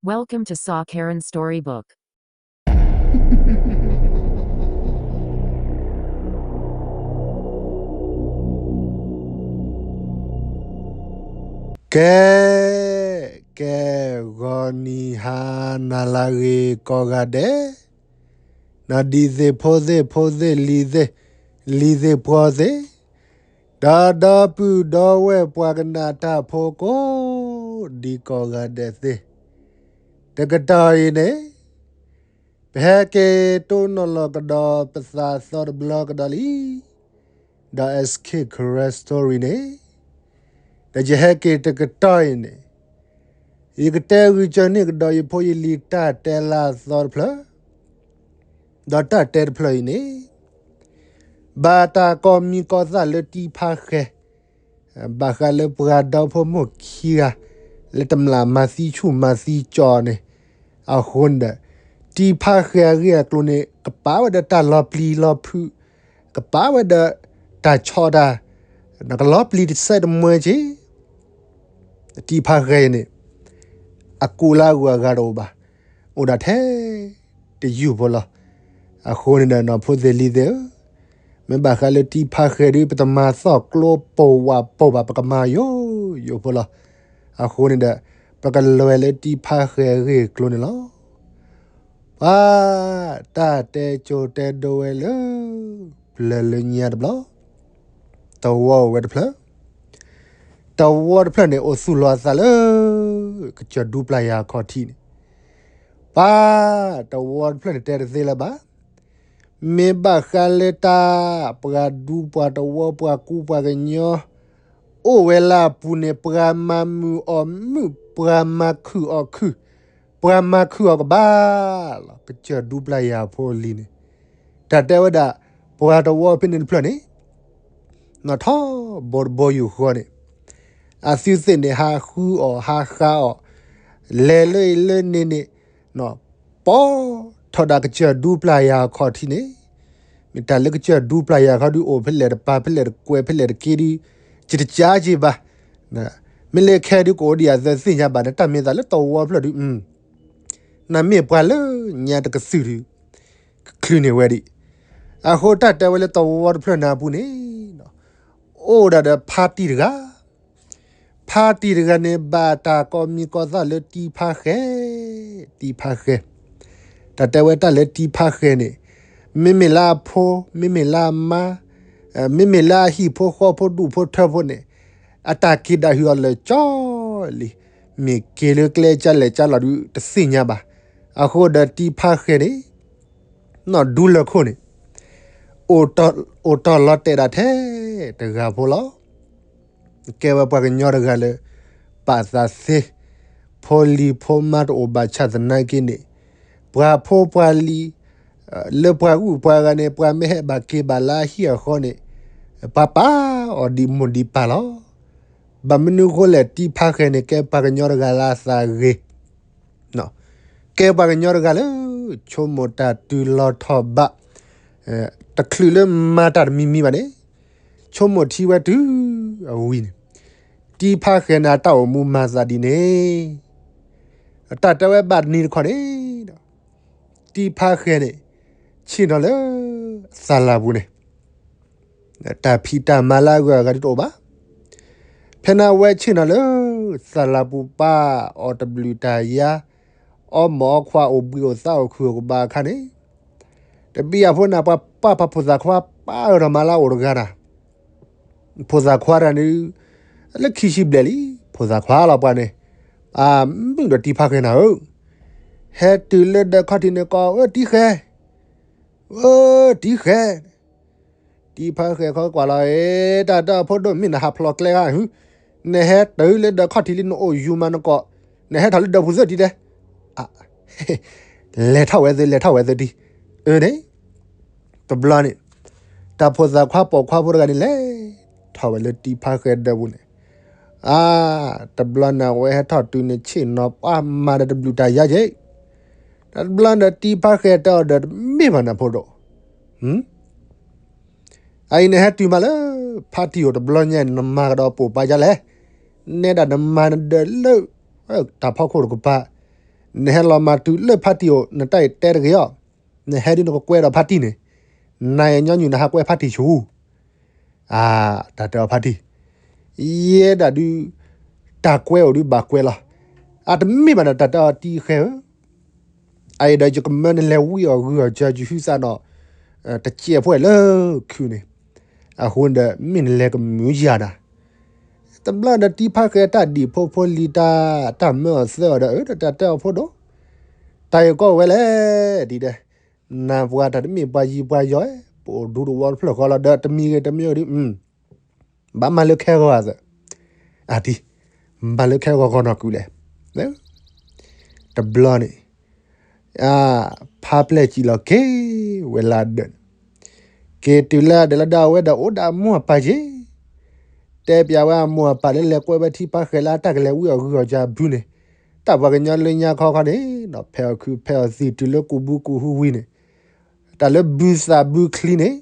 Welcome to Saw Karen Storybook. ကဲ, ကဲ, ဂီၤနံၤဟါနၤလၢအဂ့ၤကိးဂၤဒဲး, နဒံးသ့ၣ်ဖိသ့ၣ်ဖိသ့ၣ်လံၤသ့ၣ်, လံၤသ့ၣ်ပှီၤသ့ၣ်, ဒီးဒီပုၢ်ဒီဝဲၢ်ပှၤကနၣ်တၢ်ဖိကိးဒံးကိးဂၤဒဲးသ့ၣ်, တကတီၢ်အံၤန့ၣ် ပဟဲက့ၤတိၢ်နီၣ်လီၤကဒီးပသးသီတဘျီကဒီးလံ, ဒီး S K Karen Story န့ၣ်, ဒီးယဟဲက့ၤတကတီၢ်အံၤန့ၣ်, ယကတဲဂုာ်ကၢန့ၢ်ကဒီးယဖိယလံၤတၢ်တဲလၢအသီတဖျၢၣ်, ဒီးတၢ်တဲတဖျၢၣ်အံၤန့ၣ် ဘၣ်တၢ်ကိးမံၤကိးသၣ်လၢတံဖါဃဲၤ, ဘၣ်ဃးလၢပှၤဒီဖိမိၢ်ခံဂၤ လၢတမျၢ်မၤသံဆူၣ်မၤသံကၠီန့ၣ်, အဃိန့ၣ်ဒီး တံဖါဃဲၤအဂ့ၢ်အကျိၤန့ၣ် ကပာ်ဝဲဒီးတၢ်လီၤပျံၤလီၤဖုး, ကပာ်ဝဲဒီးတၢ်ဆီတၢ်, ကလီၤပျံၤတစဲးတမှဲက့ တံဖါဃဲၤအံၤန့ၣ် အကူးလၢအဂုၤအဂၤတအိၣ်ဘၣ်, အိၣ်ဒၣ်ထဲတယုၢ်ဖိလီၤ. အဃိန့ၣ်ဒီး နီၢ်ဖိသ့ၣ်လံၤသ့ၣ်ဧၢ, မ့ၢ်ဘၣ်ဃးလၢတံဖါဃဲၤဒုး ပတမၤသီၣ်ကျိပိာ်ဝးပိာ်ဘၣ် ပကမၤယိာ်ယိာ်ဖိလီၤ. အဃိန့ၣ်ဒီး ပကလဲၤလၢတံဖါဃဲၤအဂ့ၢ်အကျိၤန့ၣ်လီၤ. ပှၤတၢ်တဲကၠိတဲဒိဝဲလၢ ပျၢၤလၢညါတဘျီ, သဝီအိၣ်ဝဲတဖျၢၣ်, သဝီတဖျၢၣ်န့ၣ် အိၣ်သူၣ်လီၤအသးလၢ ကစၢၢ်ဒူပျၢ်ယၤအခီၣ်ထံးန့ၣ်, ပှၤတဝီတဖျၢၣ်န့ၣ်တဲတသ့လၢၤဘၣ်. မ့ၢ်ဘၣ်ဃးလၢတၢ် ပှၤဒူပှၤတဝီပှၤကူပှၤကညီ အိၣ်ဝဲလၢအပူၤန့ၣ် ပှၤမၤမုာ်အီၣ်မုာ် ပှၤမၤခုၣ်အီၣ်ခုၣ် ပှၤမၤခုၣ်အီၣ်ကဘၣ်လီၤ. ကစၢၢ်ဒူပျၢ်ယၤဖိလံၤန့ၣ် တၢ်တဲဝဲဒၣ် ပှၤတဝီဖဲန့ၣ်တဖျၢၣ်န့ၣ် နီၢ်ထီဘိတဘိယူၢ်ဃီန့ၣ် အသုသ့ၣ်န့ၣ် ဟးဃုအီၣ်ဟးဃါအီၣ် လဲၤလၢအံၤလၢန့ၣ်န့ၣ် ပီၢ်ထီၣ်ဒၣ်ကစၢၢ်ဒူပျၢ်ယၤအခီၣ်ထံးန့ၣ် မ့ၢ်တၢ်လၢကစၢၢ်ဒူပျၢ်ယၤအခီၣ်ဒုးအိၣ်ဖဲလဲၣ်တပၤဖဲလဲၣ်တကွဲးဖဲလဲၣ်တက့ဒုး ယတကးက့ဘၣ်. မ့ၢ်လၢခဲဒုးကအိၣ်ဒံးအသးသ့ၣ်ညါဘၣ်န့ၣ် တၢ်မ့ၢ်သးလၢတဝီဖျၢၣ်ဒုး နမ့ၢ်ပှၤလၢညါတကသုၣ်ဒုး ကချုးန့ၢ်ဝဲဒံး. အဃိတၢ်တဲဝဲလၢတဝီတဖျၢၣ်န့ၣ်အပူၤန့ၣ် အိၣ်ဒၣ်ဒီးဖါတံၢ်တဂၤ ဖါတံၢ်တဂၤန့ၣ် ဘၣ်တၢ်ကိးမံၤကိးသၣ်လၢတံဖါဃဲၤ, တံဖါဃဲၤ. တၢ်တဲဝဲတၢ်လၢတံဖါဃဲၤန့ၣ် မ့မ့ၢ်လၢအဖိ, မ့မ့ၢ်လၢအမါ, မ့မ့ၢ်လၢအဟံၣ်ဖိဃီဖိဒူၣ်ဖိထၢဖိန့ၣ် အတၢ်က့ၤဒၣ်ဟုၣ်အီၤလၢာ်ကၠီလံ. မ့ၢ်က့ၤလၢကျဲကၢလဲၣ်ကၢလီၤဒုးတသ့ၣ်ညါဘၣ်. အဃိဒီးတံဖါဃဲၤန့ၣ် နီၢ်ဒူလၢာ်ခိၣ်န့ၣ် အိၣ်တီၢ်လီၤတဲာ်ဒၣ်ထဲတဂၤဖိလီၤ. ကဲဝဲပှၤကညီတဂၤလၢ ပာ်သးသ့, ဖိလံၤဖိမါတအိၣ်ဘၣ်ဆၣ်သနာ်က့န့ၣ် ပှၤဖိပှၤလံၤ လၢပှၤဂုၤပှၤဂၤန့ၣ် ပှၤမ့ၢ်ဟဲဘၣ်က့ၤဘၣ်လၢအဟံၣ်အဃီန့ၣ် ပှၤပာ်အီၤဒံးမိၢ်ဒံးပၢ်လီၤ. ဘၣ်မနုၤဃိလဲၣ် တံဖါဃဲၤန့ၣ် ကဲပှၤကညီတဂၤလၢအသးဂ့ၤ ကဲပှၤကညီတဂၤလၢ ဆိကမိၣ်တၢ်တုၤလီၤထီၣ်ဘး, တချုးလၢမၤတၢ်တမံၤမံၤဘၣ်န့ၣ် ဆိကမိၣ်ထံဝဲတုၤအဝံၤန့ၣ် တံဖါဃဲၤန့ၣ် အတၢ်အိၣ်မူမၤသးဒ်န့ၣ် အတၢ်တဲဝဲဘၣ်တနံၤတခီန့ၣ်ဒီး တံဖါဃဲၤန့ၣ် ဆ့ၣ်နီၤလၢ သးလၢ်ပူၤန့ၣ် တၢ်ဖံးတၢ်မၤလၢအဂုၤအဂၤဒ်တအိၣ်ဘၣ်. ဖဲန့ၣ်အဝဲဆ့ၣ်နီၤလၢ သးလၢ်ပူၤပာ်အီၤတဘျုးတၢ်ယါ, အီၣ်မ့ၤအီခွါအိၣ်ဘှံးအိၣ်သါအိၣ်ခုၣ်အိၣ်ကဘၣ်အခါန့ၣ်, တဘံၣ်အဖိန့ၣ် ပှၤပာ်ပှၤဖိသၣ်ခွါပာ်အၢၣ်ထီၣ်မၤလၢအအိၣ်တဂၤတၢ် ဖိသၣ်ခွါတဂၤန့ၣ် လၢခံဆံဘျဲၣ်လံ ဖိသၣ်ခွါလီၤပှၤန့ၣ်, အမုာ်ဒီးတံဖါဃဲၤနၤဧၢ, ဟဲတုၤလၢဒၢးခီၣ်ထံးန့ၣ်ကိး အၢ တံဃဲၤ, အၢ တံဃဲၤ, တံဖါဃဲၤခီကွၢ်လီၤ အ့ တၢ်တၢ်ဖိဒိၣ်မ့ၢ်နဟးဖျိးကျဲဂၤဟု, နဟဲတုၤလၢဒၢးခီၣ်ထံးလံနအိၣ်ယူၤမးနကိး, နဟဲထီၣ်လၢဒၢးပူၤသုတံၤဒဲး, လဲၤထီၣ်ဝဲသု လဲၤထီၣ်ဝဲသုတံၤ, အၢန့ၣ် တဘျီန့ၣ် တၢ်ဖိသၣ်ခွါပိာ်ခွါဖိတဂၤန့ၣ် လဲၤထီၣ်ဝဲလၢတံဖါဃဲၤဒၢးပူၤန့ၣ်, အါ တဘျီန့ၣ် အဝဲဟဲထီၣ်တုၤန့ၣ် ဆ့ၣ်နီၤပှၤမၤဒီးတဘျုးတၢ်ယါက့ၤ, တဘျီန့ၣ် တံဖါဃဲၤတဲအီၤဒီး တမ့ၢ်ဘၣ်နၤဖိဒိၣ်, အအံၤနဟဲတုၤမးလၢ ဖါတံၢ်အိၣ်တဘျီညါ နမၤကဒီးပိာ်ပာ်ယါလဲၣ်, နဲဒၣ်နမၤနဒၢးလၢ တၢ်ဖီခိၣ်တကပၤ, နဟဲလီၤမၤတုၤလၢဖါတံၢ်အိၣ် နတၢ်အံၤတဲတဂ့ၤအီၤ, နဟဲဒုးနကကွဲးဒီးဖါတံၢ်န့ၣ်, နၤယညီနုၢ်နဟးကွဲးဖါတံၢ်ဆူၣ်. အါ, တၢ်တဲအီၤဖါတံၢ်, ယဲဒၣ်ဒုး တၢ်ကွဲးအိၣ်ဒုးဘၣ်ကွဲးလီၤ. အတမ့ၢ်ဘၣ်ဒီး တၢ်တဲအီၤတံၢ်ဃဲဧၢ, အအံၤဒီးယကမၢနလဲၤဝံအီၣ်ဂုာ်အီၣ်ကၢ ယဟုသးနီၣ် တစဲးဖိလၢခုးန့ၣ်, အဃိန့ၣ်ဒီး မ့ၢ်နလဲၤကမုာ်ယၤနၤ. တဘျီဒီးတံၢ်ဖါဃဲတၢ်ဒံၣ်ဖိဖိလံၤတၢ် တၢ်မၢအီၤသၢအီၤဒီး အၢဒီးတၢ်တဲအီၤဖိဒိၣ်, တၢ်အံၤကီဝဲလဲၣ်ဒ်ဒီး, နၤပှၤတၢ်တမ့ၢ်ပှၤယံၤပှၤယီၤ, ပအိၣ်ဒူတဝီတဖျၢၣ်ဃီလီၤဒီး တမံၤဂ့ၤတမံၤဂ့ၤဒုး ဘၣ်မၤလၢခဲဂီၤအသး, အတံၢ်, ဘၣ်လၢခဲဂီၤဂီၤနီၢ်ကုလဲၣ်. တဘျီန့ၣ် အါ, ဖါပျဲၢ်စံၣ်လီၤက့ၤဝဲလၢဒၢးန့ၣ်, က့ၤတုၤလၢဒၢးလၢဒၢးအဝဲဒီးအိၣ်ဒီးအမိၢ်အပၢ်က့ၤ, တဲပျးဝဲအမိၢ်အပၢ်လၢလဲၤကွဲးဝဲထံဖါဃဲလၢအတၢ်ကလဲၤဝံအီၣ်ဂုာ်အီၣ်ကၢအဘုန့ၣ်, တၢ်ပှၤကညီလၢညါခီခီန့ၣ်ဒီး ဖဲးအီၣ်ခုးဖဲးအီၣ်သံၣ်တုၤလၢကူးဘုကူးဟူဝံၤန့ၣ်, တၢ်လၢဘုသးဘုချံန့ၣ်,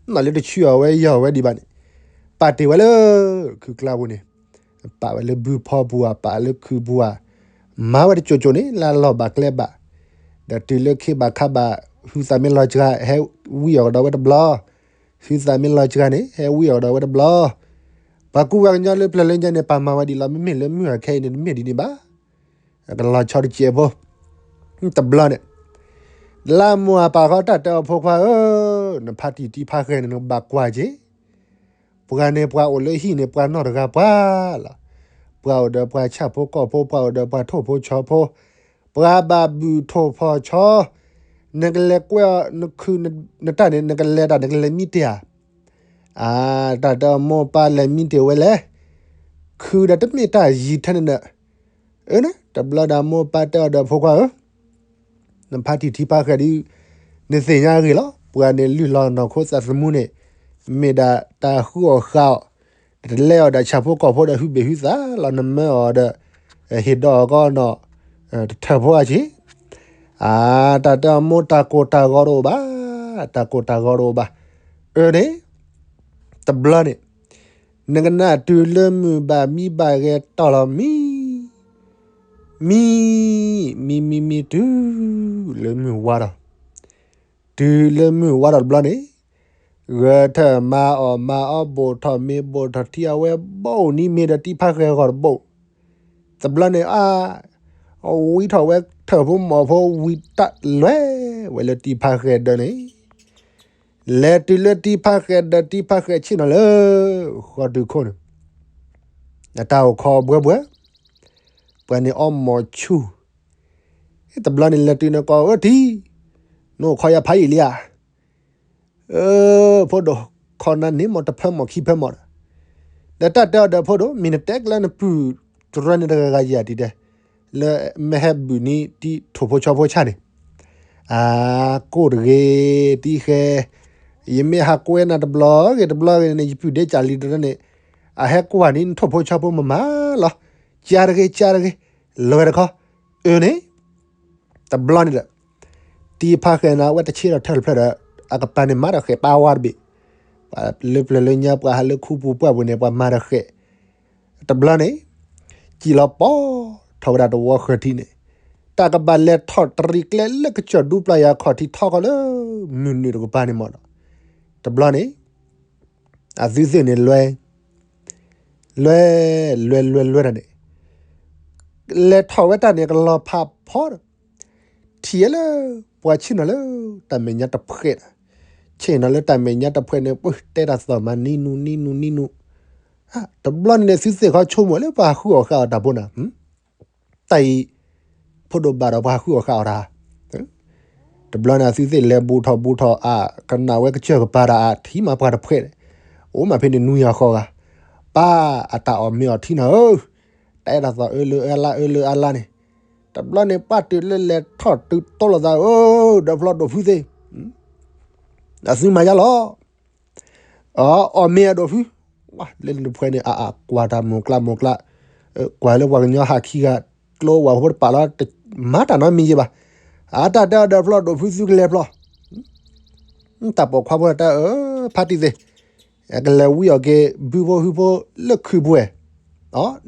နီၢ်လၢတဆူၣ်အီၤဝဲယီၢ်ဝဲဒံးဘၣ်န့ၣ်, ပာ်တ့ၢ်ဝဲလၢ ခုးကျါပူၤန့ၣ်, ပာ်ဝဲလၢဘုဖီပူၤဧါ ပာ်လၢခုးပူၤဧါ, မၤဝဲတစိၤစိၤန့ၣ် လၢအလီၢ်ဘၣ်ကျဲဘၣ်, ဒီးတုၤလၢခ့ဘၣ်ခါဘၣ် ဟုသးမ့ၢ်လီၤစှၤ ဟဲဝံအီၣ်ကဒီးဝဲတဘျီ, ဟုသးမ့ၢ်လီၤစှၤန့ၣ် ဟဲဝံအီၣ်ကဒီးဝဲတဘျီ, ပှၤကူပှၤကညီလၢပျၢၤလၢညါန့ၣ် ပာ်မၤဝဲဒ်လီၤ မ့မ့ၢ်လၢမုၢ်အခဲအံၤန့ၣ် တမ့ၢ်ဒ်န့ၣ်ဘၣ်, ကလီၤဆီတစဲးဖိ, တဘျီန့ၣ် လၢမိၢ်အပၢ်ခီတၢ်တဲအီၤဖိခွါဧၢ, နဖါတံၢ်တံၢ်ဖါဃဲန့ၣ် နကဘၣ်ကွၢ်က့ၤ, ပှၤန့ၣ်ပှၤအိၣ်လၢဟံၣ်န့ၣ် ပှၤနီၢ်တဂၤပှၤလီၤ, ပှၤအိၣ်ဒီးပှၤဆၣ်ဖိကီၢ်ဖိ ပှၤအိၣ်ဒီးပှၤထိၣ်ဖိဆီဖိ, ပှၤဘၣ်ဘုၣ်ထိၣ်ဖီၣ်ဆီ, နကလဲၤကွဲးအီၤ နခုး နတၢ်န့ၣ် နကလဲၤတၢ် နကလဲၤမံတ့ၢ်ဧါ, အါ, တၢ်တဲအီၤမိၢ်ပၢ်လဲၤမံတ့ၢ်ဝဲလဲၣ်, ခုးဒီးတမ့ၢ်တၢ်ယံၤထဲန့ၣ်ဒီး, အၢ တဘျီဒီးမိၢ်ပၢ်တဲအီၤဒီးဖိခွါဧၢ, နဖါတံၢ်ထံဖါဃဲဒုး, နသ့ၣ်ညါအဂ့ၢ်လီၤ ပှၤန့ၣ်လုၢ်လီၤနီၢ်ခိသးသမူန့ၣ်, မ့ၢ်ဒၣ်တၢ်ဃုအီၣ်ဃုအီၣ်, တလဲအီၤဒီးဆၣ်ဖိကီၢ်ဖိဒီးဟုဘ့ၣ်ဟုသးလီၤ နမၢအီၤဒီး, ဟ့ၣ်ဒီးအီၤကီနီၢ်, တထၢၣ်ဖိအဆံး, အါ, တၢ်တဲအီၤမိၢ်တၢ်ကိၢ်တၢ်ဂီၤတအိၣ်ဘၣ်, တၢ်ကိၢ်တၢ်ဂီၤတအိၣ်ဘၣ်, အၢန့ၣ်, တဘျီန့ၣ် နကနၣ်တုၤလၢမုၢ်ဘၣ်မံဘၣ်ဂဲၤတီၢ်လီၤမံ, မံ, မံမံမံတုၤလၢမုၢ်ဝါထီၣ်, တုၤလၢမုၢ်ဝါထီၣ်တဘျီန့ၣ်, ဂဲၤထၢၣ်မၤအီၣ်မၤအီဘိၣ်ထီၣ်မ့ၤဘိၣ်ထီၣ်ထံအဝဲဘိၣ်နံၤမ့ၤဒီးတံၢ်ဖါဃဲအဂီၢ်တဘိၣ်, တဘျီန့ၣ်အါ, ဝံထီၣ်ဝဲထၢၣ်ဖိမီၢ်ဖိဝံတၢ်လွဲၢ်ဝဲလၢတံၢ်ဖါဃဲဒၢးန့ၣ် လဲၤတုၤလၢတံၢ်ဖါဃဲဒီးတံၢ်ဖါဃဲဆ့ၣ်နီၤလၢ ဃီတုၤခိၣ်န့ၣ်, အတၢ်အိၣ်ခိးဘှဲဘှဲ, ပှၤန့ၣ်အီမီၤဆူၣ်, တဘျီန့ၣ်လဲၤတုၤန့ၣ်ကိးအၢတံၢ်, နအိၣ်ခိးယၤဖးယံာ်လံဧါ, အၢ, ဖိဒိၣ်, ခိးနၤန့ၣ်မ့ၢ်တဖၢမီၢ်ခံဖၢမီၢ်ဒီး, ဒီးတၢ်တဲအီၤဒီးဖိဒိၣ် မ့ၢ်နတဲကျဲနပုၢ်တရၢန့ၣ်တဂၤဂၤယၤဒ်တဲ, လၢမ့ၢ်ဟဲဘုၣ်န့ၢ်တံၢ်ထိၣ်ဖိဆီဖိဆၣ်န့ၣ် အါ, ကိၢ်တဂ့ၤ, တံၢ်ဃဲ, ယမ့ၢ်ဟးကွဲနၤတဘျီဂ့ၤတဘျီဂ့ၤန့ၣ် ယပုၢ်ဒ့ကၢ်လံတရၢန့ၣ်, အဟဲကွၢ်န့ၢ်နထိၣ်ဖိဆီဖိမမၤလီၤ, ကါတဂ့ၤ, ကါတဂ့ၤ, လီၤဝဲတခီ, အၢန့ၣ်, တဘျီန့ၣ်ဒီး, တံၢ်ဖါဃဲန့ၣ် အဝဲတဆ့ဒီးထၢၣ်တဖျၢၣ်ဒီး, အကပၤန့ၣ်မၤဒီးဃဲးပာ်ဝါတဘ့ၣ်, ပှၤလၢပျၢၤလၢညါပှၤဟးလၢခူပူၤပှၢ်ပူၤန့ၣ် ပှၤမၤဒီးဃဲး, တဘျီန့ၣ်, စံၣ်လီၤပီၤထီၣ်ဝဲဒၣ်တဝီဃၢၤထံးန့ၣ်, တၢ်ကဘၣ်လဲၤထီၣ်တရံးကျဲလၢကစၢၢ်ဒူပျၢ်ယၤခီၣ်ထံးထီကီၢ်လၢ မုၢ်နုာ်တကပၤန့ၣ်မ့ၢ်ဒီး, တဘျီန့ၣ်, အသုသ့ၣ်န့ၣ်လွဲ, လွဲ, လွဲလွဲလွဲတၢ်န့ၣ်, လဲၤထီၣ်ဝဲတၢ်န့ၣ် ကလီၤဖးဖီဒီး, ထံၣ်ဝဲလၢ, ပှၤဆ့ၣ်နီၤလၢတၢ်မဲာ်ညါတဖှဲးဒီး, ဆ့ၣ်နီၤလၢတၢ်မဲာ်ညါတဖှဲးန့ၣ် ပတဲတၢ်သီၣ်မၤနံနူနံနူနံနူ, တဘျီန့ၣ်န့ၣ် သုသ့ၣ်ခီဆိကမိၣ်လၢပှၤဟးဃုအီၣ်ဃုအီတၢ်ဖိနၤ တၢ်အံၤ, ဖိဒိၣ်ဘၣ်ဒီးပှၤဟးဃုအီၣ်ဃုအီတၢ်, တဘျီန့ၣ်အသုသ့ၣ်လဲၤဘူးထီၣ်ဘူးထီၣ်အါ, ကနၣ်ဝဲကစၢၢ်ကပၤတၢ်အါ ထံၣ်မးပှၤတဖှဲးန့ၣ်, အိၣ်မးဖဲန့ၣ်နွံဂၤဃိးဂၤ, ပၢ်အတၢ်အီၣ်မ့ၤအီၣ်ထံနီၤဧၢ, တၢ်အဲၣ်တၢ်သီၣ်အၢလၢအလါအၢလၢအလါန့ၣ်, တဘျီန့ၣ်ပှၤတုၤလၢလဲၤထီၣ်တုၤတိလိာ်သးဧၢ, ဒီးဖျီဒိၣ်ဖုသ့ၣ် အသုမၤယါလီၤ, အီၣ်မ့ၤအဒိၣ်ဖု, လၢနတဖှဲန့ၣ် အါအါကွၢ်တၢ်မိၢ်ကျါမိၢ်ကျါ, ကွၢ်လၢပှၤကညီဟးခံဂၤ, ကျိဝၢ်ဖိတပာ်လီၤ, မၤတၢ်နီတမံၤယဲဘၣ်, အတၢ်တဲအီၤဒီးဖျီဒိၣ်ဖုသုကလဲၤဖျီ, တၢ်ပိာ်ခွါဖိတၢ်အၢ, ဖါတံၢ်သ့ၣ်, ကလဲၤဝံအီၣ်က့ၤ ဘုဖိဟုဖိလၢခုးပူၤဝဲ,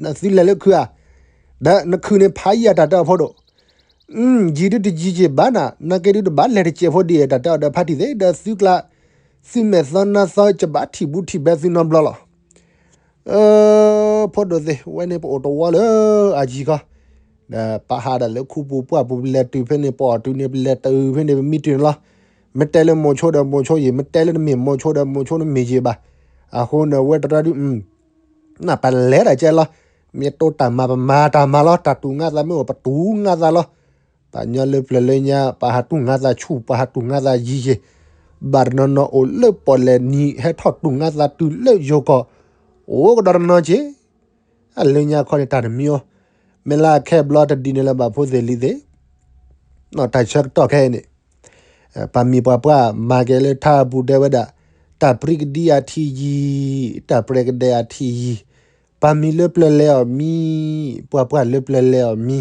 နသုလဲၤလၢခုးဧါ, ဒီးနခုးန့ၣ်ဖးယံာ်အတၢ်တဲအီၤဖိဒိၣ်, ယံၤဒုတယံၤက့ၤဘၣ်နၤ, နာ်က့ဒုတဘၣ်လဲၤတစဲးဖိဒ်အံၤ တၢ်တဲအီၤဒီးဖါတံၢ်သ့ၣ် ဒီးသုကျါ, သုမဲာ်သီနါသီ ကဘၣ်ထံၣ်ဘူးထံၣ်ဘဲသုနီတဘျီလီၤ. ဖိဒိၣ်သ့ၣ် ဝဲန့ၣ်ပအိၣ်တဝီလၢအယံၤခီ, ဒီးပဟးဒီးလၢခူပူၤပှၢ်ပူၤ ပလဲၤတုၤဖဲန့ၣ် ပအီၣ်တုၤန့ၣ် ပလဲၤတုၤဖဲန့ၣ် ပမံတုၤန့ၣ်လီၤ. မ့ၢ်တဲလၢမိၤဆိဒီးမိၤဆိယံၤ, မ့ၢ်တဲလၢနမ့ၢ်မိၤဆိဒီးမိၤဆိနမ့ၢ်ယံၤဘၣ်. အဃိန့ၣ် ဝဲတရၢဒု နပလဲၤတၢ်ကဲလီၤ. မ့ၢ်တိတၢ်မၤပမၤတၢ်မၤလီၤ. တၢ်တူၢ်ငါသးမ့ၢ်အိၣ် ပတူၢ်ငါသးလီၤ. ပှၤကညီလၢပျၢၤလၢညါ ပှၤဟးတူၢ်ငါသးဆူၣ် ပှၤဟးတူၢ်ငါသးယံၤယံၤ, ဘၣ်တနီၤနီၤအိၣ်လၢပီၣ်လဲၣ်နံၤ ဟဲထီၣ်တူၢ်ငါသးတုၤလၢယိၤကီၢ်, အိၣ်ကဒီးတနီၤက့ၤ. အလၢညါခီန့ၣ် တၢ်တမံၤအိၣ်, မ့ၢ်လၢအခဲဘျီတဒ်န့ၣ်လၢၤဘၣ် ဖိသ့ၣ်လံၤသ့ၣ်, တၢ်ဆၢကတီၢ်ခဲအံၤန့ၣ် ပှၤမံၤပှၤပှၢ်မၤက့ၤလၢထါပူၤတဲဝဲဒၣ်, တၢ်ပြံကဒံအထံယံၤ, တၢ်ပြဲကဒဲအထံယံၤ, ပှၤမံၤလၢပျၢၤလဲၤအီၤမံ, ပှၤပှၢ်လၢပျၢၤလဲၤအီၤမံ,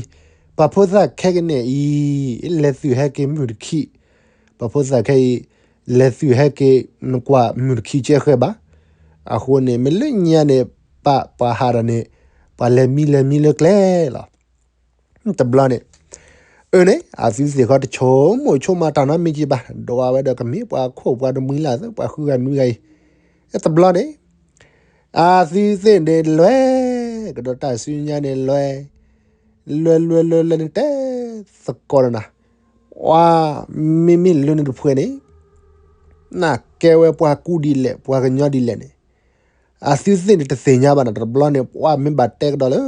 ပှၤဖိသၣ်ခဲကနံၣ်အံၤ လဲၤသုးဟဲက့ၤမုၢ်တခံ, ပှၤဖိသၣ်ခဲအံၤ လဲၤသုးဟဲက့ၤနကွၢ်မုၢ်တခံကဲဃဲဘၣ်. အဃိန့ၣ် မ့ၢ်လၢညါန့ၣ် ပပှၤဟးဒီးန့ၣ် ပှၤလဲၤမံလဲၤမံလၢကျဲလီၤ. တဘျီန့ၣ် အၢန့ၣ် အသုသ့ၣ်ခီတဆိကမိၣ်ဆိကမးတၢ်နီတမံၤက့ၤဘၣ်, ဒိးဝဲဒီးကမ့ၢ်ပှၤခိၣ်ပှၤတမှံၤလၢ်သၢ ပှၤဃုဂၤနွံဂၤအံၤ, တဘျီန့ၣ် အသုသ့ၣ်န့ၣ်လဲၤ ကဒီးတၢ်စုညါန့ၣ်လဲၤ, လဲၤလဲၤလဲၤလဲၤန့ၣ် တဲသကိးဒီးနၤ, အ မ့မ့ၢ်လၢန့ၣ်တဖှဲးန့ၣ် နကဲဝဲပှၤကူဒ်လဲၣ် ပှၤကညီဒ်လဲၣ်န့ၣ် အသုသ့ၣ်န့ၣ်တသ့ၣ်ညါဘၣ်နၤ. တဘျီန့ၣ် ပှၤမ့ၢ်ဘၣ်တဲကဒီးလၢ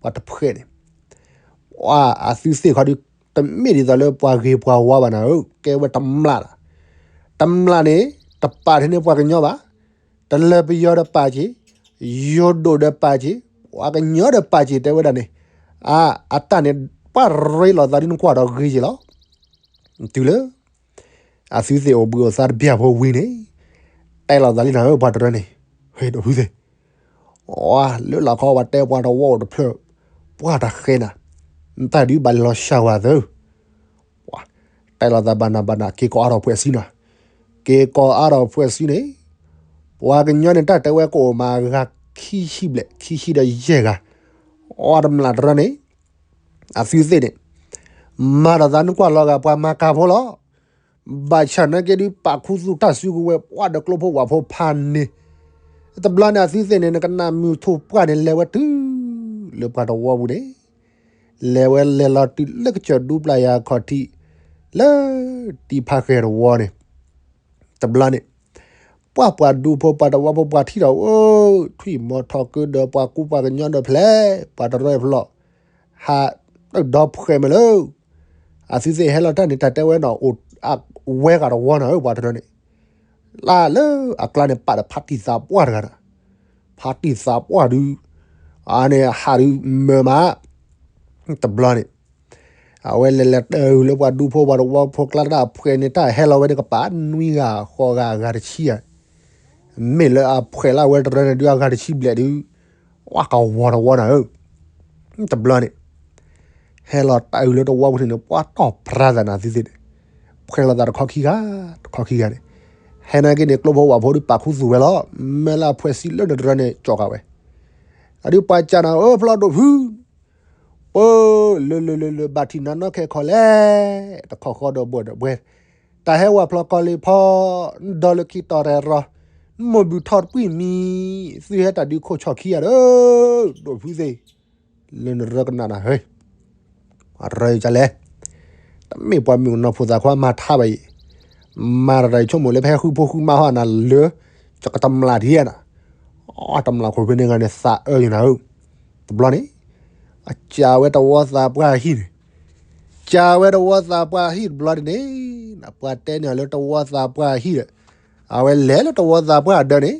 ပှၤတဖှဲးန့ၣ် ပှၤအသုသ့ၣ်ခီဒု တမ့ၢ်ဒ်သိးလၢပှၤဂ့ၤပှၤဝါဘၣ်နၤဧၢ, ကဲဝဲတမျၢ်လီၤ. တမျၢ်န့ၣ် တပာ်ထဲန့ၣ်ပှၤကညီဘၣ်, တလၢပယီၤဒီးပာ်က့ၤ, ယိၤဒိၣ်ဒီးပာ်က့ၤ, ပှၤကညီဒီးပာ်က့ၤ တဲဝဲဒၣ်န့ၣ်, အ အတၢ်န့ၣ် ပှၤရ့လိာ်သးဒ်နကွၢ်ဒီးဂ့ၤက့ၤလီၤ. တုၤလၢ အသုသ့ၣ်အိၣ်ဘှံးအိၣ်သါတဘျီဖိဝံၤန့ၣ် တဲလိာ်သးလံနၤဧၢ ပှၤတရၢန့ၣ်, ဟဲဒိၣ်ဖုသ့ၣ်, လၢလီၢ်ခီပှၤတဲပှၤတဝီအိၣ်တဖျၢၣ်, ပှၤတဃဲနၤ, နတၢ်ဒုးဘၣ်လဲၤလီၤစှၤဝဲသၢ, တဲလိာ်သးဘၣ်နၤဘၣ်နၤ က့ၤကိးအါထီၣ်ဖှဲးစံနၤ, က့ၤကိးအါထီၣ်ဖှဲးစံန့ၣ်, ပှၤကညီန့ၣ် တၢ်တဲဝဲကအိၣ်မးအဂၤခံဆံဘျဲၣ် ခံဆံဒီးယဲၢ်ဂၤ, အတမျၢ်တရၢန့ၣ် အသုသ့ၣ်န့ၣ် မၤဒီးသးနကွၢ်လီၤဂာ်ပှၤမၤကၤဖိလီၤ. ဘၣ်ဆၣ်နာ်က့ဒုး ပာ်ခူသူၣ်တၢ်စုကဝဲၤ ပှၤဒီးကျိဖိဝၣ်ဖိဖးန့ၣ်, တဘျီန့ၣ် အသုသ့ၣ်န့ၣ် နကနၣ်မုၢ်ထူၣ်ပှၢ်န့ၣ် လဲၤဝဲတုၤလၢပှၤတဝီပူၤန့ၣ်, လဲၤဝဲလဲၤလီၤတုၤလၢကစၢၢ်ဒူပျၢ်ယၤခီၣ်ထံး လၢတံၤဖးဃဲၤတဝီန့ၣ်, တဘျီန့ၣ် ပှၤပှၤဒူဖိပှၤတဝီဖိပှၤထံၣ်ဒီး အိၣ်ထွံၣ်မီၤထီၣ်ကၢဒီးပှၤကူပှၤကညီဒီးဖျဲၣ် ပှၤတရၢဖျီၣ်, ဟးဒီဖှဲးမ့ၢ်လၢ အသုသ့ၣ်ဟဲလီၤတၢ်န့ၣ် တၢ်တဲဝဲနီၤ အိၣ်ဝဲဂၤတဝီနၤဧၢ ပှၤတရၢန့ၣ်, လၢလၢအကျါန့ၣ် ပာ်ဒီးဖါတံၢ်သးပှၢ်တဂၤဒီး, ဖါတံၢ်သးပှၢ်ဒုး, အန့ၣ်ဟးဒုးမၢမး, တဘျီန့ၣ် အဝဲလဲၤလဲၤတၢ်အုၣ်လၢပှၤဒူဖိပှၤတဝီဖိကျါတၢ်အဖှဲးန့ၣ် တၢ်ဟဲလီၤဝဲဒၣ်ကပာ်နွံဂၤဃိးဂၤအဂၤတဆံဧါ, မ့ၢ်လၢအဖှဲးလၢအဝဲတရၢန့ၣ်ဒုးအဂၤတဆံဘျဲၣ်ဒုး, ဝဲကဝီၤတဝီနၤဧၢ, တဘျီန့ၣ် ဟဲလီၤတၢ်အုၣ်လၢတဝီပူၤန့ၣ် ပှၤတီၢ်ပြၤသးနၤသုသ့ၣ်န့ၣ်, ဖှဲးလီၤသးတခီခံဂၤ, တခီခံဂၤန့ၣ်, ဟဲနာ်က့န့ၣ် ကျိဖိဝၣ်ဖိဒုးပာ်ခူသူၣ်ဝဲလီၤ, မ့ၢ်လၢအဖှဲးစံလၢနတရၢန့ၣ် ကၠီၣ်ဃာ်ဝဲ, အဒုးပှၤကၢ်နၤဧၢဖျီဒိၣ်ဖု ပၢ်, လၢလၢလၢလၢ ဘၣ်ထံၣ်နၤနီၢ်ခဲခီလဲၣ်, တခီဃီဒီးဘှဲၣ်ဒီးဘှဲၣ်, တၢ်ဟဲဝဲဖျီကီလံဖီ, ဒီးလၢခံတီၤရဲၣ်ရီၤ, မိၢ်ဘုၣ်ထီၣ်တပှံၢ်မံၤ, သုဟဲတၢ်ဒုးခိၣ်ဆီၣ်ခံဂၤဒီး, ဒိၣ်ဖုသ့ၣ်, လၢနရၢကနၣ်နၤဟဲ, အရၢကလဲၣ်, တမ့ၢ်ပှၤမုၣ်ကနီၤဖိသၣ်ခွါမၤထါဘၣ်အံၤ, မၤတၢ်တၢ်ဆိကမိၣ်လၢဖဲဃုဖိဃုမါဟီနၤလၢ, ကတမျၢ်ထံဧါနၤ, တမျၢ်ခိၣ်ဖဲန့ၣ်ဂၤန့ၣ် သးအၢယနၤဧၢ, တဘျီန့ၣ်, အကၢ်ဝဲတဝီသးပှၢ်ဟံၣ်န့ၣ်, ကၢ်ဝဲတဝီသးပှၢ်ဟံၣ်တဘျီန့ၣ်, ပှၤတဲန့ၢ်အီၤလၢတဝီသးပှၢ်ဟံၣ်ဒီး, အဝဲလဲၤလၢတဝီသးပှၢ်ဒၢးန့ၣ်,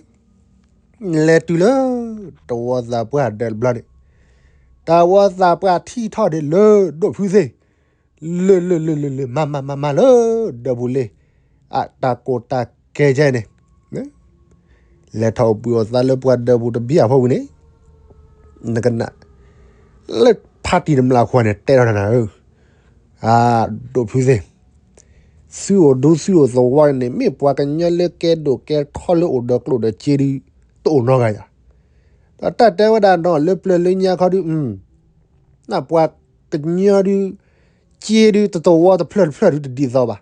လဲၤတုၤလၢတဝီသးပှၢ်ဒၢးတဘျီန့ၣ်, တဝီသးပှၢ်ထံၣ်ထီၣ်ဒၣ်လၢဒိၣ်ဖုသ့ၣ်, လၢလၢလၢလၢလၢ မၤမၤမၤမၤလၢဒၢးပူၤလံ, အတၢ်ကိၢ်တၢ်ကဲကဲန့ၣ်, လဲၤထီၣ်အိၣ်ဘှံးအိၣ်သါလၢပှၤဒၢးပူၤတဘျီအဖီဝံၤန့ၣ်, နကနၣ်, လၢဖါတံၢ်တမျၢ်ခိၣ်န့ၣ် တဲထီၣ်နၤဧၢ, အ ဒိၣ်ဖုသ့ၣ်, သုအိၣ်ဒူသုအိၣ်သဝီန့ၣ် မ့ၢ်ပှၤကညီလၢကဲဒိၣ်ကဲထီလၢအိၣ်ဒီးကျိၣ်ဒီးစ့ဒုး, တအိၣ်နီတဂၤယၤ, ဒီးတၢ်တဲဝဲဒၣ်နီၤလၢပျၢၤလၢညါခီဒုး, နပှၤကညီဒုး, စ့ဒုးတတဝီတဖျၢၣ်တဖျၢၣ်ဒုးတဒ်သိးဘၣ်.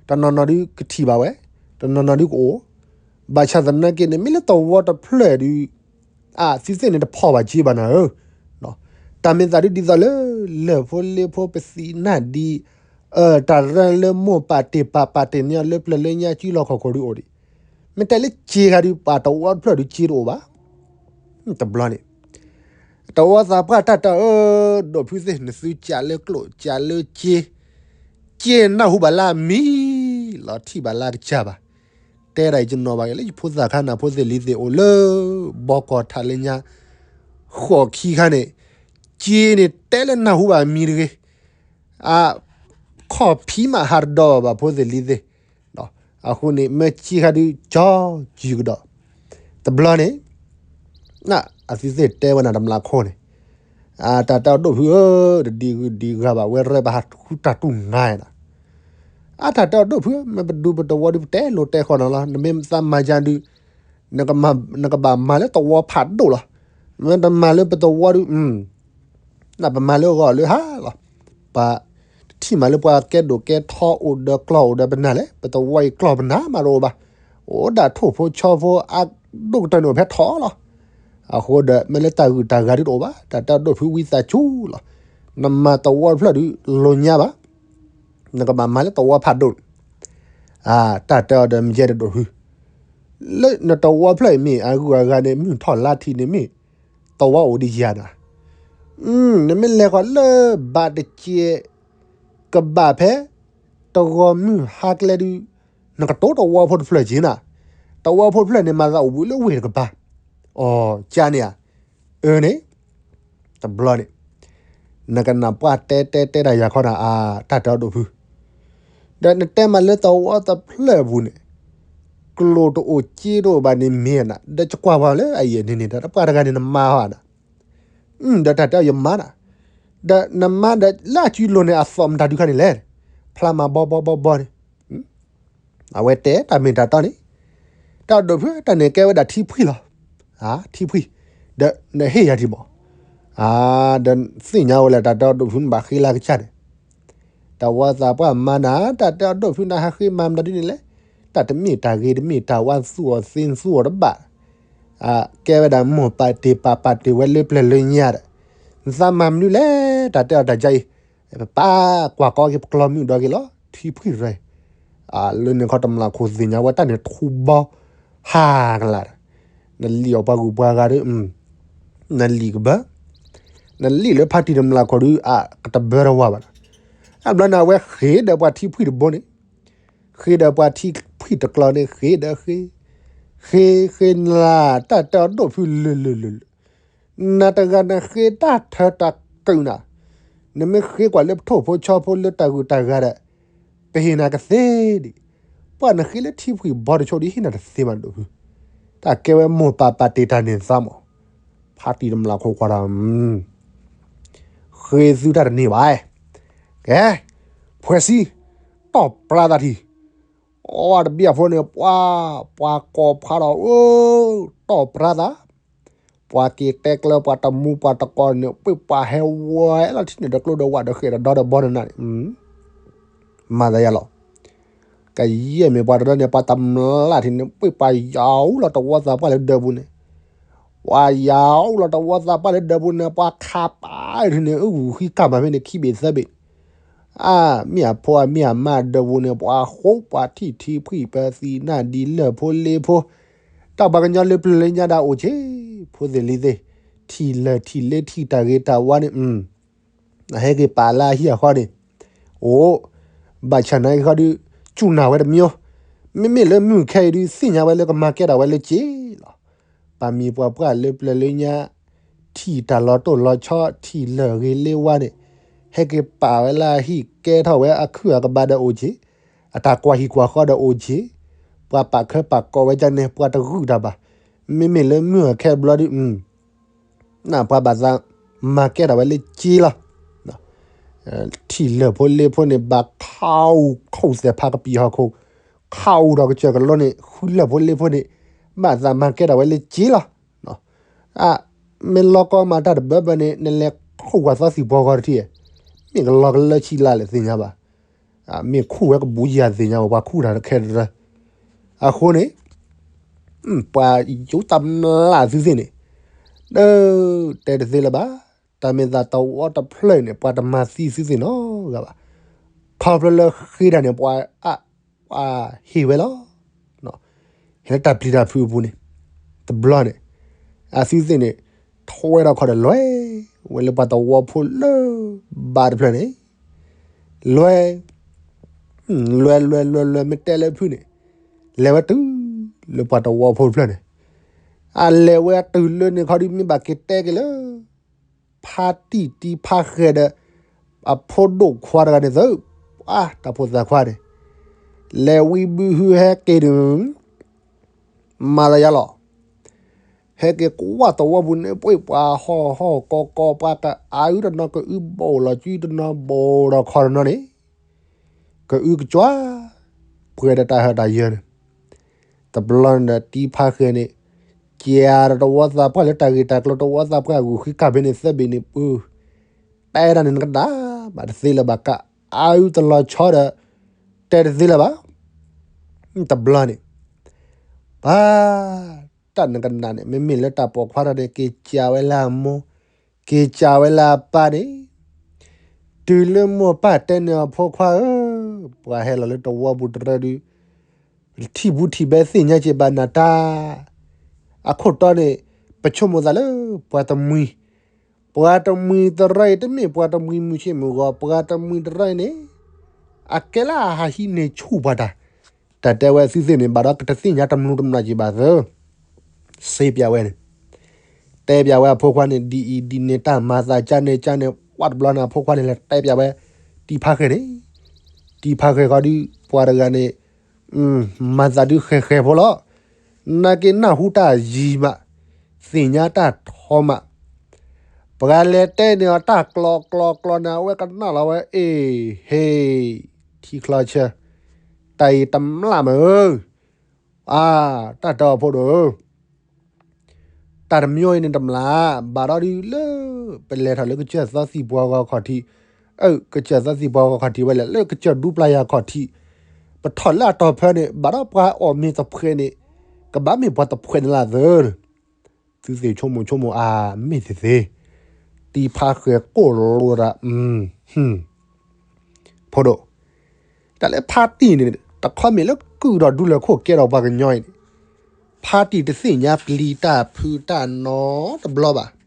တနီၤနီၤဒုးကထံၣ်ဘၣ်ဝဲ, တနီၤနီၤဒုးကအိၣ်, ဘၣ်ဆၣ်သနာ်က့န့ၣ် မ့ၢ်လၢတဝီတဖျၢၣ်ဒုး အသုသ့ၣ်န့ၣ်တဖီၣ်ဘၣ်စ့ဘၣ်နၤဧၢ. တၢ်မ့ၢ်သးဒုးဒ်သိးလၢ လၢၢ်ဖိလ့ဖိပသံးနၢ်ဒံး, တၢ်ရၢလၢမိၢ်ပၢ်တ့ၢ်ပာ်ပာ်တ့ၢ်န့ၢ်အီၤလၢပျၢၤလၢညါစုလီၢ်ခီၣ်ခိၣ်ဒုးအိၣ်ဒံး, မ့ၢ်တဲလၢစ့ဂၤဒုး ပှၤတဝီတဖျၢၣ်ဒုးစ့တအိၣ်ဘၣ်. တဘျီန့ၣ် တဝီသးပှၢ်တၢ်တဲအီၤ ဒိၣ်ဖုသ့ၣ် နသုစးလၢကျိၣ်စးလၢစ့, စ့နၢ်ဟူဘၣ်လၢအမံၤလီၤ ထံၣ်ဘၣ်လၢအကစၢ်ဘၣ်. တဲဒၣ်ယနီၣ်ဘၣ်က့ၤလၢယဖိသၣ်ခါန့ၣ် ဖိသ့ၣ်လံၤသ့ၣ်အိၣ်လၢ ဘီကီၢ်ထးလၢညါ ဃိးခံခါန့ၣ်, စ့န့ၣ်တဲလၢနၢ်ဟူဘၣ်အမံၤတဂ့ၤ, အခီၣ်ဖံးမးဟးတဒီးဘၣ်ဘၣ်ဖိသ့ၣ်လံၤသ့ၣ် အဃိန့ၣ် မ့ၢ်စ့ခါဒုးကၠီယုၢ်ကဒီး. တဘျီန့ၣ် အသုသ့ၣ်တဲဝဲနၤတမျးခိၣ်န့ၣ်, တၢ်တဲအီၤဒိၣ်ဖုဧၢ, တဒံးဂုၤဒံးဂၤဘၣ် ဝဲရဲပဟးဃုတၢ်တူၢ်ငါနၤ. အတၢ်တဲအီၤဒိၣ်ဖုဧၢ, မ့ၢ်ပဒူပတဝီဒုးပတဲလိၤတဲဃီနၤလီၤ, နမ့ၢ်သးမၤယါဒုး နကဘၣ်မၤလၢတဝီဖးဒိၣ်လီၤ. မ့ၢ်တမၤလၢပတဝီဒုး ပမၤလၢအဂီၢ်လၢဟါလီၤ. ပှၤတထံၣ်မးလၢပှၤကဲဒိၣ်ကဲထီအိၣ်ဒီးကျီၢ်အိၣ်ဒီးပနၢ်လဲၣ်, ပတဝီအံၤကျီၢ်ပနၢ်မးတအိၣ်ဘၣ်. အိၣ်ဒၣ်ထိၣ်ဖိဆီဖိအဒိၣ်ကတၢၢ်န့ၣ်အိၣ်ဖဲထီလီၤ. အဃိဒီး မ့ၢ်လၢတၢ်ဂုၤတၢ်ဂၤဒုးတအိၣ်ဘၣ်, တၢ်တဲအီၤဒိၣ်ဖုဝံသးစူၤလီၤ. နမၤတဝီတဖျၢၣ်ဒုးလိာ်ညါဘၣ်, နကဘၣ်မၤလၢတဝီဖးဒိၣ်န့ၣ်. တၢ်တဲအီၤဒီးမ့ၢ်ယဲဒီးဒိၣ်ဖု လၢနတဝီဖျၢၣ်အံၤမ့ၢ်အဂုၤအဂၤန့ၣ် မုၢ်ထီၣ်လါထံးန့ၣ်မ့ၢ် တဝီအိၣ်ဒံးယၤနၤ. နမ့ၢ်လဲၤဃီၤလၢဘၣ်တစဲး ကဘၣ်ဖဲ တဂီၤမုၢ်ဟါကျဲဒုး နကတိၤတဝီဖိတဖျၢၣ်က့ၤနၤ. တဝီဖိတဖျၢၣ်န့ၣ် မၤသးအိၣ်ဘှံးလၢဝ့ၢ်တကပၤ. အီၤ ကန့ၣ်ဧါ. အၢန့ၣ် တဘျီန့ၣ် နကနၣ်ပှၢ်တဲတဲတဲတၢ်ယၤခီနၤ အါ တၢ်တဲအီၤဒိၣ်ဖု ဒီးနတဲမးလၢတဝီတဖျၢၣ်အပူၤန့ၣ် ကျိၣ်တအိၣ်စ့တအိၣ်ဘၣ်န့ၣ်မ့ၢ်နၤ, ဒီးယကွၢ်ပှၤလၢအယံာ်န့ၣ်န့ၣ် ဒီးတပှၢ်တဂၤန့ၣ်နမါဟီနၤ. ဒီးတၢ်တဲအီၤယမါနၤ, ဒီးနမါဒီးလၢအစုလိၤန့ၣ် အသီၣ်မတၤဒုးခါန့ၣ်လဲၣ်, ဖျါမၤဘီဘီဘီဘီန့ၣ်. အဝဲတဲတၢ်မ့ၢ်တၢ်တီန့ၣ်, တၢ်ဒိၣ်ဖုတၢ်န့ၣ်ကဲဝဲဒၣ်ထံဖှံလီၤ. ထံဖှံ, ဒီးနဟ့ၣ်ယၤထံမး, ဒီးသ့ၣ်ညါဝဲလၢတၢ်တဲအီၤဒိၣ်ဖုနဘၣ်ဃ့လၢကစၢ်န့ၣ်, တဝီသးပှၢ်မါနၤ တၢ်တဲအီၤဒိၣ်ဖုနဟးဃ့မၤမတၤဒုန့ၣ်လဲၣ်, တၢ်တမ့ၢ်တၢ်ဂ့ၤတမ့ၢ်တၢ်ဝါသူၣ်အီၤသ့သူၣ်အီၤတဘၣ်, ကဲဝဲဒၣ်မိၢ်ပၢ်တ့ၢ်ပာ်ပာ်တ့ၢ်ဝဲလၢပျၢၤလၢညါဒီး, နသးမၤမနုၤလဲၣ် တၢ်တဲအီၤတၢ်ယါအံၤ, ပပာ်ကွၢ်ကီက့ၤပကျီမုၢ်ဒီးက့ၤလီၤ ထံဖှံရၢၢ် လၢန့ၣ်ခီတမျးခိၣ်သ့ၣ်ညါဝဲတၢ်န့ၣ်ထူဘီဟါကလာ်, နလံၣ်အီၤပှၤဂုၤပှၤဂၤဒီး, နလံၣ်ကဘၢ, နလံၣ်လၢဖါတံၢ်တမျးခိၣ်ဒီး အကတဘၢတဝါဘၣ်နၤ. အဘျီန့ၣ် အဝဲဃ့ဒီးပှၤထံဖှံတဘိန့ၣ်, ဃ့ဒီးပှၤထံဖှံတကျီန့ၣ် ဃ့ဒီးဃ့, ဃ့ဃ့နၤ တၢ်တဲအီၤဒိၣ်ဖုလၢာ်လၢာ်လၢာ်လၢာ်, နၤတဂၤနဃ့တၢ်ထၢတၢ်ကုးနၤ, နမ့ၢ်ဃ့ကွၢ်လၢပထိၣ်ဖိဆီဖိလၢတၢ်ဂုၤတၢ်ဂၤဒီး ပဟ့ၣ်နၤကသ့ဒံး, ပှၤနဃ့လၢထံဖှံဘီတဆိးဒီးဟ့ၣ်နၤတသ့မးဒိၣ်ဖု, တၢ်ကဲဝဲမိၢ်ပၢ်ပာ်တ့ၢ်တၢ်န့ၣ်သးမး, ဖါတံၢ်တမျးခိၣ်ကွၢ်ဒီး ဃ့သုတၢ်တန့ၢ်ဘၣ်, ကဲ, ဖှဲးဆံ, တီၢ်ပြါသးထံၣ်, အီတဘျီဖိန့ၣ် ပှၤ, ပှၤကိးဖးဒီး, အၢ, တီၢ်ပြါသး, ပှၤက့ၤတဲကျၢၤပှၤတမူပှၤတကိးန့ၣ် ပှ့ၤပှၤဟဲဝဲလီၤထံၣ်န့ၣ် ဒီးကျိဒီးဝးဒီးဃဲၣ်ဒီးဒီဒီးဘီနနၣ်န့ၣ်, မၤသးယါလီၤ. ကယဲၢ်မ့ၢ်ပှၤတဒီန့ၣ် ပှၤတမျၢ်ထံၣ်န့ၣ် ပှ့ၤပှၤယၤအူလီၤတဝီသးပှၢ်လၢဒၢးပူၤန့ၣ်, ပှၤယၤအူလီၤတဝီသးပှၢ်လၢဒၢးပူၤန့ၣ် ပှၤခးပာ်ထံၣ်န့ၣ် အူဂူၤဃံကၢ်မးဖဲန့ၣ် ခံဘ့ၣ်သၢဘ့ၣ် အါ, မ့ၢ်အဖိအမ့ၢ်အမါဒၢးပူၤန့ၣ် ပှၤဃိပှၤထံၣ်ထံဖှံၣ်ပသံးနၢ်ဒံးလၢၢ်ဖိလ့ဖိ, တၢ်ပှၤကညီလၢပျၢၤလၢညါဒၣ်အိၣ်က့ၤ, ဖိသ့ၣ်လံၤသ့ၣ်, ထံၣ်လၢၢ်ထံၣ်လ့ထံၣ်တၢ်ဂ့ၤတၢ်ဝါန့ၣ်, အဟဲက့ၤပာ်လၢအဟံၣ်အဃီန့ၣ်, အိၣ်, ဘၣ်ဆၣ်နာ်က့ၤဃီဒုး, စူၢ်နာ်ဝဲတမံၤ, မ့မ့ၢ်လၢမုၢ်ခဲအံၤဒုး သ့ၣ်ညါဝဲလၢကမၤကဲထီၣ်ဝဲလၢက့ၤလီၤ. ပှၤမံၤပှၤပှၢ်လၢပျၢၤလၢညါ ထံၣ်တၢ်လီၤတိၢ်လီၤဆီ ထံၣ်လၢၢ်ဂ့ၤလ့ဝါန့ၣ် ဟဲက့ၤပာ်ဝဲလၢအဟံၣ်ကဲထီၣ်ဝဲအခုၣ်အကဘၣ်ဒီးအိၣ်က့ၤ, အတၢ်ကွၢ်ဟံၣ်ကွၢ်ဃီဒီးအိၣ်က့ၤ, ပှၤပာ်ခၢပာ်ကိးဝဲဒ်န့ၣ် ပှၤတဂုာ်တၢ်ဘၣ်. မ့မ့ၢ်လၢမုၢ်အခဲဘျီဒုး ပှၤဘၣ်သးမၤကဲထီၣ်ဝဲလၢက့ၤလီၤ. ထံၣ်လၢၢ်ဖိလ့ဖိန့ၣ် ဘၣ်ခးအူခိၣ်သဲးဖးကပံာ်ဟီၣ်ခိၣ်, ခးအူဒီးကစၢၢ်ကလိန့ၣ် ဃုလၢၢ်ဖိလ့ဖိန့ၣ် ဘၣ်သးမၤကဲထီၣ်ဝဲလၢက့ၤလီၤ. မ့ၢ်လီၤကီမးတၢ်တဘၢဘၢန့ၣ် နလဲၤခိၣ်ကွၢ်သီသံၣ်ပှီဂီၤတထံၣ်, မ့ၢ်ကလီကလၢဆံလါလဲၣ်သ့ၣ်ညါဘၣ်. မ့ၢ်ခူၣ်ဝဲကဘူးယၤသ့ၣ်ညါဘၣ် ပှၤခူၣ်တၢ်တခဲတရၢ. အဃိန့ၣ် ပှၤယူတၢ်မျၢ်သုသ့ၣ်န့ၣ် ဒီး တဲတသ့လၢၤဘၣ်. တၢ်မ့ၢ်သးတဝီတဖျၢၣ်န့ၣ် ပှၤတမၤသံသုသ့ၣ်နီတဂၤဘၣ်. ခီဖျိလၢဃ့တၢ်န့ၣ် ပှၤအ ပှၤဟ့ၣ်ဝဲလီၤ. ဟဲလၢတၢ်ပျံၤတၢ်ဖုးအပူၤန့ၣ် တဘျီန့ၣ် အသုသ့ၣ်န့ၣ် ထီၣ်ဝဲဒီးခီၣ်ဒီးလဲၤ ဝဲလၢပှၤတဝီဖိလၢဘၣ်တဖျၢၣ်န့ၣ် လဲၤ လဲၤလဲၤလဲၤလဲၤ မ့ၢ်တဲလၢဖုန့ၣ် လဲၤဝဲတုၤလၢပှၤတဝီဖိတဖျၢၣ်န့ၣ် အလဲၤဝဲတုၤလၢန့ၣ်ခီဒုး မ့ၢ်ဘၣ်က့ၤတဲက့ၤလၢ ဖါတံၢ်တံဖါဃဲၤဒီး အဖိဒိၣ်ခွါတဂၤန့ၣ်သု, ပှၤတၢ်ဖိသၣ်ခွါန့ၣ် လဲၤဝံၤဘုဟုဟဲက့ၤဒုး မၤသးယါလီၤ. ဟဲက့ၤကွၢ်တဝီပူၤန့ၣ် ပှ့ၤပှၤဟီၣ်ဟီၣ်ကီကီ ပှၤကအုတနီၤကအုဘိၣ်လီၤ ကွံတနီၤဘိၣ်ဒီးခီတနီၤန့ၣ် ကအုကစွါ ပှဲၤဒီးတၢ်ဟၢတၢ်ယၢၤန့ၣ် တဘျီန့ၣ်ဒီးတံဖါဃဲၤန့ၣ် ကဲဒီးတဝီသးပှၢ်လၢတၢ်ဂ့ၢ်တၢ်ကျိၤ တဝီသးပှၢ်အဂုာ်ဃံကၢ်ဖဲန့ၣ်သၢဘ့ၣ်န့ၣ် ပူၤ တဲဒၣ်န့ၣ်နကနၣ် ဘၣ်တသ့လၢၤဘၣ် ကအုတလီၤဆီဒီး တဲတသ့လၢၤဘၣ် တဘျီန့ၣ် ပှၤ တၢ်နကနၣ်န့ၣ် မ့မ့ၢ်လၢတၢ်ပိာ်ခွါတဂၤန့ၣ် က့ၤစံးဝဲလၢအမိၢ် က့ၤစံးဝဲလၢအပၢ်န့ၣ် တုၤလၢမိၢ်ပၢ်တဲန့ၣ်အဖိခွါဧၢ, ပှၤဟဲလီၤလၢတဝီပူၤတရၢဒုး ထံၣ်ဘူးထံၣ်ဘဲသ့ၣ်ညါက့ၤဘၣ်နၤတၢ် အခိၣ်တီန့ၣ် ပဆိကမိၣ်သးလၢ ပှၤတမှံၤ ပှၤတမှံၤတရၢအံၤ တမ့ၢ်ပှၤတမှံၤမုၢ်ဆ့ၣ်မုၢ်ဂီၤ ပှၤတမှံၤတရၢအံၤန့ၣ် အကဲလၢအဟးဟံးန့ၢ်ဆူၣ်ပှၤတၢ် တၢ်တဲဝဲသုသ့ၣ်န့ၣ် ဘၣ်ဒီးကတသ့ၣ်ညါတမျိၤတမျာ်က့ၤဘၣ်သၢ စ့ပၠးဝဲန့ၣ် တဲပၠးဝဲအဖိခွါန့ၣ် ဒ်အံၤဒ်န့ၣ် တၢ်မၤသးကန့ၣ်ကန့ၣ် ကွၢ်တဘျီန့ၣ်အဖိခွါန့ၣ် လဲၤတဲပၠးဝဲ တံဖါဃဲၤန့ၣ် တံဖါဃဲၤဃီဒုး ပှၤတဂၤန့ၣ် မၤသးဒုးဃဲၤဃဲၤဖိလီၤ. နာ်က့နၢ်ဟူတၢ်ယံၤမး သ့ၣ်ညါတၢ်ထီမး ပှၤလဲၤတဲန့ၢ်အီၤတၢ်ကျီကျီကျီန့ၣ် အဝဲကနၣ်လီၤဝဲ အ့ၣ် ဟ့ၣ် ထံချီဆၢ တၢ်အံၤတမျၢ်မးဧၢ, အါ တၢ်တဲအီၤဖိဒိၣ်ဧၢ တၢ်တမံၤအံၤန့ၣ်တမျၢ် ဘၣ်ဒီးဒုးလၢ ပလဲၤထီၣ်လၢကစၢၢ်သီသံၣ်ပှၤဂီၤခီၣ်ထံး, အၢ ကစၢၢ်သီသံၣ်ပှၤဂီၤခီၣ်ထံးဝဲလဲၣ် လၢကစၢၢ်ဒူပျၢ်ယၤခီၣ်ထံး, ပထီၣ်လၢအတီၢ်ဖဲန့ၣ် ဘၣ်ဒီးပှၤအီၣ်မ့ၤတဖှဲးန့ၣ် ကဘၣ်မ့ၢ်ပှၤတဖှဲးန့ၣ်လၢသၢ သုသ့ၣ်ဆိကမိၣ်ဆိကမိၣ်အါ မ့ၢ်သ့ၣ်သ့ၣ်, တံဖါဃဲၤကိၣ်လိာ်တၢ် ဖိဒိၣ်, တၢ်လၢဖါတံၢ်န့ၣ် တခီမ့ၢ်လၢကုၢ်ဒီးဒူလၢၢ်ခိၣ်ကဲထီၣ်ပှၤကညီအံၤန့ၣ်, ဖါတံၢ်တသ့ၣ်ညါပျံၤတၢ်ဖုးတၢ်နီတဘျီဘၣ်.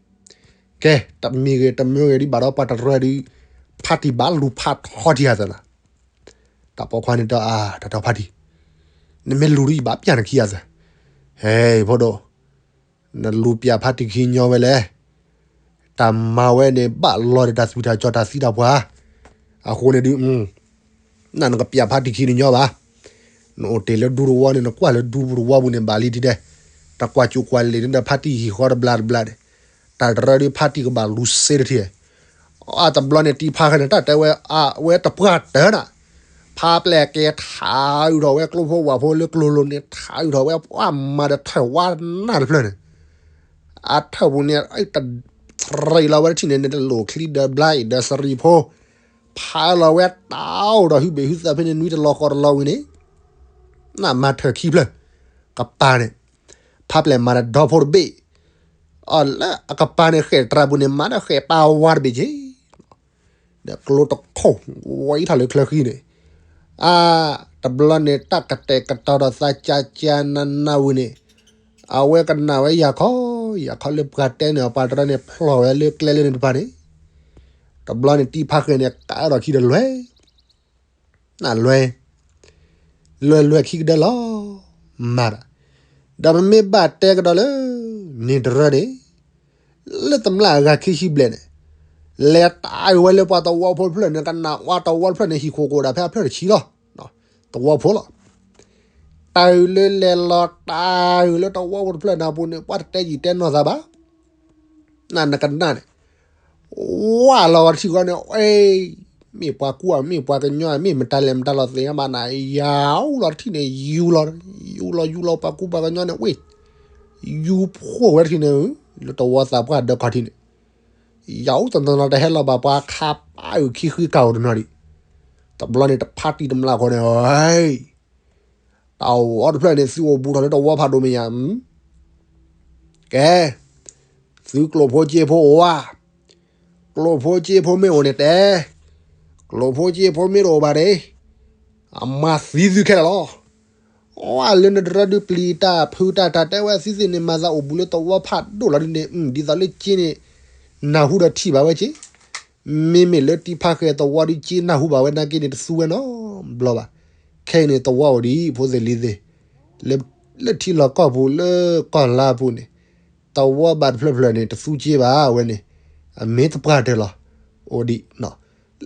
ကဲ တမံၤဂ့ၤတမံၤဂ့ၤဒ်ဘၣ်ဒီးပှၤတရၢဒုး, ဖါတံၢ်ဘၣ်လူၤဖးထီထံအသးလီၤ. တၢ်ပိာ်ခွါန့ၣ်တဲအါ တၢ်တီဖါတံၢ်, နမ့ၢ်လူၤဒ်ယဘၣ်ပျၢ်နခံအသး, ဟဲ ဖိဒိၣ် နလူၤပျၢ်ဖါတံၢ်ခံညီဝဲလဲၣ်. တၢ်မၤဝဲန့ၣ် ဘၣ်လီၤဒီးတၢ်သွံၣ်တၢ်စီတၢ်သံတၢ်ပှၢ်, အဃိန့ၣ်ဒုး, နနကပျၢ်ဖါတံၢ်ခံတညီဘၣ်. နအိၣ်တ့ၢ်လၢဒူသဝီန့ၣ် နကွၢ်လၢဒူပူၤတဝီပူၤန့ၣ် ဘၣ်လံထံဒဲး, တၢ်ကွၢ်ကူကွၢ်လ့ၤန့ၣ်ဒီးဖါတံၢ်ဟံၣ်ဃီတဘျါတဘျါန့ၣ်, တၢ်တရၢဒုးဖါတံၢ်ကဘၣ်လူၤစ့တထံၣ် အတဘျီန့ၣ် တံဖါဃဲန့ၣ် တၢ်တဲဝဲ အဝဲတပှၢ်တၢၢ်နၤ, ဖါပျဲၢ်က့ၤထးအုးထီၣ်ဝဲကျိဖိဝၣ်ဖိလၢကျိလိၤန့ၣ် ထးအုးထီၣ်ဝဲ ပှၤမၤဒီးထၢၣ်ဝါနၢ်တဖျၢၣ်န့ၣ်, အထၢၣ်ပူၤန့ၣ် တရံးလီၤဝဲတထံၣ်န့ၣ် တလိၣ်ချံဒီးဘျါအံၤဒီးစရံဖိ, ဖးလီၤဝဲတၢ်အိၣ်ဒီးဟုဘ့ၣ်ဟုသးဖဲန့ၣ် နွံတလီၤဃီတလီၤဝံၤန့ၣ်, နမၤထၢၣ်ခံဖျၢၣ်, ကပၤန့ၣ်, ဖါပျဲၢ်မၤဒီးဒီဖိတဘ့ၣ် အလၢအကပၤန့ၣ် ဃဲၣ်တြၤပူၤန့ၣ် မၤဒီးဃဲၣ်ပာ်ဝါတဘ့ၣ်က့ၤ, ဒီးကျိတခိၣ် ဝံထီၣ်လၢချၢဃံန့ၣ်, အါ တဘျီန့ၣ် တၢ်ကတဲာ်ကတီၤဒီးသးကၢ်ကၢ်နးနးဝံၤန့ၣ်, အဝဲကနၣ်ဝဲယၤခီ, ယၤခီလၢပှၤတဲန့ၣ် အပှၤတရၢန့ၣ် ဖျီၣ်ဝဲလၢကျဲလၢန့ၣ်တဖၣ်န့ၣ်, တဘျီန့ၣ် တံဖါဃဲန့ၣ် ကးထီၣ်ခံဒီးလွဲၢ် နလွဲၢ်, လွဲၢ်လွဲၢ်ခံကဒၢလီၤ, မၤတၢ်, ဒီးပမ့ၢ်ဘၣ်တဲကဒီးလၢ န့ၣ်တရၢန့ၣ်, လၢတမျၢ်အဂၤခံဆံဘျဲၣ်န့ၣ်, လဲၤတၢ်အုးဝဲလၢပှၤတဝီဖိတဖျၢၣ်န့ၣ် ကနၣ်ဝဲတဝီတဖျၢၣ်န့ၣ် ဟံၣ်ခိၣ်ကအိၣ်ဒၣ်ဖဲအဖျၢၣ်တဆံလီၤ, တဝီဖိလီၤ. တၢ်အုးလၢလဲၤလီၤတၢ်အုးလၢတဝီဖိတဖျၢၣ်န့ၣ်အပူၤန့ၣ် ပှၤတတဲယံာ်တဲနီၢ်သးဘၣ် နနကနၣ်န့ၣ်, ဝၢ်လီၤဝဲတထံၣ်ဃီန့ၣ် အ့ မ့ၢ်ပှၤကူၣ်ဧါ မ့ၢ်ပှၤကညီဧါ မ့ၢ်မတၤလဲၣ်မတၤလီၤသ့ၣ်ညါဘၣ်နၤ ယၤအူလီၤတထံၣ်န့ၣ် ယူၤလီၤ, ယူၤလီၤယူၤလီၤပှၤကူၣ်ပှၤကညီန့ၣ် ဝ့ၢ်, ယူၤဖှိၣ်ဝဲတထံၣ်န့ၣ် လၢတဝီသးပှၢ်ဒၢခီၣ်ထံးန့ၣ်, ယအိၣ်တနီၤနီၤတဟဲလီၤဘၣ်ပှၤခးပၢ်အုၣ်ခံဃုကၢ်အိၣ်တနီၤဒံး, တဘျီန့ၣ်တဖါတံၢ်တမျးခိၣ်န့ၣ်, တၢ်အိၣ်အီၤတဖျၢၣ်န့ၣ် သုအိၣ်ဘူးထီၣ်လၢတဝီဖးဒိၣ်မ့ၢ်ဧါ, ကဲ, သုကျိာ်ဖိစ့ဖိအိၣ်ဧါ, ကျိာ်ဖိစ့ဖိမ့ၢ်အိၣ်န့ၣ်တဲ, ကျိာ်ဖိစ့ဖိမ့ၢ်တအိၣ်ဘၣ်န့ၣ်, အမၤသံသုခဲလၢာ်လီၤ. အလၢနတရၢဒုးပျံၤတၢ်ဖုးတၢ်တၢ်တဲဝဲသုသ့ၣ်န့ၣ် မၤသးအိၣ်ဘူးလၢတဝီဖးဒိၣ်လီၤဒ်န့ၣ်, ဒ်သိးလၢစ့န့ၣ် နၢ်ဟူဒီးထံၣ်ဘၣ်ဝဲက့, မ့မ့ၢ်လၢတံဖးဃဲသဝီဒုးစ့နၢ်ဟူဘၣ်ဝဲနာ်က့န့ၣ် တသူဝဲနီတဘျီဘၣ်. ခဲအံၤန့ၣ်သဝီအိၣ်ဒံးဖိသ့ၣ်လံၤသ့ၣ်, လၢထံလီၢ်ကီၢ်ပူၤလၢကီၢ်လါပူၤန့ၣ်, သဝီဘၣ်တဖျၢၣ်ဖျၢၣ်န့ၣ် တသူစ့ဘၣ်ဝဲန့ၣ်, အမ့ၢ်တပှၢ်တၢၢ်လီၤ. အိၣ်ဒံး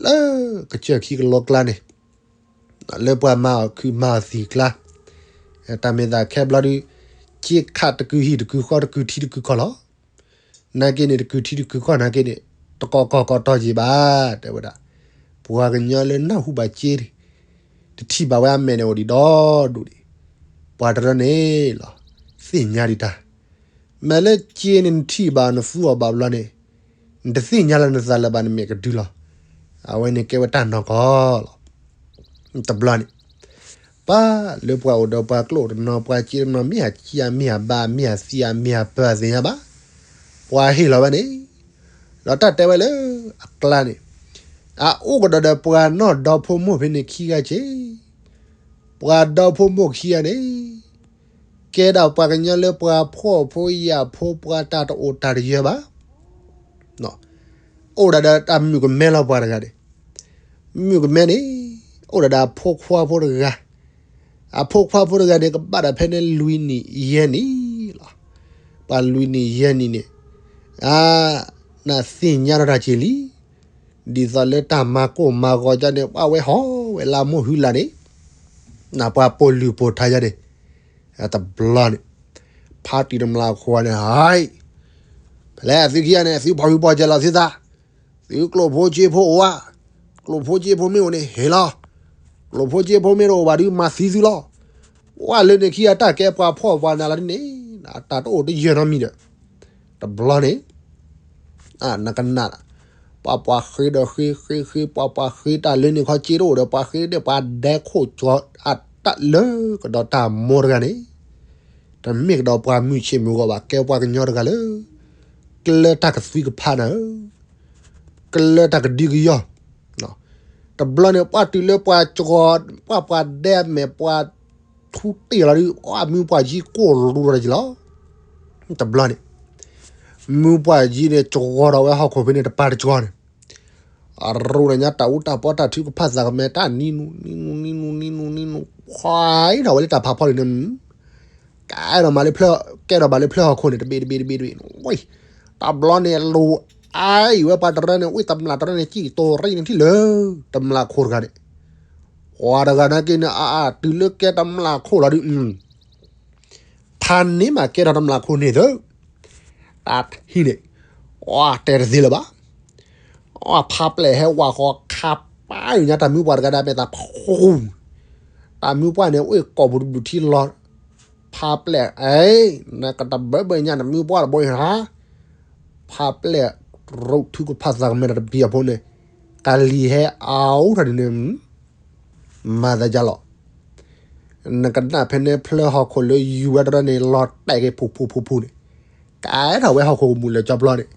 လၢကစၢၢ်ခံကလီကျါန့ၣ်, လၢပှၤမၤအီၣ်ခုးမၤအီၣ်သံၣ်ကျါ, တၢ်မ့ၢ်သးခဲဘျီဒုး, စ့ခးတကုာ်ဟံၣ်တကုာ်ဃီတကုာ်ထံတကုာ်ကီၢ်လီၤ. နာ်က့န့ၣ် တကုာ်ထံတကုာ်ကီၢ်နာ်က့န့ၣ်, တကီၢ်ကီၢ်ကီၢ်တီၢ်ယံၤဘၣ် တဲဝဲဒၣ်, ပှၤကညီလၢနၢ်ဟူဘၣ်စ့, တထံၣ်ဘၣ်ဝဲအမဲာ်န့ၣ်အိၣ်ဒံးဒီဒူၣ်ဒံး, ပှၤတရၢန့ၣ်လီၤ, သ့ၣ်ညါဒံးတၢ်, မ့ၢ်လၢစ့န့ၣ်နထံၣ်ဘၣ်နသူအီၤဘၣ်ဘျီန့ၣ်, နတသ့ၣ်ညါလၢနသးလၢၤဘၣ်နမဲာ်ကဒုလီၤ. အဝဲန့ၣ်ကဲဝဲတၢ်နီၢ်ကီၢ်လီၤ. တဘျီန့ၣ်, ပှၤလၢပှၤအိၣ်ဒီးပှၤကျိာ်တနီၤ ပှၤစ့တနီၤ မ့ၢ်အစ့အမ့ၢ်အဘါ အမ့ၢ်အသံ အမ့ၢ်အပၢၤသ့ၣ်ညါဘၣ်, ပှၤဟ့ၣ်လီၤဝဲန့ၣ်, ဒီးတၢ်တဲဝဲလၢအကျါန့ၣ်, အအိၣ်ကဒီးဒီးပှၤနီၢ်ဒီဖိမိၢ်ဖဲန့ၣ်ခံဂၤက့, ပှၤဒီဖိမိၢ်ခံဂၤန့ၣ်, ကဲဒၣ်ပှၤကညီလၢပှၤဖှီၣ်ဖိယာ်ဖိ ပှၤတၢ်တအိၣ်တၢ်တယၢၤဘၣ်, အိၣ်ဒၣ်ဒီးတၢ်မုၣ်ကမဲလီၤပှၤတဂၤန့ၣ်, မုၣ်ကမဲန့ၣ်, အိၣ်ဒၣ်ဒီးအဖိခွါဖိတဂၤ, အဖိခွါဖိတဂၤန့ၣ် ကဘၣ်တၢ်ဖဲန့ၣ်လွံၢ်နံၣ်ယဲၢ်နံၣ်လီၤ. ပှၤလွံၢ်နံၣ်ယဲၢ်နံၣ်န့ၣ်, အ, နသ့ၣ်ညါထီၣ်တၢ်က့ၤလံ, ဒ်သိးလၢတၢ်မၤကိၢ်မၤဂီၤကန့ၣ် ပှၤဝဲဟီၣ်ဝဲလၢမိၢ်ဟုလၢ်န့ၣ်, နပှၤပိာ်လုၢ်ပိာ်ထါယါန့ၣ်, တဘျီန့ၣ်, ဖါတံၢ်တမျးခိန့ၣ်, ဖဲလဲၣ်သုခံဂၤန့ၣ် သုဖီၣ်ဟုဖီၣ်ကဲလီၤသုသး, သုကျိာ်ဖိစ့ဖိအိၣ်ဧါ, ကျိာ်ဖိစ့ဖိမ့ၢ်အိၣ်န့ၣ်ဟ့ၣ်လီၤ, ကျိာ်ဖိစ့ဖိမ့ၢ်တအိၣ်ဘၣ်ဒုးမၤသံသုလီၤ. ပှၤလၢန့ၣ်ခံဂၤတၢ်ကဲပှၤဖှီၣ်ပှၤနးလီၤဒ်န့ၣ်, တၢ်တအိၣ်တယၢၤနီတမံၤဒီး, တဘျီန့ၣ် နကနၣ်, ပှၤပှၤဃ့ဒီးဃ့ ဃ့ဃ့ ပှၤပှၤဃ့တၢ်လၢန့ၣ်ခီစ့တအိၣ်ဒီး ပှၤဃ့ဒီးပှၤဒဲခိၣ်ကၠီအတၢ်လၢကဒီးတၢ်မိၢ်တဂၤန့ၣ်, တမ့ၢ်ကဒီးပှၤမုၢ်ဆ့ၣ်မုၢ်ဂီၤဘၣ် ကဲပှၤကညီတဂၤလၢ ကျၢတၢ်ကသွံကဖးနၤဧၢ, ကျၢတၢ်ကဒံကယီၢ်, တဘျီန့ၣ် ပှၤတုၤလၢပှၤကီ, ပှၤပှၤဒဲအမဲာ် ပှၤထူတ့ၢ်လီၤဒုး အမုၢ်ပှၢ်ယံကိၢ်ရူၤထီၣ်က့ၤလီၤ. တဘျီန့ၣ် မုၢ်ပှၢ်ယံန့ၣ် ကဝီၤထီၣ်ဝဲဟီၣ်ခိၣ်ဖဲန့ၣ်တပၤတကီန့ၣ်, အရူၢ်တညါတၢ်အူတၢ်ပီတၢ်ထုကဖၣ်သးကမဲာ် တၢ်နံနူနံနူနံနူနံနူနံနူ, ဖှဲထီၣ်ဝဲလၢတၢ်ဖးဖီလံန့ၣ်, ကဲထီၣ်ဘၣ်လၢဖျၢၣ်, ကဲထီၣ်ဘၣ်လၢဖျၢၣ်ဟီၣ်ခိၣ်န့ၣ် တဘ့ၣ်တဘ့ၣ်တဘ့ၣ်တဘ့ၣ်, တဘျီန့ၣ် လိၤအါအံၤဝဲပှၤတရၢန့ၣ် ဝံၣ်တမျၢ်တရၢန့ၣ် စံၣ်တိၤရံၣ်န့ၣ်ထံၣ်လၢ တမျၢ်ခိၣ်တဂၤန့ၣ်, ပှၤတဂၤနာ်က့န့ၣ် အအတုၤလၢကဲတမျၢ်ခိၣ်လီၤဒုး ဖးန့ၢ်မးကဲထီၣ်တမျၢ်ခိၣ်န့ၣ်သု, တၢ်ထံၣ်န့ၣ်, အတဲတသ့လၢၤဘၣ်, အဖးပျဲၢ်ဟဲဝးဃီခးပၢ်ညါတၢ်မုၢ်ပှၢ်တဂၤဒၣ်မဲာ်သးဖူ, တၢ်မုၢ်ပှၢ်န့ၣ် အိၣ်ကိာ်ပူၤတဘျုးထံလီၤ, ဖးပျဲၢ်, နကတဘၢဘၢညါနမုၢ်ပှၢ်တဘိအံၤဧါ, ဖးပျဲၢ်, ရူၢ်ထုကဖၣ်သးကမဲာ်တၢ်တဘံၣ်အဖိန့ၣ်, ကလံၤဟဲအါအိၣ်ထီၣ်ဒ်န့ၣ် မၤသးဒ်လဲၣ်, နကနၣ်ဖဲန့ၣ်ဖျၢၣ်ဟီၣ်ခိၣ်လၢယူၤဝဲတရၢန့ၣ် လီၤတဲာ်က့ၤဖူဖူဖူဖူန့ၣ်, ကဲထီၣ်ဝဲဟီၣ်ခိၣ်ကမူၣ်လၢကၠီပျီန့ၣ်,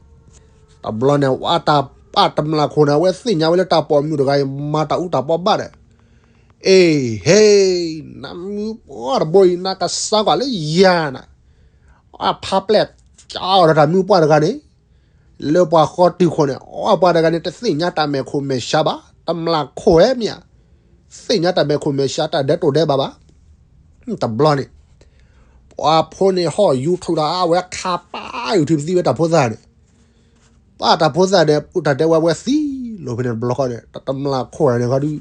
တဘျီန့ၣ် ဝဲတၢ်ပၢ်တမျၢ်ခိၣ်န့ၣ် အဝဲသ့ၣ်ညါဝဲလၢတၢ်ပိာ်မုၣ်တဂၤအံၤ မၤတၢ်အူတၢ်ပီဘၣ်ဒီး, အ့ၣ် ဟ့ၣ်, နမုၢ်ပှၢ်တဘိအံၤ နကစၢ်ကွၢ်လၢယၤနၤ, အဖးပျဲၢ်, ကၠီအီၤဒီးတၢ်မုၢ်ပှၢ်တဂၤန့ၣ် လၢပှၤဃီတုၤခိၣ်န့ၣ် အပှၤတဂၤန့ၣ် တသ့ၣ်ညါတၢ်မဲာ်ခိၣ်မဲာ်ဆှါဘၣ်, တမျၢ်ခိၣ်ဝဲမ့ၢ်ဧါ, သ့ၣ်ညါတၢ်မဲာ်ခိၣ်မဲာ်ဆှါ တၢ်ဒဲးတိၢ်ဒဲးဘးဘၣ်, တဘျီန့ၣ် ပှၤဖိန့ၣ်ဟီၣ်ယူၤထုးဒီး အဝဲခးပၢ်အုၣ်ထံပသံဝဲတၢ်ဖိသၣ်န့ၣ်, ပှၤတၢ်ဖိသၣ်န့ၣ် ပုၢ်တၢ်တဲဝဲဝဲသံလီၤဖဲန့ၣ်တဘျီဃီန့ၣ် တမျၢ်ခိၣ်န့ၣ်ခီဒုး,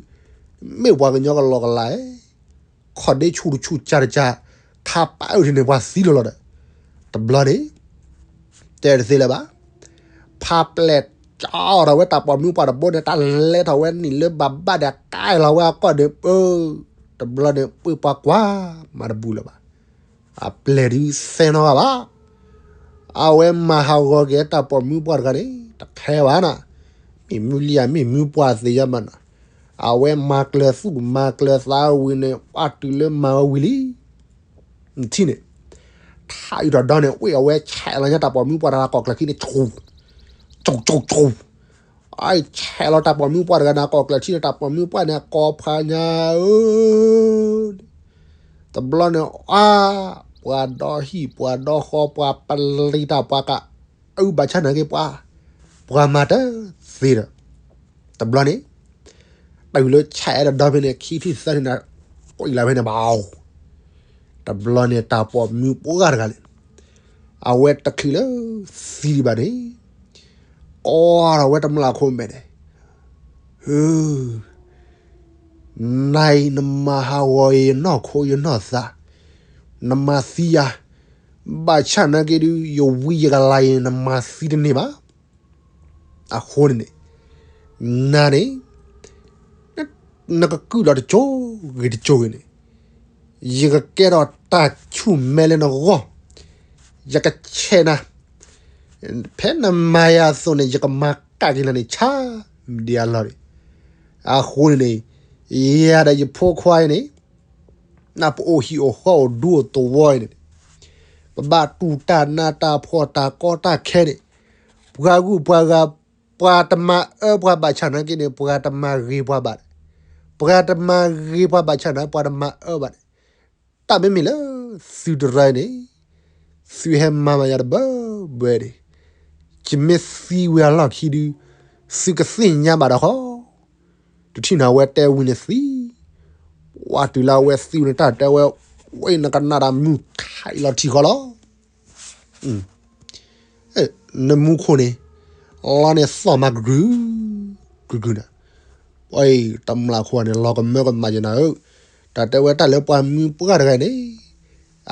မ့ၢ်ပှၤကညီကလီကလး ခီၣ်ဒ့ဆူၣ်တဆူၣ်ကၢ်တကၢ်, ခးပၢ်အုၣ်ထံန့ၣ် ပှၤသံလီၤလီၤဒီး, တဘျီန့ၣ် တဲတသ့လၢၤဘၣ်, ဖးပျဲၢ်ကၠီထီၣ်ဝဲတၢ်ပိာ်မုၣ်ပှၢ်တဘိန့ၣ် တၢ်လဲၤထီၣ်ဝဲနံၣ်လၢဘၣ်ဘၣ်ဒီးကါလီၤဝဲအကီၢ်န့ၣ်ပၢ, တဘျီန့ၣ် ပှ့ၤပှၤကွၢ်မၤတဘူးလၢၤဘၣ်, အပျဲၢ်ဒုးသဲနီၣ်ဂၤဘၣ်, အဝဲမၤဟးဂီၤက့ၤတၢ်ပိာ်မုၣ်ပှၢ်တဂၤန့ၣ် တခဲဘၣ်နၤ, မ့ၢ်မုၢ်လံဧါ မ့ၢ်မုၢ်ပှၢ်သ့ၣ်ညါဘၣ်နၤ, အဝဲမၤကျၢၤသူၣ်မၤကျၢၤသးဝံၤန့ၣ် ပှၤတုၤလၢမၤဝဲဝံၤလံ နထံၣ်န့ၣ်, ထါအုးထီၣ်ဒီန့ၣ် ဝ့ၢ်အဝဲဆဲးလီၤညါတၢ်ပိာ်မုၣ်ပှၢ်တဂၤကိးကျၢၢ်ခံန့ၣ် ဆူ, ဆူ, ဆူ, ဆူ, အဆဲးလီၤတၢ်ပိာ်မုၣ်ပှၢ်တဂၤန့ၣ် ကိးကျၢၢ်ထံန့ၣ် တၢ်ပိာ်မုၣ်ပှၢ်န့ၣ် ကိးဖးညါဧၢ, တဘျီန့ၣ် အါ, ပှၤဒီဟံၣ်ပှၤဒီဃီ ပှၤပလံၤတၢ် ပှၤကအုဘၣ်ဆၣ်နာ်က့ ပှၤ, ပှၤမၤတသ့ဒီး တဘျီန့ၣ် တုၤလၢဆဲးဒီးဒီဖဲန့ၣ် ခံထံၣ်သၢထံၣ်န့ၣ် ကွံာ်လီၤဖဲန့ၣ်ဘၣ်, တဘျီန့ၣ် တၢ်ပိာ်မုၣ်ပှၢ်တဂၤန့ၣ် အဝဲတချုးလၢသံဒံးဘၣ်န့ၣ် ကိးထီၣ်ဝဲတမျၢ်ခိၣ်မဲာ်န့ၣ်, ဟၢ, နၤအံၤနမၤဟးဂီၤအံၤ ယနီၢ်ခိယနီၢ်သး, နမၤသံယၤ, ဘၣ်ဆၣ်နာ်က့ဒုး ယဝံယကလၤအံၤ နမၤသံတန့ၢ်ဘၣ်. အဃိန့ၣ်န့ၣ်, နၤန့ၣ် နကကုၢ်လီၤတကၠိဂ့ၤတကၠိဂ့ၤန့ၣ်, ယကကဲထီၣ်တၢ်ဆူၣ်မဲလၢနဂီၢ်, ယကဆဲးနၤ, ဖဲနမၤယၤအသိးန့ၣ် ယကမၤကၣ်က့ၤနၤန့ၣ် ဆါမံၤဒံးအလီၢ်န့ၣ်, အဃိန့ၣ်န့ၣ်, ယၤဒီးယဖိခွါအံၤန့ၣ် နပအိၣ်ဟံၣ်အိၣ်ဃီအိၣ်ဒူအိၣ်သဝီအံၤန့ၣ်, ပဘၣ်တူၢ်တၢ်နးတၢ်ဖှီၣ်တၢ်ကီတၢ်ခဲန့ၣ်, ပှၤဂုၤပှၤဂၤ, ပှၤတမၤအၢပှၤဘၣ်ဆၣ်နာ်က့န့ၣ် ပှၤတမၤဂ့ၤပှၤဘၣ်န့ၣ်, ပှၤတမၤဂ့ၤပှၤဘၣ်ဆၣ်နာ် ပှၤတမၤအၢဘၣ်န့ၣ်, တၢ်မ့မ့ၢ်လၢသုတရၢအံၤန့ၣ်, သုဟဲမၤဘၣ်ယၤတဘၢဘၢဒံး, ယမ့ၢ်သံဝံၤအလီၢ်ခံဒုး, သုကသ့ၣ်ညါဘၣ်ဒီးဃီ တထံၣ်န့ၣ်အဝဲတဲဝံၤန့ၣ်သံ, ပှၤတုၤလၢအဝဲသံဝံၤန့ၣ် တၢ်တဲဝဲ, ဝဲနကနၣ်တၢ်မုၢ်ခးအံၤလီၤထံဃီလီၤ. နမူခိၣ်န့ၣ်, လီၤန့ၣ်သီၣ်မးကကုာ်, ကကုာ်န့ၣ်, တမျၢ်ခိၣ်န့ၣ် လီၤကမၢကမၣ်ယနၤဧၢ, တၢ်တဲဝဲတၢ်လၢပှၤမုၢ်ပှၢ်တဂၤန့ၣ်,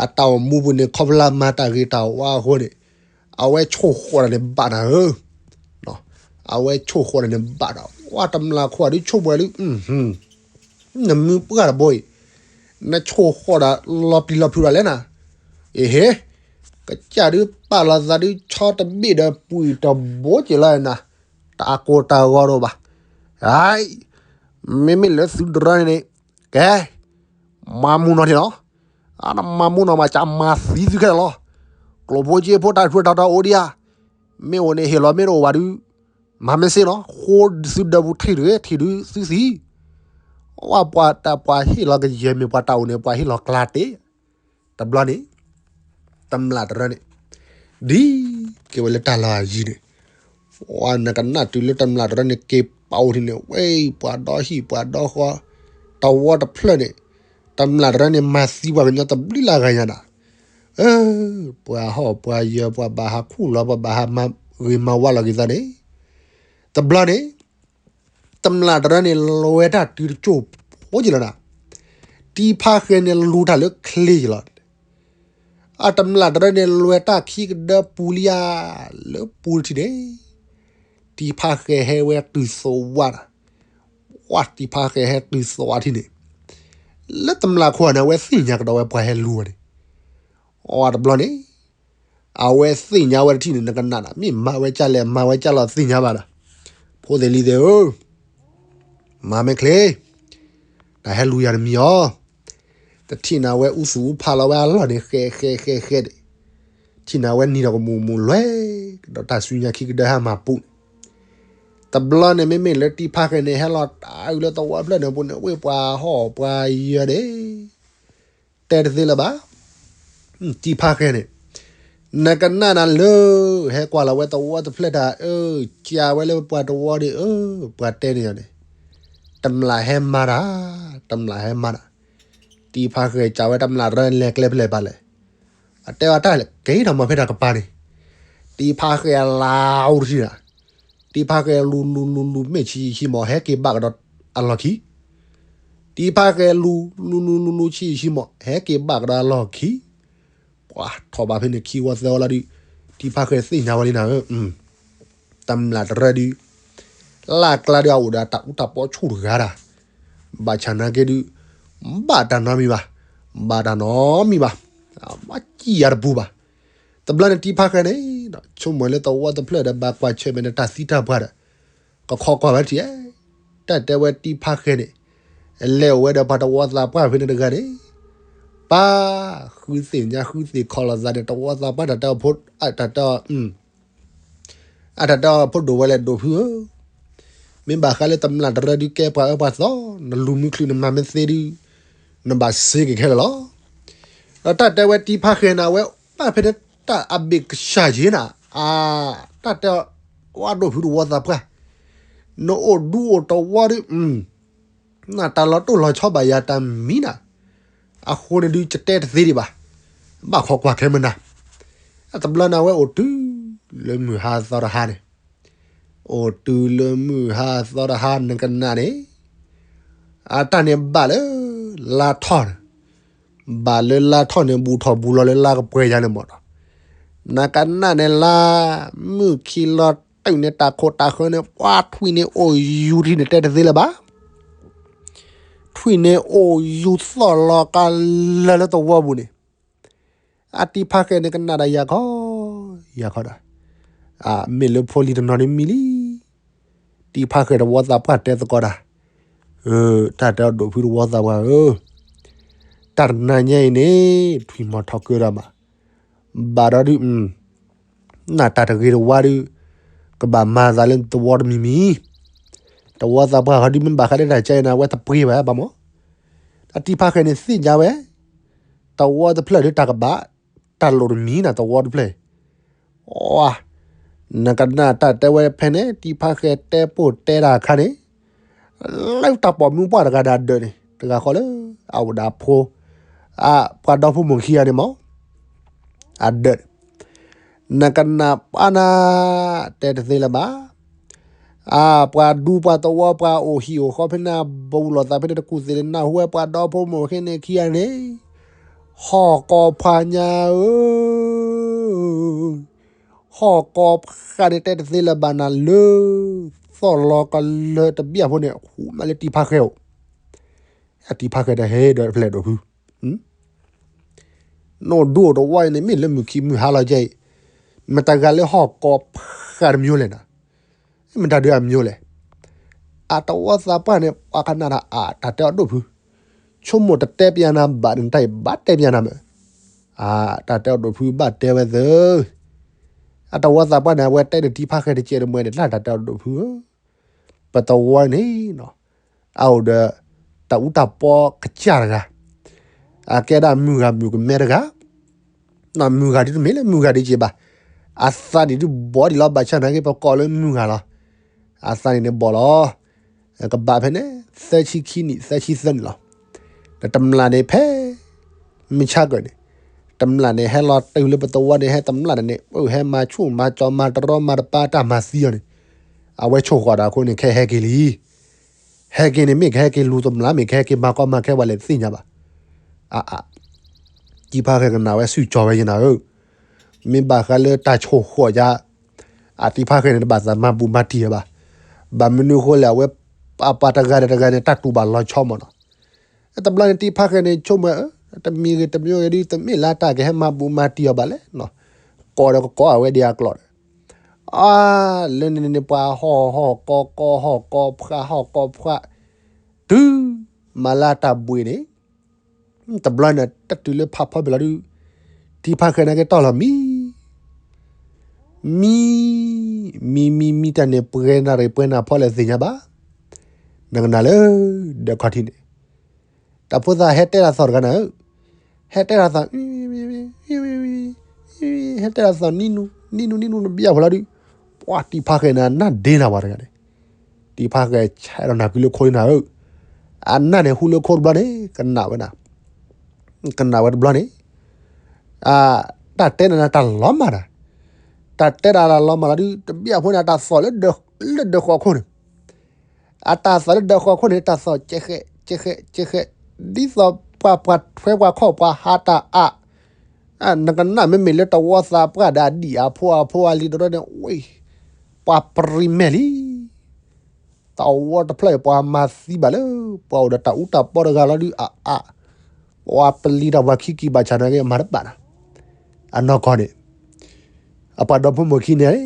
အတၢ်အိၣ်မူပူၤန့ၣ် ခီဖျိလၢမၤတၢ်ဂ့ၤတၢ်ဝါအဃိန့ၣ်, အဝဲဆိၣ်ဃီၣ်တၢ်န့ၣ်ဘၣ်နၤဧၢ, အဝဲဆိၣ်ဃီၣ်တၢ်န့ၣ်ဘၣ်ဒီး ပှၤတမျၢ်ခိၣ်ဒုးဆိကမိၣ်လၢ နမုၢ်ပှၢ်တဘိအံၤ, နဆိၣ်ဃီၣ်ဒၣ်လီၤပျံၤလီၤဖုးဒၣ်လဲၣ်နၤ, အ့ဟ့, ကစၢ်ဒုးပာ်လီၤသးဒုးဆီတဘ့ၣ်ဒီးပှံၢ်တဘိက့ၤလီၤနၤ, တၢ်ကိၢ်တၢ်ဂီၤတအိၣ်ဘၣ်, မ့မ့ၢ်လၢသုတရၢန့ၣ်န့ၣ်, ကဲ, မၤမူနီၤထံလီၤ, အနမၤမူနီၤမးကမၤသံသုခဲလၢာ်လီၤ, ကျိၣ်ဖိစ့ဖိတၢ်ထူးတၢ်တီၤအိၣ်ဒံးဧါ, မ့ၢ်အိၣ်န့ၣ်ဟ့ၣ်လီၤ မ့ၢ်တအိၣ်ဘၣ်ဒုး မၤမ့ၢ်စ့လီၤ, ဃိသုဒၢးပူၤထံၣ်တဂ့ၤ ထံၣ်ဒုးသုသံ, ဝဲပှၤတၢ်ပှၤဟ့ၣ်လီၤကယဲၢ်မ့ၢ်ပှၤတၢ်အိၣ်န့ၣ် ပှၤဟ့ၣ်လီၤကျါတ့ၢ်, တဘျီန့ၣ်, တမျၢ်တရၢန့ၣ်, ဒ်က့ၤဝဲလၢတၢ်လီၢ်အယံၤန့ၣ်, ဝဲနကနၣ်တုၤလၢတမျၢ်တရၢန့ၣ် က့ၤပာ်အိၣ်ထံန့ၣ် ဝဲပှၤဒီဟံၣ်ပှၤဒီဃီ, တဝီတဖျၢၣ်န့ၣ်, တမျၢ်တရၢန့ၣ် မၤသံပှၤကညီတဘျုးလၢဂၤညါနၤ ပှၤဟီၣ်ပှၤယၢၤ ပှၤဘၣ်ဟးခူၣ်လီၤ ပှၤဘၣ်ဟးမၤဂ့ၤမၤဝါလီၤက့ၤသးန့ၣ်, တဘျီန့ၣ်, တမျၢ်တရၢန့ၣ် လဲၤတၢ်တုၤတကၠိၢ်ဖိက့ၤလီၤနၤ, တံၤဖါဃဲန့ၣ်လူၤတၢ်လၢချ့က့ၤလီၤ, အတမျၢ်တရၢန့ၣ် လဲၤတၢ်ခံကဒၢပူၤလံဧါ, လၢပူၤတထံၣ်န့ၣ် တံၤဖါဃဲဟဲဝဲတုၤသဝးနၤ, ပှၤတံၤဖါဃဲဟဲတုၤသဝးထံန့ၣ်, လၢတမျၢ်ခိၣ်န့ၣ် အဝဲသ့ၣ်ညါကဒီးဝဲပှၤဟဲလူၤဝဲန့ၣ်, အတဘျီန့ၣ်, အဝဲသ့ၣ်ညါဝဲတထံၣ်န့ၣ် နကနၣ်နၤ မ့ၢ်မၤဝဲကၢ်လဲၣ် မၤဝဲကၢ်လီၤသ့ၣ်ညါဘၣ်ဒီး, ဖိသ့ၣ်လံၤသ့ၣ်ဧၢ, မၤမ့ၢ်ချ့, တၢ်ဟဲလူၤယၤတမံၤအီၤ, တထံၣ်န့ၣ်အဝဲအူသူၣ်အူဖးလီၤဝဲအလီၢ်န့ၣ် ဃဲးဃဲးဃဲးဃဲးန့ၣ်, ထံၣ်န့ၣ်အဝဲနံၤဒီးကမူးမူးလွဲၢ်, ဒီးတၢ်စုညါခံကဒၢဟဲမၤပူၤန့ၣ်, တဘျီန့ၣ် မ့မ့ၢ်လၢတံၤဖါဃဲန့ၣ် ဟဲလီၤတၢ်အုးလၢသဝီဖျၢၣ်န့ၣ်ပူၤန့ၣ် ဝ့ၢ်ပှၤဟီၣ်ပှၤယၢၤန့ၣ် တဲတသ့လၢၤဘၣ်, တံၤဖါဃဲန့ၣ်, နကနၣ်နၤလၢ ဟဲကွၢ်လီၤဝဲသဝီတဖျၢၣ်တၢ်အၢ, ကးဝဲလၢပှၤတဝီဒံးအၢ, ပှၤတဲန့ၣ်ယၤန့ၣ်, တမျၢ်ဟဲမၤတၢ်, တမျၢ်ဟဲမၤတၢ်, တံၤဖါဃဲကးဝဲတမျၢ်တရၢလဲၤကျဲဖဲလဲၣ်ပာ်လဲၣ်, အတဲအီၤတၢ်လဲၣ် ကဲထီၣ်မၤဖဲတၢ်ကပၤန့ၣ်, တံၤဖါဃဲအလါအိၣ်တထံၣ်နၤ, တံၤဖါဃဲလူၤလူၤလူၤလူၤမ့ၢ်ဆံးဆံးမး ဟဲက့ၤဘၣ်ကဒီးအလီၢ်ခံ တံၤဖါဃဲလူၤလူၤလူၤလူၤလူၤဆံးဆံးမး ဟဲက့ၤဘၣ်ကဒီးအလီၢ်ခံ, ပှၤထီၣ်ဘၣ်ဖဲန့ၣ်ခံဝီသၢဝီလီၤဒုး, တံၤဖါဃဲသ့ၣ်ညါဝဲလံနၤဧၢ, တမျၢ်တရၢဒုး, လၢ်ကျါဒုးအအိၣ်ဒီးတၢ်အူတၢ်ပီဆူၣ်တဂၤဒၣ်, ဘၣ်ဆၣ်နာ်က့ဒုး, ဘၣ်တၢ်နီတမံၤဘၣ်, ဘၣ်တၢ်နီတမံၤဘၣ်, ဘၣ်စံၣ်ယၤတပူၤဘၣ်, တဘျီန့ၣ်တံၤဖါဃဲန့ၣ် ဆိကမိၣ်လၢသဝီတဖျၢၣ်ဒီးဘၣ်ကွၢ်ဆၢၣ်မဲာ်န့ၣ်တၢ်သံတၢ်ပှၢ်ဒီး ကခီကွၢ်ဝဲထံၣ်, တၢ်တဲဝဲတံၤဖါဃဲန့ၣ် လဲၤအိၣ်ဝဲဒီးပှၤသဝီသးပှၢ်ဖဲန့ၣ်တဂၤန့ၣ် ပၢ်ဃုသ့ၣ်ညါဃုသ့ၣ်ခီၣ်လိာ်သးန့ၣ် သဝီသးပှၢ်တၢ်တဲအီၤဖိ တၢ်တဲအီၤ အတၢ်တဲအီၤဖိဒိၣ်ဝဲလဲၣ်ဒိၣ်ဖုဧၢ, မ့ၢ်ဘၣ်ဃးလၢတမျၢ်တရၢဒုးကဲပှၤအၢပှၤသီ, နလူၤမုၢ်ချုးနမၤမ့ၢ်သ့ဒုး နဘၣ်စ့က့ၤခဲလၢာ်လီၤ. ဒီးတၢ်တဲဝဲတံၤဖါဃဲန့ၣ် အဝဲပၢ်ဖဲန့ၣ်တၢ်အဘ့ၣ်ကစၢ်က့ၤနၤ, အတၢ်တဲအီၤ ဝါဒိၣ်ဖုသဝီသးပှၢ်, နအိၣ်ဒူအိၣ်တဝီဒုး နတၢ်လီၤတိၢ်လီၤဆီဘၣ်ယၤတၢ်မံနၤ, အဃိန့ၣ်ဒုးကတဲတသ့ဒံးဘၣ်, ဘၣ်ခိးကွၢ်ခဲမနၤ, အတဘျီန့ၣ် အဝဲအိၣ်တုၤလၢမုၢ်ဟါသီတဟါန့ၣ်, အိၣ်တုၤလၢမုၢ်ဟါသီတဟါနကနၣ်န့ၣ်, အတၢ်န့ၣ်ဘၣ်လၢ လါထီၣ်န့ၣ်, ဘၣ်လၢလါထီၣ်န့ၣ် ဘူးထီၣ်ဘူးလီၤလၢလါကပှဲၤယၤန့ၣ်မ့ၢ်နီၤ, နကနၣ်န့ၣ်လါ မုၢ်ခံလီၤတုၤန့ၣ် တၢ်ခိၣ်တၢ်ဃၢၤန့ၣ် ပှၤထွံၣ်န့ၣ်အိၣ်ယူၤထံန့ၣ် တဲတသ့လၢၤဘၣ် ထွံၣ်န့ၣ်အိၣ်ယူၤသီၣ်လီၤကလၢာ်လၢသဝီပူၤန့ၣ်, အတံၤဖါဃဲန့ၣ်ကနၣ်ဒီးယၤခီ, ယၤခီဒီး, မ့ၢ်လၢဖိလံၤတနီၤန့ၣ်မံလံ, တံၤဖါဃဲသဝီသးပှၢ်တဲသကိးတၢ်, တၢ်တဲအီၤဒိၣ်ဖုသဝီသးပှၢ်ဧၢ, တၢ်တနၤညါအံၤန့ၣ် ထွံၣ်မီၤထီၣ်ကၢဒီးမး, ဘၣ်ဒီးဒုး နတၢ်တဂ့ၤတဝါဒုး ကဘၣ်မၤသးလၢသဝီတမံၤမံၤ, သဝီသးပှၢ်ဃီဒုးမ့ၢ်ဘၣ်ဃးလၢတၢ်ကဲအံၤန့ၣ် အဝဲတပှ့ၤဘၣ်ဘၣ်မး, အတံၤဖါဃဲန့ၣ်သ့ၣ်ညါဝဲ, သဝီတဖျၢၣ်ဒုးတၢ်ကဘၣ်, တၢ်လိၣ်တမံၤနၤသဝီတဖျၢၣ်, အ, နကနၣ်တၢ်တဲဝဲဖဲန့ၣ် တံၤဖါဃဲတဲပိၢ်တဲတၢ်အခါန့ၣ် လၢတၢ်ပိာ်မုၣ်ပှၢ်တဂၤဒီးအဒၢးန့ၣ် တဂၤဃီလၢ အအိၣ်ဒီးအဖိ, အပှၤဒီဖိမိၢ်ခံဂၤန့ၣ်မး, အဒၢး, နကနၣ်ပှၤနၤ, တဲတသ့လၢၤဘၣ်, အပှၤဒူပှၤသဝီပှၤအိၣ်ဟံၣ်အိၣ်ဃီဖဲန့ၣ် ဘူးလိာ်သးဖဲန့ၣ် တကူၣ်သ့ၣ်န့ၣ် နၢ်ဟူဝဲပှၤဒီဖိမိၢ်ခံန့ၣ်ခံဂၤန့ၣ်, ဟီၣ်ကိးဖးညါဧၢ ဟီၣ်ကိးဖးန့ၣ်တဲတသ့လၢၤဘၣ်နၤလၢ သီၣ်လီၤကလၢာ်တဘျီဖိန့ၣ် ဟူးမးလၢတံၤဖါဃဲအိၣ်, အတံၤဖါဃဲတဟဲဒီးဖျဲၣ်ဒိၣ်ဖု, နအိၣ်ဒူအိၣ်တဝီအံၤန့ၣ် မ့ၢ်လၢမုၢ်ခံမုၢ်ဟါလီၤကဲအံၤ, မတၤတဂၤလၢဟီၣ်ကိးဖးတမံၤလဲၣ်နၤ, မတၤဒုးအမံၤလဲၣ်, အသဝီသးပှၢ်န့ၣ် ပှၤကနၣ်တၢ်အါ တၢ်တဲအီၤဒိၣ်ဖု, ဆိကမိၣ်တတဲပျးနၤဘၣ်န့ၣ် တၢ်အံၤဘၣ်တဲပျးနၤမ့ၢ်, အတၢ်တဲအီၤဒိၣ်ဖုဘၣ်တဲဝဲသၢ, အသဝီသးပှၢ်န့ၣ် အဝဲတဲဒီးတံၤဖါဃဲတကဲးတမှဲၤန့ၣ် တၢ်တၢ်တဲအီၤဒိၣ်ဖုဧၢ, ပသဝီန့ၣ် အအိၣ်ဒီး တၢ်အူတၢ်ပီကစၢ်တဂၤ, အကဲဒၣ်မုၢ်ဂၤမုၣ်ကမဲတဂၤ, မုၢ်ဂၤဒ်တမ့ၢ်လၢမုၢ်ဂၤဒ်က့ဘၣ်, အသးန့ၣ်ဒ်ဘီဒံးလီၤ ဘၣ်ဆၣ်နာ်က့ပကိးလၢမုၢ်ဂၤလီၤ, အသးန့ၣ်န့ၣ်ဘီလီၤ, ကဘၣ်ဖဲန့ၣ် သၢဆံခံနံၣ် သၢဆံသၢနံၣ်လီၤ, ဒီးတမျၢ်န့ၣ်ဖဲ မုၢ်ဆါကၢၢ်န့ၣ်, တမျၢ်န့ၣ် ဟဲလီၤတုၤလၢပသဝီန့ၣ် ဟဲတမျၢ်န့ၣ်န့ၣ် ပဟဲမၤဆူၣ်မၤစီၤမၤတရီမၤတပါတၢ်မၤသံအီၤန့ၣ်, အဝဲဆိၣ်ဃီၣ်တၢ်အဃိန့ၣ် ခဲဟဲက့ၤလံ, ဟဲက့ၤန့ၣ် မ့ၢ်ကဟဲက့ၤလူၤတမျၢ် မ့ၢ်ကဟဲက့ၤမၤကီမၤခဲပှၤလဲၣ်တသ့ၣ်ညါဘၣ်, အအ, တံၤဖါဃဲကနၣ်ဝဲစူၢ်ကၠီၤဝဲယနၤဧၢ, မ့ၢ်ဘၣ်ဃးလၢတၢ်ဆိၣ်ဃီၣ်ယါ, အတံၤဖါဃဲန့ၣ် တဘၣ်သးမၤဘူးမၤတံၢ်အီၤဘၣ်, ဘၣ်မနုၤအဃိလဲၣ် အဝဲ ပှၤတဂၤဒီးတဂၤန့ၣ် တၢ်တူၢ်ဘၣ်လီၤဆီမ့ၢ်နီၤ တဘျီန့ၣ်တံၤဖါဃဲန့ၣ် ဆိကမိၣ်ဝဲ, တမံၤဂ့ၤတမံၤဂ့ၤဒ် တမ့ၢ်လၢတၢ်ကဟဲမၤဘူးမၤတံၢ်အီၤဘၣ်လဲၣ်, ကိးဒီးကကိးအဝဲဒ်အကျိၤဒီး, အါ, လၢန့ၣ်န့ၣ် ပှၤဟီၣ်ဟီၣ်ကီကီ ဟီၣ်ကီဖှး ဟီၣ်ကီဖှး, တုၤမၤလၢတၢ်ဘှံးန့ၣ်, တဘျီန့ၣ် တတုၤလၢဖးဖီဘ့ၣ်လီၤဒုး, တံၤဖါဃဲနာ်က့တီၢ်လီၤမံ မံ, မံမံမံတၢ်န့ၣ် ပှဲၤနၣ်ရံၣ်ပှဲၤနၣ်ဖီလဲၣ်သ့ၣ်ညါဘၣ်, နကနၣ်လၢ ဒၢးခီၣ်ထံးန့ၣ်, တၢ်ဖိသၣ်ဟဲတဲတၢ်သီၣ်တဂၤနၤဧၢ, ဟဲတဲတၢ်သီၣ်, ဟဲတဲတၢ်သီၣ်နံၤနူၤ နံၤနူၤနံၤနူၤတဘျီဖိလီၤဒုး, ပှၤတံၤဖါဃဲန့ၣ်နၢ်ဒ့နၤဝဲတဂၤန့ၣ်, တံၤဖါဃဲဆဲးဒီးနၢ်ကွံာ်လၢခိလံနၤဧၢ, အနၢ်န့ၣ်ဟူလၢခိတဘျီန့ၣ် ကနၣ်ဝဲနၤ ကနၣ်ဝဲတဘျီန့ၣ်, တၢ်တဲနၤန့ၣ် တၢ်လီၤမၢ်နၤ, တၢ်တဲဒၣ်တၢ်လီၤမၢ်လီၤဒုး တဘျီဖိန့ၣ် အတၢ်သီၣ်လၢ လၢဒၢးဃီၤခိၣ်န့ၣ်, အတၢ်သီၣ်လၢဒၢးဃီၤခိၣ်န့ၣ် တၢ်သီၣ်ကဲးဃဲး ကဲးဃဲး ကဲးဃဲး, ဒ်သိးပှၤ ပှၤထွဲပှၤခီၣ်ပှၤဟးတၢ်အါ, နကနၣ်မ့မ့ၢ်လၢတဝီသးပှၢ်ဒီးအဒံၣ်အဖိအဖိအလံၤတရီန့ၣ် ဝ့ၢ်, ပှၤပရံးမဲာ်လံ တၢ်အိၣ်ဝီတဖျၢၣ်အံၤ ပှၤမၤသံဘၣ်လၢ ပှၤအိၣ်ဒီးတၢ်အူတၢ်ပီတဂၤလီၤဒုး အအါ, ပှၤပလံၤတၢ်ပှၤခံကံၢ်ဘၣ်ဆၣ်နာ်က့ မၤတဘၣ်နၤ, အနီၢ်ကီၢ်န့ၣ်, အပှၤဒီဖိမိၢ်ခံန့ၣ်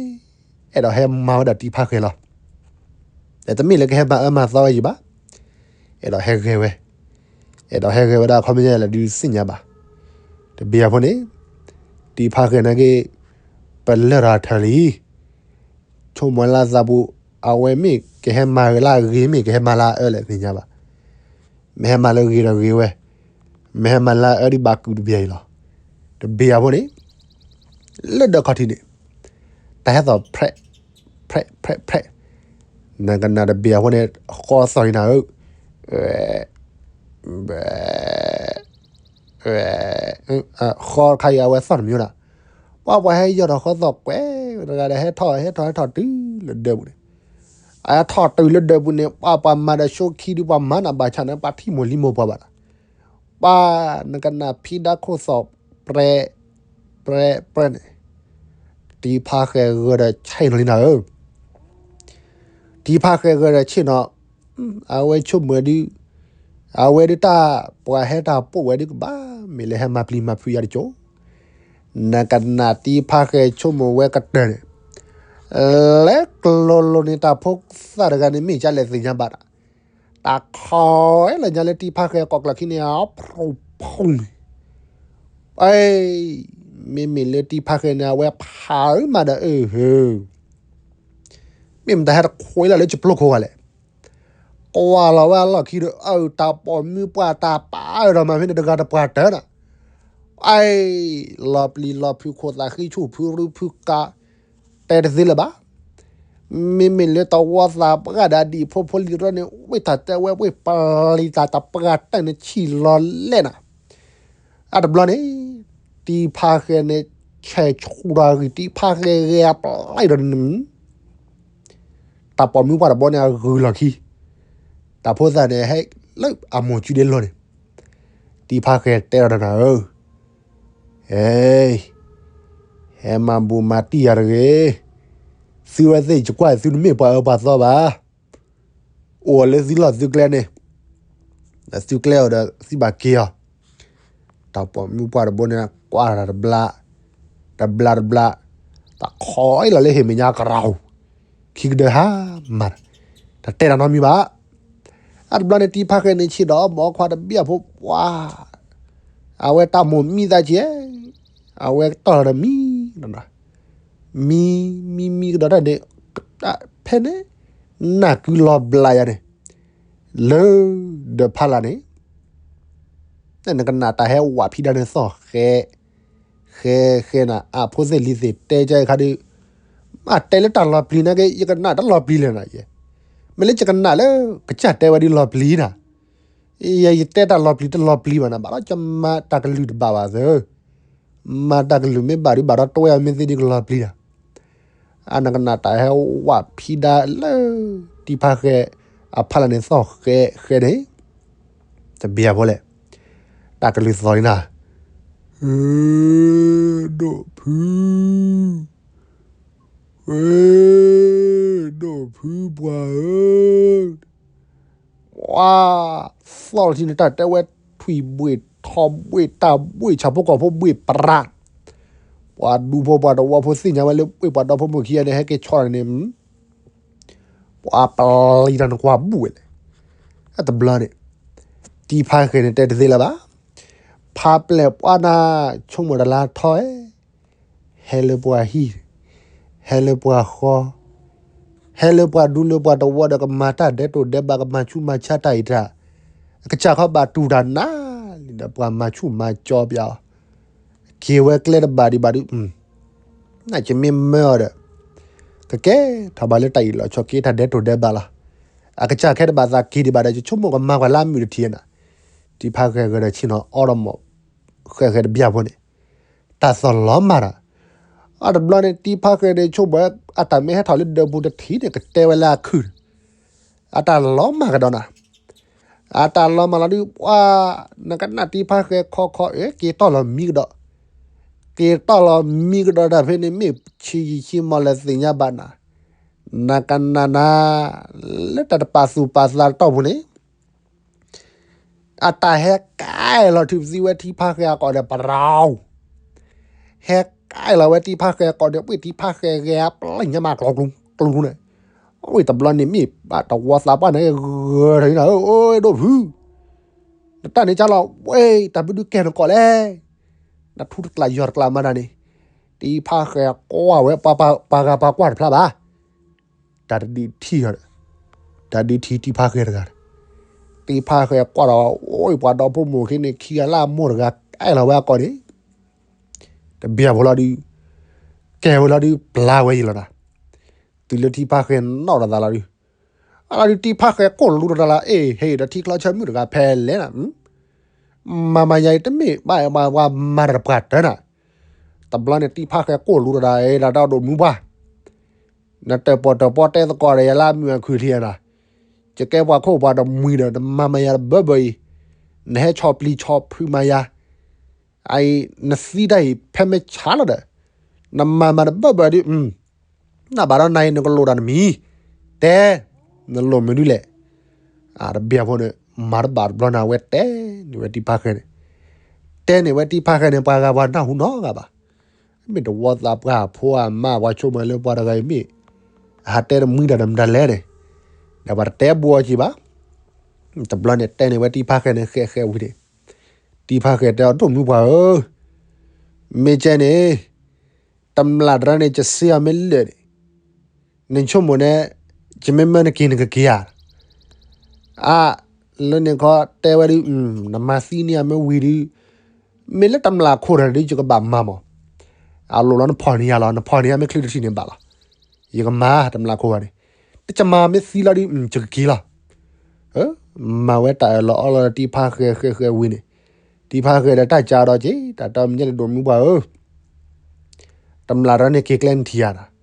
အဲၣ်ဒိးဟဲမၤဝဲဒၣ်တံဖါဃဲၤလီၤ. တမ့ၢ်လၢကဟဲမၤအၢမၤသီဝဲယံၤဘၣ်, အဲၣ်ဒိးဟဲဂဲၤဝဲ, အဲၣ်ဒိးဟဲဂဲၤဝဲဒၣ်ခီပညီလဲၣ်ဒုးသ့ၣ်ညါဘၣ်. တဘျီအံၤအဖိန့ၣ် တံဖါဃဲၤနာ်က့ ပလၢၢ်ထီၣ်ထၢၣ်လံ ဆိကမိၣ်လၢသးပူၤ အဝဲမ့ၢ်ကဟဲမၤဂ့ၤလၢအဂ့ၤ မ့ၢ်ကဟဲမၤလၢအအၢလဲၣ်သ့ၣ်ညါဘၣ်. မ့ၢ်ဟဲမၤလၢဂ့ၤဒီးဂ့ၤဝဲ, မ့ၢ်ဟဲမၤလၢအအၢဒုးဘၣ်ကုာ်တဘျီအံၤလီၤ. တဘျီအံၤအဖိန့ၣ် လၢဒၢးခီၣ်ထံးန့ၣ် တၢ်ဟဲသီၣ်ဖြဲး ဖြဲး ဖြဲး ဖြဲး, နကနၣ်တဘျီအံၤအဖိန့ၣ် ဃီသီၣ်လံနၤဧၢ, ဃီခါအံၤအဝဲသီၣ်တမံၤနၤ, ပှၤပှၤဟဲယီၢ်ထီၣ်ဃီသီၣ်ကွဲးတဂၤဒီး ဟဲထီၣ် ဟဲထီၣ် ဟဲထီၣ်တုၤလၢဒၢးပူၤန့ၣ်, အထီၣ်တုၤလၢဒၢးပူၤန့ၣ် ပှၤပှၤမၤဒီးဆိခံဒုး ပှၤမၤနၢ်ဘၣ်ဆၣ်န့ၣ် ပှၤထံၣ်မိၢ်လံမိၢ်ပှၢ်ဘၣ်ဒီး ပှၤနကနၣ်ဖံးဒါခိၣ်သီၣ်ပြဲး ပြဲး ပြဲးန့ၣ်, တံဖါဃဲၤဂၢၢ်ဒီးဆ့ၣ်နီၤလံနၤဧၢ. တံဖါဃဲၤဂၢၢ်ဒီးဆ့ၣ်နီၤ, အဝဲဆိကမိၣ်ဒုး, အဝဲဒုးတၢ်ပှၤဟဲတၢ်ပိာ်ဝဲဒုးကဘၣ် မ့ၢ်လၢဟဲမၤပျံၤမၤဖုးယၤတကၠိ, နကနၣ်တံဖါဃဲၤဆိကမိၣ်ဝဲကတၢၢ်န့ၣ်, လဲၤကျိၤလိၤန့ၣ်တၢ်ဖိသၣ်တဂၤန့ၣ်မ့ၢ်ကလဲၣ်သ့ၣ်ညါဘၣ်ဒီး, တၢ်ခီလၢညါလၢတံဖါဃဲၤကိးကျၢၢ်ခံန့ၣ် အဖူဖူန့ၣ် အ့, မ့မ့ၢ်လၢတံဖါဃဲၤန့ၣ် အဝဲဖးအုးမးဒီးအၢ, မ့ၢ်မတၤဟဲတခွဲးလီၤလၢကၠပျိခိၣ်ဂၤလဲၣ်, ကွၢ်လီၤဝဲအလီၢ်ခံဒီး အၢ တၢ်ပိာ်မုၣ်ပှၢ်တၢ်ပာ်အၢဒီးမၤဖဲန့ၣ်တဂၤတပှၢ်တၢၢ်နၤ, အ့, လီၤပျံၤလီၤဖုးခိၣ်သးဃံဆူၣ်ဖုရူဖုကါ, တဲတသ့လၢၤဘၣ် မ့မ့ၢ်လၢတဝီသးပှၢ်ဒၣ်ဒံးဖိဖိလံၤတရၢန့ၣ် ဝ့ၢ်တၢ်တဲဝဲဝ့ၢ်ပျံၤတၢ်တပှၢ်တၢၢ်န့ၣ်ဆံးလီၤလဲၣ်နၤ, အတဘျီန့ၣ်, တံဖါဃဲၤန့ၣ် ဆဲးဆူၣ်ဒီးဂံၢ်တံဖါဃဲၤဂဲၤအပျံၤဒီးန့ၣ် တၢ်ပိာ်မုၣ်ပှၢ်တဘီန့ၣ်အဂုၤလီၢ်ခံ, တၢ်ဖိသၣ်န့ၣ် ဟဲလၢအမိၢ်စုဒ့လီၤန့ၣ်, တံဖါဃဲၤတဲဒီးနၤဧၢ, အဲ, ဟဲမၤဘူၣ်မၤတံၢ်ယၤတဂ့ၤ, သုဝဲသ့ၣ်ယကွၢ်သုတမ့ၢ်ပှၤအၢပှၤသီဘၣ်, အိၣ်လၢသုလီၢ်သုကျဲန့ၣ်, သုကျဲအီၤဒီးသုဘၣ်က့ၤအီၤ တၢ်ပိာ်မုၣ်ပှၢ်တဘိန့ၣ် ကွၢ်တဘျါ, တဘျါတဘျါ, တၢ်ခီအံၤလီၤလၢဟ့ၣ်မဲာ်ညါကရၢ်, ခံကဒၢဟါမၢ်, တတဲတၢ်နီတမံၤဘၣ်. အတဘျီန့ၣ် တံဖါဃဲန့ၣ်ဆံးဒီး မိၢ်ခွါတဘ့ၣ်အဖိပှၢ်, အဝဲတၢ်မိၢ်မံသးကဲ, အဝဲတီၢ်လီၤဒီးမံ, မံ, မံမံကဒီးတၢ်န့ၣ်, ဖဲန့ၣ်, နၢ်ကုလီၤဘျးယၤန့ၣ် လၢဒၢးဖးလာ်န့ၣ်, နကနၣ်တၢ်ဟဲဝးဖံးဒါန့ၣ်သီၣ်ဃဲ, ဃဲဃဲနၤ အဖိသ့ၣ်လံၤသ့ၣ်တဲကဲခါဒုး, မ့ၢ်တဲလၢတၢ်လီၤပျံၤနာ်က့ ယကနၣ်တလီၤပျံၤလဲၣ်နၤ, မ့ၢ်လၢယကနၣ်လၢ ကစၢ်တဲဝဲဒ်လီၤပျံၤနၤ, ယတဲတၢ်လီၤပျံၤတလီၤပျံၤဘၣ်နၤ ဘၣ်ဒီးကမၤတၢ်ကလုၢ်တဘၣ်ဘၣ်သၢ, မၤတၢ်ကလုၢ်မ့ၢ်ဘၣ်ဒုးဘၣ်ဒီးတဝဲအမ့ၢ်သ့ၣ်ဒုးကလီၤပျံၤနၤ အနကနၣ်တၢ်ဟဲဝးဖံးဒါလၢ တံဖါဃဲအဖးလာ်န့ၣ်သီၣ်ဃဲဃဲန့ၣ်, တဘ့ၣ်အဖိလဲၣ်, တၢ်ကလုၢ်သီၣ်န့ၣ်နၤ, ဒိၣ်ဖု, ဒိၣ်ဖုပှၢ်ဧၢ, ပှၤသီၣ်ထံန့ၣ် တၢ်တဲဝဲထွံၣ်ဘှ့ၣ်ထီဘှ့ၣ်တၢ်ဘှ့ၣ်ဆၣ်ဖိကီၢ်ဖိဘှ့ၣ်ပြး, ပှၤဒူဖိပှၤတဝီဖိသ့ၣ်ညါဝဲလၢ ပှ့ၢ်ပှၤဒီဖိမိၢ်ခံဂၤန့ၣ် ဟဲက့ၤဆီၣ်န့ၣ်, ပှၤပျံၤတၢ်န့ၣ်ကွၢ်ဘူၣ်ဝဲလဲၣ်, အတဘျီန့ၣ်, တံဖါဃဲန့ၣ်တဲတသ့လၢၤဘၣ်, ဖးပျဲၢ်ပှၤနၤ ဆိကမိၣ်တလါထီၣ် ဟဲလၢပှၤဟံၣ်, ဟဲလၢပှၤဃီ, ဟဲလၢပှၤဒူလၢပှၤတဝီဒီး ကမၤတၢ်ဒဲးတိာ်ဒဲးဘး ကမၤဆူးမၤဆါတၢ်အံၤတၢ်, အကစၢ်ခီဘၣ်တူၢ်တၢ်နါလံဒီး ပှၤမၤဆူးမၤကၠီပျးအီၤ, က့ၤဝဲကျဲတဘၣ်ဒံးဘၣ်ဒုး, နကမ့ၢ်မၢအီၤဒီး, ကကဲထီၣ်ဘၣ်လၢတၢ်အံၤလီၤဆီက့ၤတၢ်ဒဲးတိာ်ဒဲးဘးလီၤ, အကစၢ်ခဲတဘၣ်သးက့ၤဒံးဘၣ်ဒီး ယဆိကမိၣ်ကမၤပှၤလၢအမုာ်တထံးနၤ, တံဖါဃဲဂဲၤဒီးဆ့ၣ်နီၤအီဒီးမိၢ် ဃဲဃဲတဘျီဖိန့ၣ် တၢ်သီၣ်လီၤမၢ်ဒီး, အတဘျီန့ၣ် တံဖါဃဲန့ၣ်ဆိကမိၣ်ဝဲ အတၢ်မ့ၢ်ဟဲထီၣ်လၢဒၢးပူၤတထံးန့ၣ် ကတဲဝဲလၢအခုၣ်န့ၣ်, အတၢ်လီၤမၢ်ကဒီးနၤ, အတၢ်လီၤမၢ်လီၤဒုး ပှၤ နကနၣ်တံဖါဃဲခီခီအၢ က့ၤတီၢ်လီၤမံကဒီး, က့ၤတီၢ်လီၤမံကဒီးတၢ်ဖဲန့ၣ် မ့ၢ်ဆံးယံာ်ဆံးမီၢ်လဲၣ်သ့ၣ်ညါဘၣ်နၤ, နကနၣ်နၤ လၢတၢ်တပာ်သူၣ်ပာ်သးတီၢ်ပူၤန့ၣ် အတၢ်ဟဲကဲလီၤထုးသံဝဲတံဖါဃဲအကိာ်ဒီးပရၢ, ဟဲ ကဲလီၤဝဲတံၤဖါဃဲကိးန့ၣ် ဝံၤတံၤဖါဃဲဂဲၤအပျဲၢ်ညါမးကျိၤကျိၤန့ၣ်, အဝံၤတဘျီန့ၣ်မ့ၢ်ဘၣ်တဝီသးပှၢ်န့ၣ်ဂၢၤထီၣ်န့ၣ် အိၣ်ဒိၣ်ဖု နတၢ်န့ၣ်ကၢ်လီၤ ဝဲတၢ်ဘုဒုကဲနကိးလဲၣ်, နထူတကျးယီၤတကျးမးတၢ်န့ၣ်, တံၤဖါဃဲကွၢ်ဝဲ ပှၤဂၤပှၤကွၢ်တဖျါဘၣ်, တၢ်တဒုးထံၣ်ဒီး, တၢ်ဒုးထံၣ်တံၤဖါဃဲတဂၤ, တံၤဖါဃဲကွၢ်ဒီး အိၣ်ပှၤဒီဖိမိၢ်ခံန့ၣ် ခံဂၤလၢအမိၢ်တဂၤ ကဲလီၤဝဲအကိးန့ၣ်, တဘၣ်ဖိလီၤဒုး, ကဲဝဲလီၤဒုး ပျၢ်ဝဲယံၤလီၤနၤ, တုၤလၢတံၤဖါဃဲနီၣ်ဒီးသးလီၤဒုး, အလီၤဒုးတံၤဖါဃဲကိၣ်လူတဒါလီၤ အ့ၣ် ဟဲဒီးထံချီဆၢမုၣ်တဂၤဖဲလဲၣ်နၤ, မၤမၤယၤအံၤတမ့ၢ်ဘၣ်ဝဲမၤတပှၢ်တၢၢ်နၤ, တဘျီန့ၣ်တံၤဖါဃဲကိၣ်လူတဒါ အ့ၣ် ဒၣ်တၢ်ဒိၣ်မူပှၢ် နတၢၣ်ပီၣ်တၢၣ်ပီတဲသကိးဒီးယၤလၢအမုာ်အခုၣ်ထံယၤနၤ, ယကဲပှၤခိၣ်ပှၤတမှံၤဒီး နမၤမၤယၤတဘၢဘၢအံၤ, နဟဲဆီၣ်ပျံၤဆီၣ်ဖုးမၤယၤ, အအံၤ နသံတၢ်အံၤဖဲမ့ၢ်ဆါလီၤဒီး, နမၤမၤတဘၢဘၢဒုး, နဘၣ်ဒီးနၤအံၤ နကလိၣ်တၢ်နမံၤ, တဲ, နလိၣ်မနုၤလဲၣ် အတဘၣ်ဖိန့ၣ် မၤတဘၣ်တဘျီန့ၣ် အဝဲတဲန့ၢ်ဝဲတံၤဖါဃဲန့ၣ်, တဲန့ၢ်ဝဲတံၤဖါဃဲန့ၣ် ပှၤဂၤပှၤနၢ်ဟူနီတဂၤဘၣ်, မ့ၢ်တဝီသးပှၢ်ဖိအမါ ပှၤဆိကမိၣ်လၢပှၤတဂၤအံၤမ့ၢ် အဟးတဲတမှံၤတၢ်ဒီးမတၤလဲၣ်န့ၣ်, ဒီးပှၤတတဲဘိအီၤက့ၤဘၣ်, တဘျီန့ၣ်တဲန့ၢ်ဝဲတံၤဖါဃဲန့ၣ် ဃဲးဃဲးဝံၤန့ၣ်, တံၤဖါဃဲတဲအီၤ ဒိၣ်မူပှၢ်ဧၢ, မ့ၢ်ကဲန့ၣ် တမျၢ်တရၢန့ၣ် ယစ့အီၤမ့ၢ်လၢာ်န့ၣ်, နဆိကမိၣ်န့ၣ် ယမ့ၢ်မၢနက့ၤနကက့ၤဧါ, အါ, လၢန့ၣ်ခီတဲဝဲဒုး, နမၤသံန့ၢ်အမ့ၢ်ဝံၤဒုး, မ့ၢ်လၢတမျၢ်ခိၣ်တဂၤဒုး ယကဘၣ်မၤမး, အလိၣ်လီၤနဖီၣ်န့ၢ်ယၤလီၤ နဖီၣ်န့ၢ်ယၤမ့ၢ်ချ့တထံၣ်န့ၣ်ဘၣ်လီၤ, ယကမၤတမျၢ်ခိၣ်ဂၤန့ၣ်, တကမၤမ့ၢ်သံလီၤဒုး ယကက့ၤလီၤ, မၤဝဲတၢ်အၢၣ်လီၤအီလီၤဒီးတံၤဖါဃဲးဃဲးဃဲးဝံၤန့ၣ်, တံၤဖါဃဲးဒီးတၢ်ကၢဒီးက့ၤ တၢ်တမံၤညါန့ၣ် ဒိၣ်မူပှၢ်ဧၢ တမျၢ်တရၢန့ၣ်က့ၤကျဲနထံၣ်ဧါနၤ,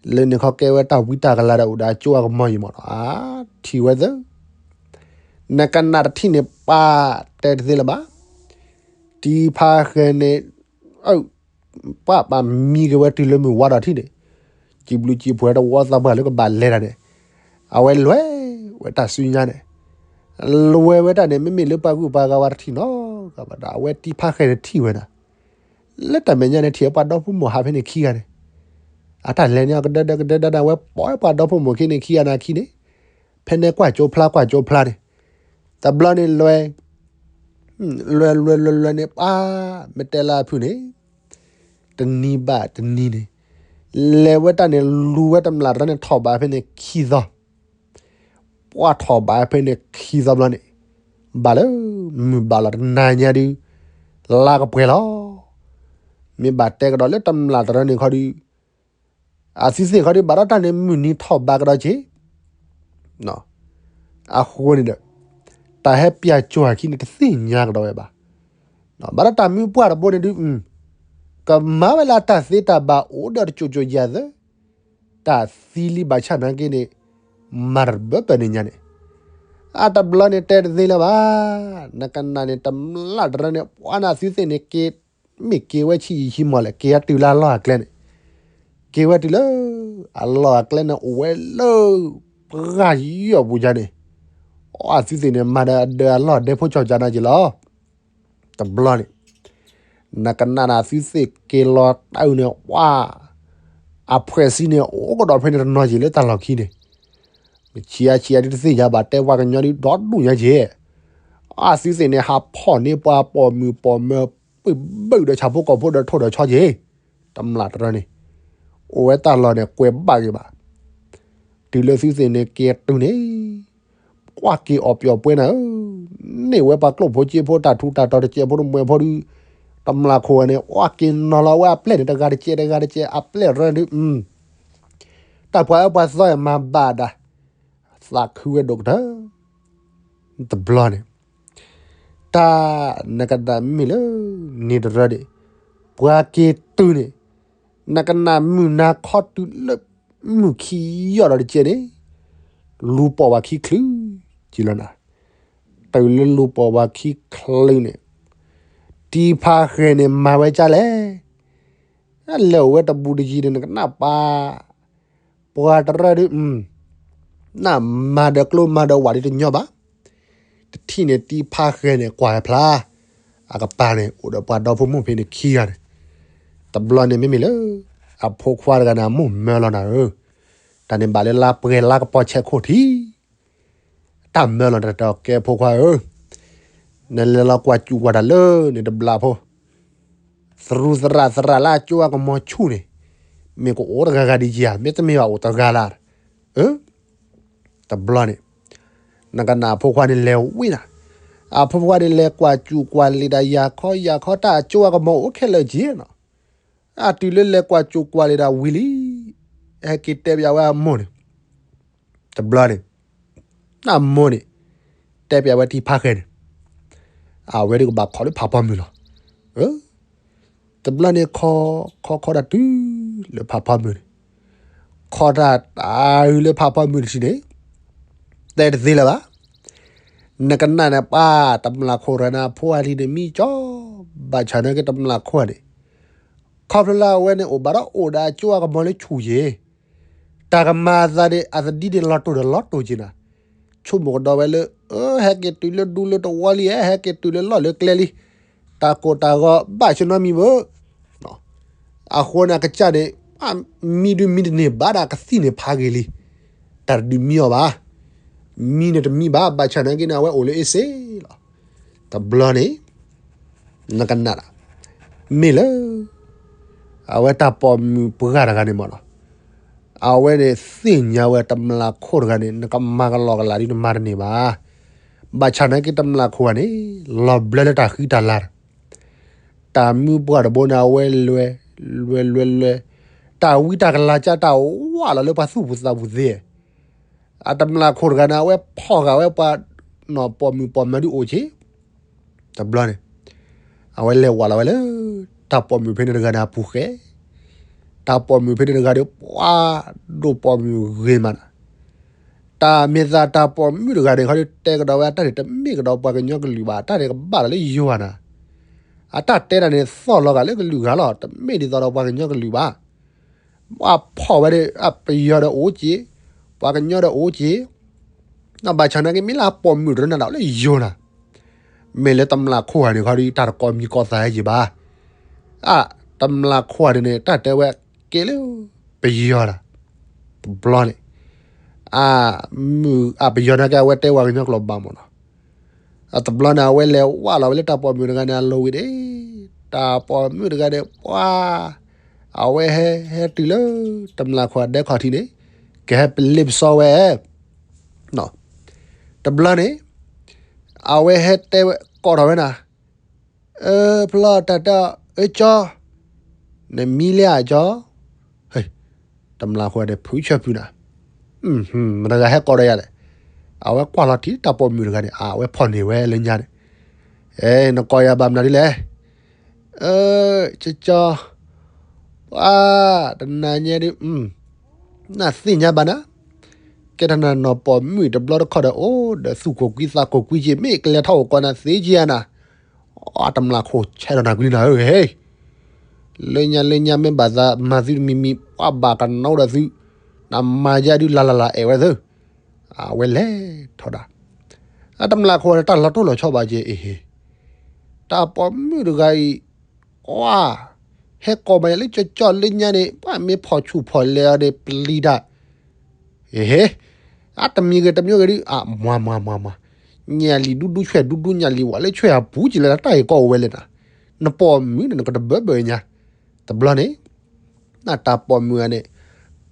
လၢန့ၣ်ခီကဲဝဲတၢ်ဝံတၢ်ကလၤဒီးအိၣ်ဒီးအကၠိအကမီၤယံၤမးနီၤ အထံၣ်ဝဲသၢ, နကနၣ်တထံၣ်န့ၣ် ပၢ်တဲတသ့လၢၤဘၣ်, တံၤဖါဃဲးန့ၣ်, ပၢ်ပာ်မံက့ၤဝဲတုၤလၢမုၢ်ဝါဒီးထံၣ်န့ၣ်, စံးဘျုးစံးဖှိၣ်တဝီသးပှၢ်လၢကဘၣ်လဲၤတၢ်န့ၣ်, အဝဲလဲၤဝဲတၢ်စုညါန့ၣ်, လဲၤဝဲတၢ်န့ၣ် မ့မ့ၢ်လၢပှၤဂုၤပှၤဂၤဝဲတထံၣ်နီတဂၤဘၣ်ဒီး အဝဲတံၤဖါဃဲးန့ၣ်ထံၣ်ဝဲဒၣ် လၢတၢ်မဲာ်ညါန့ၣ် ထံၣ်ပှၤဒီဖိမိၢ်ဟးဖဲန့ၣ်ခံဂၤန့ၣ်, အတၢ်လဲၤန့ၣ် အကဒၢဒၢကဒၢဒၢဒၢ ဝဲပိာ်ပှၤဒီဖိမိၢ်ခံန့ၣ်ခံဂၤန့ၣ်ခံန့ၣ်, ဖဲန့ၣ်ကွၢ်ကၠိဖျါကွၢ်ကၠိဖျါန့ၣ်, တဘျီန့ၣ်လဲၤ, လဲၤလဲၤလဲၤလဲၤန့ၣ် ပၢ်မ့ၢ်တဲလၢအဖုၣ်န့ၣ်, တနံၤဘၣ်တနံၤန့ၣ်, လဲၤဝဲတၢ်န့ၣ် လူၤဝဲတမျၢ်တရၢန့ၣ်ထီၣ်ဘးဖဲန့ၣ်ခံသီ ပှၢ်ထီၣ်ဘးဖဲန့ၣ်ခံသီဘျီန့ၣ်, ဘၣ်လၢမုၢ်ဘၣ်လီၤတနၤညါဒုး, လါကပှဲၤလီၤ. မ့ၢ်ဘၣ်တဲကဒီးလၢတမျၢ်တရၢန့ၣ်ခီဒုး, အသုသ့ၣ်ခီဒုး ဘၣ်ဒီးတၢ်န့ၣ်မုၢ်နံၤထီၣ်ဘးကဒီးက့ၤ အဃိန့ၣ်ဒီး, တၢ်ဟဲပၠးကၠီၤအခံန့ၣ် တသ့ၣ်ညါကဒီးဝဲဘၣ်. ဘၣ်ဒီးတၢ်မုၢ်ပှၢ်တဘိန့ၣ်ဒုး, ကမၤဝဲလၢအတၢ်သ့တၢ်ဘၣ်အိၣ်ဒီးတစိၤစိၤယၤသၢ, တၢ်သံလံဘၣ်ဆၣ်နာ်က့န့ၣ်, မၤတဘၢပၢၢ်န့ၣ်ညါန့ၣ်, အတဘျီန့ၣ်တဲတသ့လၢၤဘၣ်. နကနၣ်န့ၣ် တမျၢ်တရၢန့ၣ် ပှၤန့ၣ်အသုသ့ၣ်န့ၣ်က့ၤ, မ့ၢ်က့ၤဝဲဆံးယံာ်ဆံးမီၢ်လဲၣ် က့ၤအတုၤလၢအလီၢ်အကျဲန့ၣ်, က့ၤဝဲတုၤလၢ အလီၢ်အကျဲန့ၣ် အိၣ်ဝဲလၢ ပှၢ်ယီၢ်ပူၤယါန့ၣ်, အသုသ့ၣ်န့ၣ် မၤဒီးအဒၢးအလီၢ်ဒဲဖိကၠီၤကၠါန့ၣ်က့ၤလီၤ. တဘျီန့ၣ်, နကနၣ်န့ၣ်အသုသ့ၣ်က့ၤလီၤတၢ်အုၣ်န့ၣ် ပှၤ အဖှဲးစံန့ၣ် အိၣ်ကဒီးဖဲန့ၣ်တနီၤက့ၤလၢတၢ်လီၢ်ခံန့ၣ်, ဆံးအါဆံးအါဒုးတသ့ၣ်ညါဘၣ် တဲပှၤကညီဒုးဒီဒူၣ်ညါက့ၤ, အသုသ့ၣ်န့ၣ် ဟးဖီၣ်န့ၢ်ပှၤပိာ်မုၣ်ပိာ်မၢၤ ပုၢ်ဘၢၣ်ဒီးဆၣ်ဖိကီၢ်ဖိဒီးထိၣ်ဒီးဆီက့ၤ, တမျၢ်တရၢန့ၣ်, အိၣ်ဝဲတၢ်လီၢ်န့ၣ် ကွဲးဘၣ်က့ၤဘၣ် တုၤလၢသုသ့ၣ်န့ၣ်က့ၤတုၤန့ၣ်, ကွၢ်က့ၤအီၣ်ပျီၣ်ပှဲၤနၤဧၢ, န့ၢ်ဝဲပှၤကျိၣ်ဖိစ့ဖိတၢ်ထူးတၢ်တီၤတစဲးဖိတမှဲၤဖိဒုး, တမျၢ်ခိၣ်ဝဲန့ၣ် ကွၢ်က့ၤနီၤလီၤဝဲအပျဲၢ်န့ၣ် တဂၤတစဲးတဂၤတစဲးအပျဲၢ်ရၢဒုး, တၢ်ပှၤအၢပှၤသီအံၤမၤဘၣ်ဒၣ်, သးခုဝဲဒိၣ်ကတၢၢ်, တဘျီန့ၣ် တၢ်နကဒၣ်မ့ၢ်လၢ န့ၣ်တရၢန့ၣ်, ပှၤက့ၤတုၤန့ၣ်, နကနၣ်မုၢ်နၤခီတုၤလၢ မုၢ်ခံယီၢ်ဒီးတကဲန့ၣ်, လူၤပိာ်ဝဲခံချုး, ကံလီၤနၤ, တုၤလၢလူၤပိာ်ဝဲခံချုးန့ၣ်, တံၤဖါဃဲၤန့ၣ်မၤဝဲကၢ်လဲၣ်, လဲၤအိၣ်ဝဲတဘူးတယံၤန့ၣ် နကနၣ်ပၢ် ပှၤတရၢဒုး, နမၤဒီးကျိမၤဒီးဝးဒုးတညီဘၣ်, တထံၣ်န့ၣ်တံၤဖါဃဲၤန့ၣ်ကွၢ်ဖျါ, အကပၤန့ၣ် အိၣ်ဒီးပှၤဒီဖိမိၢ်ဖဲန့ၣ်ခံဂၤန့ၣ်, တ တဘျီန့ၣ်မ့မ့ၢ်လၢ အဖိခွါတဂၤန့ၣ် အမိၢ်မၢလီၤနၤဧၢ, တၢ်န့ၣ်ဘၣ်လၢလါပှဲၤလါကပီၤဆဲးခိၣ်ထံး, တၢ်မၢလီၤတၢ်တဲအီၤ ကဲဖိခွါဧၢ, နလဲၤလီၤကွၢ်စူၣ်ကွၢ်တၢ်လၢန့ၣ်တဘျီဖိ, သရူးသရၣ်သရၣ်လၢအကၠိအကမီၤဆူၣ်န့ၣ်, မ့ၢ်ကအိၣ်တဂၤဂၤဒ်က့ဧါ, မ့တမ့ၢ်ဘၣ်အိၣ်တဂၤလၢ်, အၢ တဘျီန့ၣ် နကနၣ်အဖိခွါန့ၣ်လဲၤဝံၤနၤ, အဖိခွါန့ၣ်လဲၤကွၢ်စူၣ်ကွၢ်လံာ်တၢ်ယၤခီယၤခီ တၢ်အကၠိအကမီၤအိၣ်ခဲလၢာ်က့နီၤ, အတုၤလၢလဲၤကွၢ်စူၣ်ကွၢ်လံာ်တၢ်ဝံၤလံ, ဟဲက့ၤတဲပၠးဝဲအမိၢ်န့ၣ်, တဘျီန့ၣ် အမိၢ်န့ၣ် တဲပၠးဝဲတံၤဖးဃဲန့ၣ်, အဝဲဒုးကဘၣ်ခိးလၢဖးဖီမုၢ်လီၤ. တဘျီန့ၣ်ခီ, ခီခီတၢ်တုၤလၢဖးဖီမုၢ်န့ၣ်, ခီတၢ်တုၤလၢဖးဖီမုၢ်တထံၣ်န့ၣ်, တဲတသ့လၢၤဘၣ်. နကနၣ်န့ၣ်ပှၤတမျၢ်ခိၣ်တဂၤန့ၣ် အဖိအလံၤန့ၣ်မံကၠီ, ဘၣ်ဆၣ်နာ်က့တမျၢ်ခိၣ်န့ၣ်, ခီဖျိလၢအဝဲန့ၣ်အိၣ်ဘၣ်ဒီးအိၣ်ဒီးအကၠိအကမီၤလၢဆူၣ်ယ့ၤ တၢ်ကမၤအသးန့ၣ် အသဒံန့ၣ်လီၤတိၢ်ဒီးလီၤတိၢ်က့ၤနၤ, ဆိကမိၣ်ကဒီးဝဲလၢ, ဟဲက့ၤတုၤလၢဒူလၢတဝီလံ, ဟဲက့ၤတုၤလၢလီၢ်လၢကျဲလံ, တၢ်ကိၢ်တၢ်ဂီၤဘၣ်ဆၢနီတမံၤဘၣ်. အဃိန့ၣ်အကစၢ်န့ၣ်, မံဒုးမံတန့ၢ်ဘၣ်ဒီးကသံၣ်န့ၣ်ဖးဂ့ၤလံ, တၢ်တဒုးမံအီၤဘၣ်. မံန့ၣ်တမံဘၣ်, ဘၣ်ဆၣ်နာ်က့န့ၣ် အဝဲအိၣ်လၢအ့စ့လီၤ. တဘျီန့ၣ် နကနၣ်ဒၣ်, မ့ၢ်လၢ အဝဲတၢ်ပိာ်မုၣ်ပှၢ်တဂၤန့ၣ်မ့ၢ်နီၤ, အဝဲန့ၣ်သ့ၣ်ညါဝဲတမျၢ်ခိၣ်တဂၤန့ၣ် နကမၤကလီကလီဒ်နမၤတန့ၢ်ဘၣ်. ဘၣ်ဆၣ်နာ်က့တမျၢ်ခိၣ်ဂၤန့ၣ် လီၤဘျၢလၢတၢ်ဃံတၢ်လၤ, တၢ်မုၢ်ပှၢ်တဘိန့ၣ် အဝဲလွဲ, လွဲလွဲလွဲ, တၢ်ဝံတၢ်ကလၤကၢ် တၢ်ဝးလီၤလၢပှၤသူၣ်ပူၤသးပူၤသ့, အတမျၢ်ခိၣ်တဂၤန့ၣ် အဝဲဖီၣ်ဃာ်ဝဲပှၤနီၢ်ပိာ်မုၣ်ပိာ်မၢၤဒုးအိၣ်က့ၤ တဘျီန့ၣ် အဝဲလဲၤဝးလီၤဝဲလၢ တၢ်ပိာ်မုၣ်ဖဲန့ၣ်တဂၤန့ၣ်အပူၤဃဲ, တၢ်ပိာ်မုၣ်ဖဲန့ၣ်တဂၤဒီး ပှၤဒိၣ်ပိာ်မုၣ်ဂ့ၤမးနၤ, တၢ်မ့ၢ်သးတၢ်ပိာ်မုၣ်တဂၤန့ၣ် ခီဒုးတဲကဒီးဝဲအတၢ်န့ၣ် တမ့ၢ်ကဒီးပှၤကညီကလုာ်ဘၣ်, အတၢ်န့ၣ်ကဘၣ်လီၤလၢယွၤနၤ, အတၢ်တဲတၢ်န့ၣ် သီၣ်လီၤဂာ်လၢကလုာ်ဂၤလီၤ, တမ့ၢ်ဒ်သိးဒီးပှၤကညီကလုာ်ဘၣ်. ပှၤဖီၣ်ဝဲဒီး အပယီၤဒီးအိၣ်က့ၤ, ပှၤကညီဒီးအိၣ်က့ၤ, ဘၣ်ဆၣ်နာ်က့မ့ၢ်လၢအပိာ်မုၣ်တရၢနၤဒၣ်လၢယိၤနၤ, မ့ၢ်လၢတမျၢ်ခိၣ်ဂၤန့ၣ်ခီဒီး တၢ်တကိးမံၤကိးသးဟဲက့ၤဘၣ်, အ တမျၢ်ခိၣ်ဂၤန့ၣ်န့ၣ် တၢ်တဲဝဲကဲလၢပယီၤနၤ, တဘျီန့ၣ် အမုၢ်အပယီၤနာ်က့ အဝဲတဲဝဲကညီကျိာ်ဘၣ်မ့ၢ်နီၤ. အတဘျီန့ၣ် အဝဲလဲၤဝးလီၤဝဲလၢတၢ်ပိာ်မုၣ်တဂၤန့ၣ် အလိၤဝံၤန့ၣ်, တၢ်ပိာ်မုၣ်တဂၤန့ၣ် ပှၤ, အဝဲဟဲဟဲတုၤလၢ တမျၢ်ခိၣ်အဒဲခီၣ်ထံးန့ၣ်, ကဟဲပလ့ပစီဝဲ, တဘျီန့ၣ် အဝဲဟဲတဲဝဲ ကိးထီၣ်ဝဲနၤ, အၢ ဖျီတၢ်တဲအီၤ အၢကၠီ, နမံလၢအကၠီ, တမျၢ်ခိၣ်န့ၣ် ဖုဆၢဖုနၤ, မတၤတဂၤဟဲကိးဒီးယၤလဲၣ်, အဝဲကွၢ်လီၤထံတၢ်ပိာ်မုၣ်တဂၤန့ၣ် အဝဲဖီၣ်န့ၢ်ဝဲလၢညါန့ၣ်, အဲ နကိးယၤဘၣ်မနုၤဒ်လဲၣ်, အၢ ကၠီကၠီ, ပှၤ, တနၤညါဒုး နသ့ၣ်ညါဘၣ်နၤ, ကဲထီၣ်နၤနီၢ်ပိာ်မုၣ်တဘျီတခီၣ်ဒီး အိၣ်ဒီးသူၣ်ကိၢ်ကွံသးကိၢ်ကွံက့ၤ မ့ၢ်ကလဲၤထီၣ်အိၣ်ကိးနၤသ့က့ၤဧါနၤ, အတမျၢ်ခိၣ်ဆဲးထီၣ်နၤကွံနၤဧၢ, လၢညါလၢညါမ့ၢ်ဘၣ်သးမၤသုတမံၤမံၤ ပှၤဘၣ်ကနိဒီးသု, နမၤယါဒုးလၢ်လၢ်လၢ်အဲၣ်ဝဲသု, အဝဲလဲၤထီၣ်ဒၣ်, အတမျၢ်ခိၣ်န့ၣ် တၢ်လီၤတိၢ်လီၤဆီဘၣ်က့ၤအ့ဟ့, တၢ်ပိာ်မုၣ်တဂၤအံၤ, အ, ဟဲကိးဘၣ်ယၤလၢကၠီကၠီလၢညါန့ၣ် ပှၤမ့ၢ်ဖီၣ်ဆူၣ်ဖီၣ်လဲၤအီၤန့ၣ် ပျံၤတၢ်, အ့ဟ့, အတမံၤဂ့ၤတမံၤဂ့ၤဒုး အမၤမၤမၤမၤ, ညၣ်လံၤဒူဒူဆွဲၣ်ဒူဒူညၣ်လံၤဝဲလၢဆွဲၣ်အပူၤကလဲၤတၢ်အံၤကိးအိၣ်ဝဲလဲၣ်နၤ, နပိာ်မုၣ်န့ၣ် နကတဘၢဘၢညါ, တဘျီန့ၣ် နတၢ်ပိာ်မုၣ်ဧါန့ၣ်,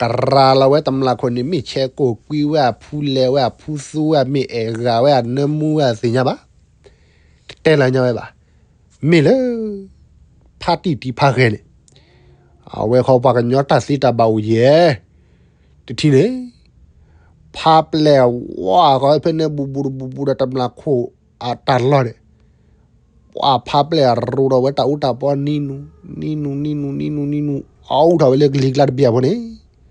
ကရၤလီၤဝဲတမျၢ်ခိၣ်န့ၣ် မ့ၢ်ဆဲးကိၢ်ကွံဝဲအဖူလဲၤဝဲအဖူသူဝဲအမ့ၢ်အဲၣ်ဂၤဝဲအနၢမူဝဲအသ့ၣ်ညါဘၣ်, တတဲလၢညါဝဲဘၣ်, မ့ၢ်လၢ ဖါတံၢ်တံၤဖါဃဲန့ၣ်, အဝဲဃီပှၤကညီတၢ်သ့တၢ်ဘၣ်အိၣ်ယဲၢ်, တထံၣ်န့ၣ်, ဖါပျဲၢ်ဝါဃီဖဲန့ၣ် ဘူးဘူးတဘူးဘူးဒီးတမျၢ်ခိၣ်အတၢ်လီၢ်န့ၣ် ပှၤဖါပျဲၢ်အရူဒီးဝဲတၢ်အူတၢ်ပီနံၤနူၤ, နံၤနူၤ, နံၤနူၤ, နံၤနူၤ, နံၤနူၤ, အအူထီၣ်ဝဲလၢကလံၤကျါတဘ့ၣ်အဖိန့ၣ်,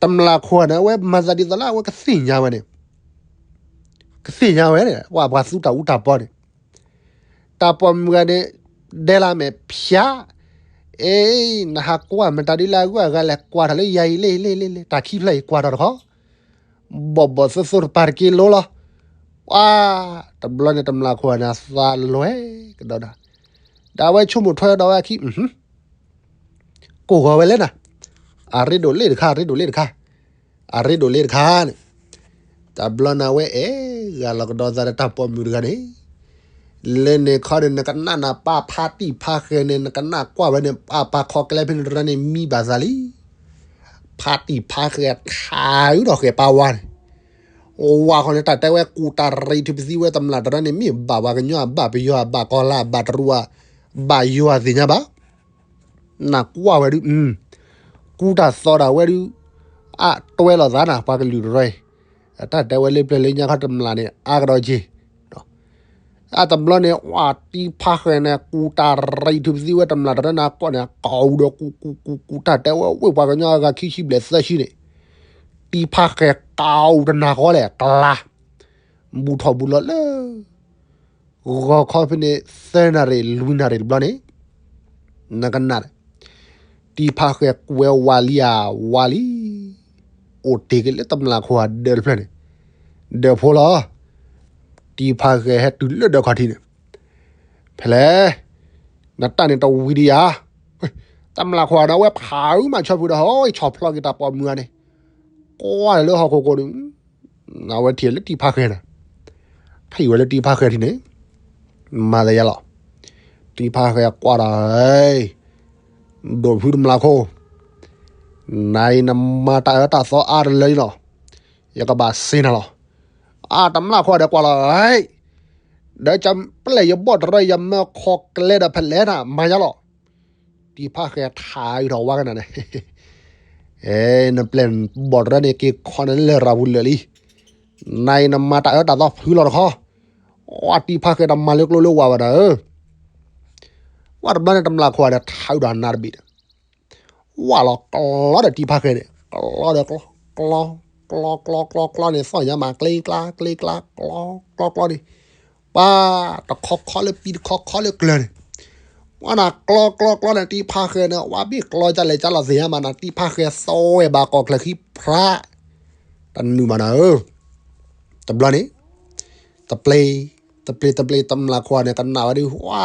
တမျၢ်ခိၣ်န့ၣ် အဝဲမၤသးဒ်သိးလၢအဝဲကသ့ၣ်ညါဝဲန့ၣ်, ကသ့ၣ်ညါဝဲန့ၣ် ပှၤပှၤသူတၢ်အူတၢ်ပီန့ၣ်, တၢ်ပိာ်မုၣ်ဂၤန့ၣ် ဒဲလၢမဲာ်ဖျါ, အ့, နဟးကွၢ်မတၤဒ်လၢအဂုၤအဂၤလဲၣ်, ကွၢ်ထီၣ်လၢယၤအံၤလ့လ့လ့လ့, တၢ်ခံဖျၢၣ်အံၤကွၢ်ထီၣ်တခီ ဘီၣ်ဘီၣ်သိသိတပၤတက့ၢ်လိလီၤ, ပှၤ, တဘျီန့ၣ်တမျၢ်ခိၣ်န့ၣ် အသးလွဲကဒီးနၤ, ဒီးအဝဲဆိကမိၣ်ထွဲဒီးဝဲအခံ, ကိၢ်ဂီၤဝဲလဲၣ်နၤ, အရ့ဒိၣ်လ့ၣ်တခါ အရ့ဒိၣ်လ့ၣ်တခါ, အရ့ဒိၣ်လ့ၣ်တခါန့ၣ်, တဘျီန့ၣ်အဝဲအဲၣ်ဂၤလီၤကဒီးသးဒီးတၢ်ပိာ်မုၣ်တဂၤန့ၣ်, လၢန့ၣ်ခီန့ၣ် နကနၣ်နၤပၢ်ဖါတံၢ်ဖါဃဲၤန့ၣ် နကနၣ်ကွၢ်ဝဲန့ၣ် ပၢ်ပၢ်ခီကျဲဖဲန့ၣ်တရၢန့ၣ်မံဘၣ်သးလံ. ဖါတံၢ်ဖါဃဲၤထးအုးဒီးဃဲၤပၢ်ဝါန့ၣ်, ဝၤဃီန့ၣ် တၢ်တဲဝဲကူၣ်တၢ်ရံးထုပသံဝဲတမျၢ်တရၢန့ၣ် မ့ၢ်ဘၣ်ပှၤကညီအဘၣ် ပယီၤအဘၣ် ကီၢ်လၢအဘၣ် တရူးအဘၣ် ယွၤသ့ၣ်ညါဘၣ်. နၢ်ကွၢ်ဝဲဒုး, ကူတၢ်သီဒၣ်ဝဲဒုး, အါတွဲလီၤသးနၤ ပှၤကလုာ်တရၢအံၤ, တၢ်တဲဝဲလၢပျၢၤလၢညါခီတမျၢ်န့ၣ် အါကဒီးက့ၤ အတဘျီန့ၣ် ဝၤတံၢ်ဖါဃဲၤန့ၣ် ကူၣ်တၢ်ရံးထုပသံဝဲတမျၢ်တရၢန့ၣ် အကိးန့ၣ် ကူၣ်ကူၣ်ကူၣ်ကူၣ် တၢ်တဲဝဲဝ့ၢ်ပှၤကညီအဂၤခံဆံဘျဲၣ်သၢဆံန့ၣ်, တံၢ်ဖါဃဲၤကူၣ်တနၤဃီလဲၣ် ကျါ, ဘူးထီၣ်ဘူးလီၤလၢ ဂီၤခီဖဲန့ၣ် သၢနၣ်ရံၣ် လွံၢ်နၣ်ရံၣ်တဘျီန့ၣ်, နကနၣ်, တံၢ်ဖါဃဲၤကူၣ်ဝဲဝါလံဧါ ဝါလံ, အိၣ်တ့ၢ်က့ၤလၢတမျၢ်ခိၣ်အဒၢးတဖျၢၣ်န့ၣ်, ဒၢးဖိလီၤ. တံၢ်ဖါဃဲၤဟဲတုၤလၢဒၢးခီၣ်ထံးန့ၣ်, ဖဲလဲၣ်, နတၢ်န့ၣ်တဝံၤဒံးဧါ, တမျၢ်ခိၣ်န့ၣ် အဝဲဖးအုးမးဆီဖုဒီး ဟီ ဆီၣ်ဖျီက့ၤတၢ်ပိာ်မုၣ်ဧါန့ၣ်, ကွၢ်လၢဟီၣ်ခိၣ်ခိၣ်န့ၣ်, အဝဲထံၣ်လၢတံၢ်ဖါဃဲၤန့ၣ်, ထံၣ်ဝဲလၢတံၢ်ဖါဃဲၤထံးန့ၣ်, မၤသးယါလီၤ. တံၢ်ဖါဃဲၤကွၢ်ဒီး, ဒိၣ်ဖုတမျၢ်ခိၣ်, နၤအံၤနမၤတၢ်အၢတၢ်သီအါတလၢလီၤ, ယကဘၣ်စ့နၤလီၤ. အါ တမျၢ်ခိၣ်ဒီးကွၢ်လီၤ, ဒီးပျဲၢ်ယဘီၣ်တရၢ ယမၢခီကျဲဒီးဖဲလဲၣ်နၤ မၤယါလီၤ. တံၢ်ဖါဃဲၤထးအုးထီၣ်ဝါကနၣ်န့ၣ်, အဲ နပျဲၢ်ဘီၣ်တရၢန့ၣ် က့ၤခီနၤလၢလရာ်ပူၤလၢာ်လံ. နၤအံၤနမၤတၢ်အၢတၢ်သီဖုလီၤတခီ, ဝဲတံၢ်ဖါဃဲၤဒီးမၤလၢကျိလၢဝၤဝဲဒၣ်ဧၢ. ဝဲတဘျီန့ၣ် တမျၢ်ခိၣ်ဒီးထးအုးဒီးနါတဘ့ၣ်ဒီး, ဝဲလီၤကျီဒီးတံၢ်ဖါဃဲၤန့ၣ် ကျီဒီးကျီ, ကျီ, ကျီ, ကျီ, ကျီ, ကျီန့ၣ် သီၣ်ညါမး ကျ့ကျါ ကျ့ကျါ ကျီ, ကျီ ကျီန့ၣ်, ပှၤ တခီခီလၢပံၤ တခီခီလၢကျၢၤန့ၣ်, ဝဲနၤကျီ ကျီ ကျီန့ၣ် တံၢ်ဖါဃဲၤန့ၣ် ဝဲဘ့ၣ်ကျီကလဲၤကလီၤသ့ၣ်ညါမးနၤ တံၢ်ဖါဃဲၤသီဝဲဘၣ်ကီၢ်ချၢခံဖျါ, တနုာ်မးနၤဧၢ. တဘျီန့ၣ်, တပျ့ၤ, တပျ့ၤ တပျ့ၤ တမျၢ်ခိၣ်န့ၣ် ကနၣ်ဝဲဒုး ဝဲ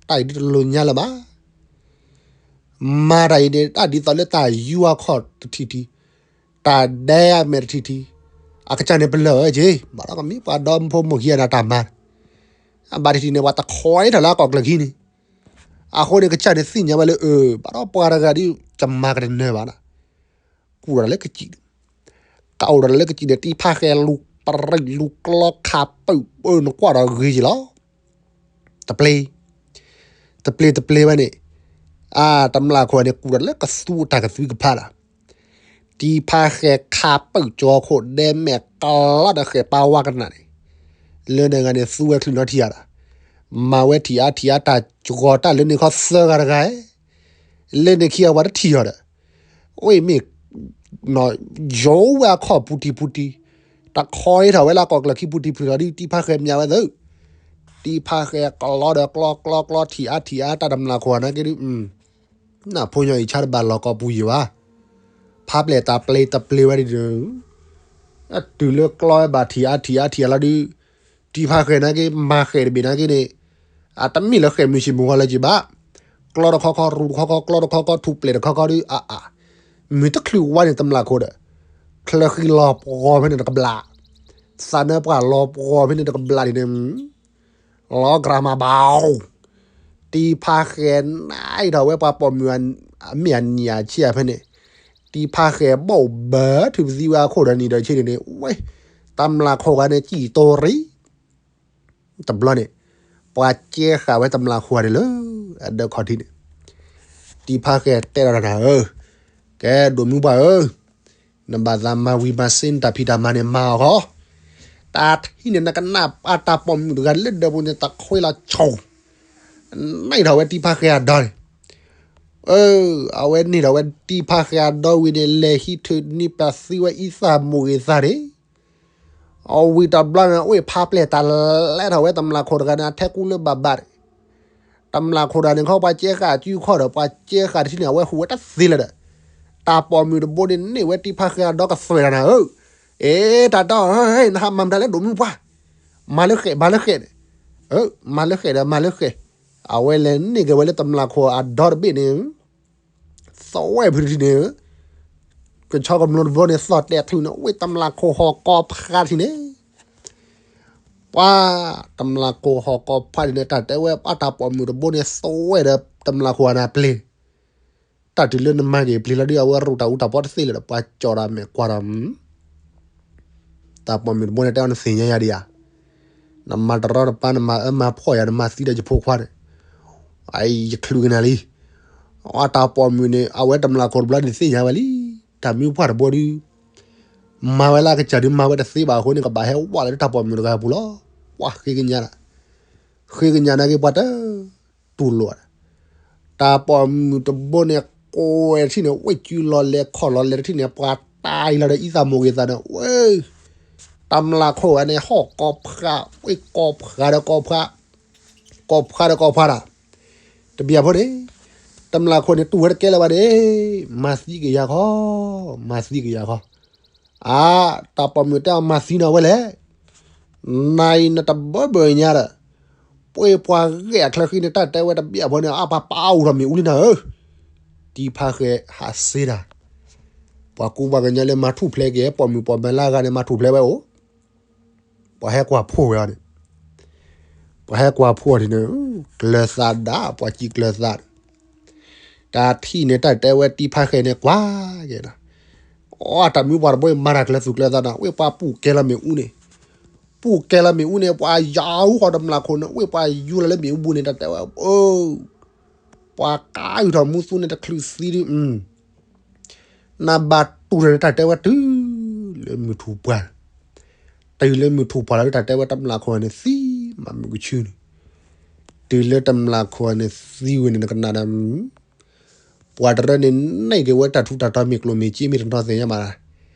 တၢ်အံၤဒုးတလိၤညါလၢၤဘၣ်. မၤတၢ်အံၤန့ၣ် တၢ်ဒ်သိးလၢတၢ်ယူအခီၣ်တထံၣ်ထံၣ်, တၢ်ဒဲအမဲာ်တထံၣ်ထံၣ်, အကစၢ်န့ၣ်ပလၢၢ်ဝဲက့ၤ ဘၣ်ဒီးကမ့ၢ်ပှၤဒီဖိမိၢ်ခံဂၤန့ၣ်တၢ်မၤ, အဘၣ်တထံၣ်န့ၣ် ပှၤတခီအံၤထီၣ်လၢအကီၢ်ကျၢၢ်ခံန့ၣ်, အဃိန့ၣ် ကစၢ်န့ၣ်သ့ၣ်ညါဝဲလၢ အၢ ဘၣ်ဒီးပှၤတဂၤဒ်ကမၤကတနၢၤဘၣ်နၤ, ကူၣ်ဒီးလၢကစံၣ်, ကအိၣ်ဒီးလၢကစံၣ်န့ၣ် တံၢ်ဖါဃဲၤလူၤပရံးလူၤကျီခးပၢၣ်ပၢၢ်နကွၢ်ဒီးဂ့ၤက့ၤလီၤ. တပျ့ၤ, တပျ့ၤ တပျ့ၤဝဲန့ၣ်, အတမျၢ်ခိၣ်န့ၣ်ကူၣ်ဒီးလၢကသူအတၢ်ကသွံကဖးလီၤ. တံၢ်ဖါဃဲၤခးပၢၣ်ကၠီခိၣ်ဒဲမဲာ်ကျီဒီးဃဲၤပၢ်ဝါကနၣ်န့ၣ်, လၢန့ၣ်ဂၤန့ၣ် သူဝဲချုးနီထံၣ်ဧါဒီး, မၤဝဲထံၣ်အါထံၣ်အါတၢ်ကီတၢ်လၢန့ၣ်ခီသၢဂၤတဂၤ, လၢန့ၣ်ခံဂၤပှၤတထံၣ်အီၤဒီး, အဝဲမ့ၢ် ယိၤဝဲအခီၣ်ပူၤထံၣ်ပူၤထံၣ်, တခီအံၤထီၣ်ဝဲလၢအကီၢ်ကျၢၢ်ခံပူၤထံၣ်ပူၤထံၣ်လီၤဒုး တံၢ်ဖါဃဲၤမၠးဝဲသု, တံၢ်ဖါဃဲၤကျီဒီးကျီကျီကျီထံၣ်အါထံၣ်အါတၢ်တမျၢ်ခိၣ်န့ၣ်က့ဒုး, နၢ်ဖိညီအံၤဆါတဘၣ်လီၢ်ကီၢ်ပူၤယံၤဘၣ်, ဖးပျဲၢ်တၢ်ပျ့ၤတပျ့ၤဝဲဒုး, အတုၤလၢကျီဝဲဘၣ်ထံၣ်အါထံၣ်အါထံၣ်အါလီၤဒုး, တံၢ်ဖါဃဲၤန့ၣ်က့ မၤဃဲၤတဘ့ၣ်န့ၣ်က့န့ၣ်, အတမ့ၢ်လၢဃဲၤမုၢ်ဆ့ၣ်မုၢ်ဂီၤလၢၤက့ဘၣ်, ကျီတခီခီ ရူးတခီခီ ကျီတခီခီ ထူၣ်ပျဲၢ်တခီခီဒုး အအါ, မုၢ်တချုးဝါန့ၣ် တမျၢ်ခိၣ်ဒီး, ချၢဃံလီၤပှီၤဖဲန့ၣ်တကဘျၣ်, သးနၢပှၢ်လီၤပှီၤဖဲန့ၣ်တကဘျၣ်ဒ်န့ၣ် လီၤကြၢးမၤဘၣ်, တံၢ်ဖါဃဲၤန့ၣ်အံၤထီၣ်ဝဲပှၤပိာ်မုၣ်အမ့ၢ်အနံၣ်အဆံဖဲန့ၣ်, တံၢ်ဖါဃဲၤဘီၣ်ဘၢထုးပသံဝဲအခိၣ်ဒီးနံၣ်ဒီးဆ့န့ၣ်န့ၣ်, ဝဲ, တမျၢ်ခိၣ်ဂၤန့ၣ် စံၣ်တိရံ, တဘျီန့ၣ်, ပှၤကဲဃာ်ဝဲတမျၢ်ခိၣ်ဂၤန့ၣ်လၢ, အဒၢးခီၣ်ထံးန့ၣ်, တံၢ်ဖါဃဲၤတဲဒီးနၤဧၢ, ကဲဒိၣ်မုၢ်ပှၢ်ဧၢ နဘၣ်သးမၤဝံၤမၤစ့နတၢ်ဖံးတၢ်မၤန့ၣ်မၤအီၤဃီ, တၢ်ထံၣ်န့ၣ် နကနၣ်ပာ်တၢ်ပိာ်မုၣ်တဂၤလၢဒၢးပူၤန့ၣ် တခွဲလီၤဆိၣ်, န့ၢ်ထီၣ်ဝဲတံၢ်ဖါဃဲၤအဒီန့ၣ်, အၢ, အဝဲန့ၢ်ထီၣ်ဝဲတံၢ်ဖါဃဲၤအဒီဝံၤန့ၣ် လဲၤဟံးထုးန့ၢ်ပသံဝဲအံသၣ်မိၢ်ဂ့ၤသၣ်န့ၣ် အဝံၤတဘျီန့ၣ် အိၣ်ဖးပျဲၢ်တၢ်လဲၤထီၣ်ဝဲတမျၢ်ခိၣ်တဂၤန့ၣ် အထဲကူလၢဘၣ်ဘၣ်န့ၣ်, တမျၢ်ခိၣ်တဂၤန့ၣ်ခီ ပှၤကဲဃာ်အစုခီၣ်ဒီး ပှၤကဲဃာ်တထံၣ်န့ၣ် အဝဲဟူးဝဲတသ့လၢၤဒီး, တၢ်ပိာ်မုၣ်တဘိန့ၣ် န့ၢ်ဝဲတံၢ်ဖါဃဲၤအဒီကသွဲၣ်ဒီးနၤဧၢ, အ့ တၢ်ဒီ နဟးမၤမတၤလဲၣ်ဒိၣ်မုၢ်ပှၢ်, မၤလၢဃဲး မၤလၢဃဲးန့ၣ်, မၤလၢဃဲးဒီးမၤလၢဃဲး, အဝဲလဲၤန့ၢ်က့ၤဝဲလၢတမျၢ်ခိၣ်အဒီတဘ့ၣ်န့ၣ် သဝဲဖုတထံၣ်န့ၣ်, ကဆီကမျိတဘိန့ၣ် သီၣ်တဲာ်ချုးန့ၣ် ဝ့ၢ်တမျၢ်ခိၣ်ဟီၣ်ကီၢ်ဖးထံၣ်န့ၣ်, ပှၤ တမျၢ်ခိၣ်ဟီၣ်ကီၢ်ဖးထံၣ်န့ၣ် တၢ်တဲဝဲ အတၢ်ပိာ်မုၣ်တဘိန့ၣ် သဝဲဒီးတမျၢ်ခိၣ်အနၢ်ပျ့ၤ, တၢ်တုၤလၢနမၤက့ၤပျ့ၤလီၤဒုး အဝဲရူၢ်တၢ်အူတၢ်ပီတသ့လၢၤဒီး ပှၤကၠီၣ်တၢ်မဲာ်ကွၢ်ဒီး တၢ်ပိာ်မုၣ်တဘိန့ၣ် တဲအီၤ နသ့ၣ်ညါယၤဒံးဧါ, နမၤတရီတပါ နမၤအၢမၤဖှီၣ်ယၤ နမၤသံဒီးယဖိခွါန့ၣ်, အံၤယချုးကနၤလံ, အတၢ်ပိာ်မုၣ်န့ၣ် အဝဲတမျၢ်ခိၣ်တဘျီန့ၣ်သ့ၣ်ညါဝဲလံ, တၢ်မုၢ်ပှၢ်တဘိဒုး မၤဝဲလၢအကစၢ်ဒုးမၤဝဲတသ့ဘၣ်အဃိန့ၣ် ကဘၣ်ဟဲဝဲလၢတၢ်ပိာ်မုၣ်တဂၤအပူၤလီၤ, ပှၤဃ့ကညးဒၣ်, ဃ့ကညးနာ်က့ပှၤတ တူၢ်လိာ်ဒၣ်, တၢ်ပိာ်မုၣ်တဘိန့ၣ် ကွဲးထံၣ်န့ၣ် ဝ့ၢ်ကုလီၤလဲၤခီၣ်လီၤလဲၤတထံၣ်န့ၣ် ပှၤတၢ်အံၤလီၤဒီးအံသးမိၢ်ဂ့ၤသးန့ၣ် ဝဲ တမျၢ်ခိၣ်ဝဲန့ၣ် ဟီၣ်ကီၢ်ဖး ဝ့ၢ်ကီၢ်ဖးဒီးကီၢ်ဖး, ကီၢ်ဖးဒီးကီၢ်ဖးဒၣ်, တဘျီဖိန့ၣ် တမျၢ်ခိၣ်န့ၣ် တူၢ်ဝဲတကဲလၢၤဘၣ်န့ၣ်, မၤသံကယၤခီ, မၤသံကယၤခီ အါ, တၢ်ပိာ်မုၣ်တဲအီၤ မၤသံနၤဝဲလဲၣ်, နၤအံၤနတဘၢဘၢညါဒီး, ပှ့ၤပှၤဂဲၤအချၢဃံန့ၣ် တၢ်တဲဝဲတဘျီဖိန့ၣ် အါပှၤပာ်အူထီၣ်မ့ၣ်အူလံနၤဧၢ, တံဖါဃဲဟးစ့တၢ်, ပှၤကူပှၤကညီလၢမၤထူၣ်ဖျဲးက့ၤ ပိာ်မုၣ်ပိာ်မၢၤလၢအဂၤန့ၣ် မၤထူၣ်ဖျဲးဝဲအိၣ် ပှၤဟဲကွၢ်ဖှိၣ်ဝဲအီၤန့ၣ်, ပှၤဟဲကွၢ်ဖှိၣ်အီၤန့ၣ်, ကျၢၤသးဒၣ် ပှၤစံးကျၢၤသး, တၢ်ထံၣ်န့ၣ် တၢ်တဲဝဲတံဖါဃဲန့ၣ် ကွၢ်က့ၤဒီး, အီ တၢ်မုၢ်ပှၢ်တဘိအံၤ မၤတၢ်ကျၢၤသူၣ်ကျၢၤသးနီၤ ဝ့ၢ်ပှၤပူၢ်ကဲလီၤမ့ၣ်အူန့ၣ်, ပူၢ်ကဲလီၤမ့ၣ်အူန့ၣ် ပှၤယၤအူဃီတမျၢ်ခိၣ်န့ၣ် ဝ့ၢ်ပှၤယူၤလီၤလၢမ့ၣ်အူပူၤန့ၣ် တၢ်တဲဝဲ, ပှၤကါအုၣ်ထီၣ်မူသူန့ၣ် တချုးသံဒုး နဘၣ်တူၢ်ထီၣ်န့ၣ် တၢ်တဲဝဲတုၤလၢမုၢ်ထူၣ်ပှၢ်လီၤ, တုၤလၢမုၢ်ထူၣ်ပှၢ်လီၤဒုး တၢ်တဲဝဲတမျၢ်ခိၣ်န့ၣ်သံမးမုၢ်ကဆူန့ၣ်, တုၤလၢတမျၢ်ခိၣ်န့ၣ်သံဝံၤန့ၣ် နကနၣ်ဒီး, ပှၤတရၢန့ၣ် နဲၣ်က့ၤဝဲတၢ်ထူးတၢ်တီၤမ့ၢ်ကျိၣ်မ့ၢ်စ့မ့ၢ်တနီၤသ့ၣ်ညါမး,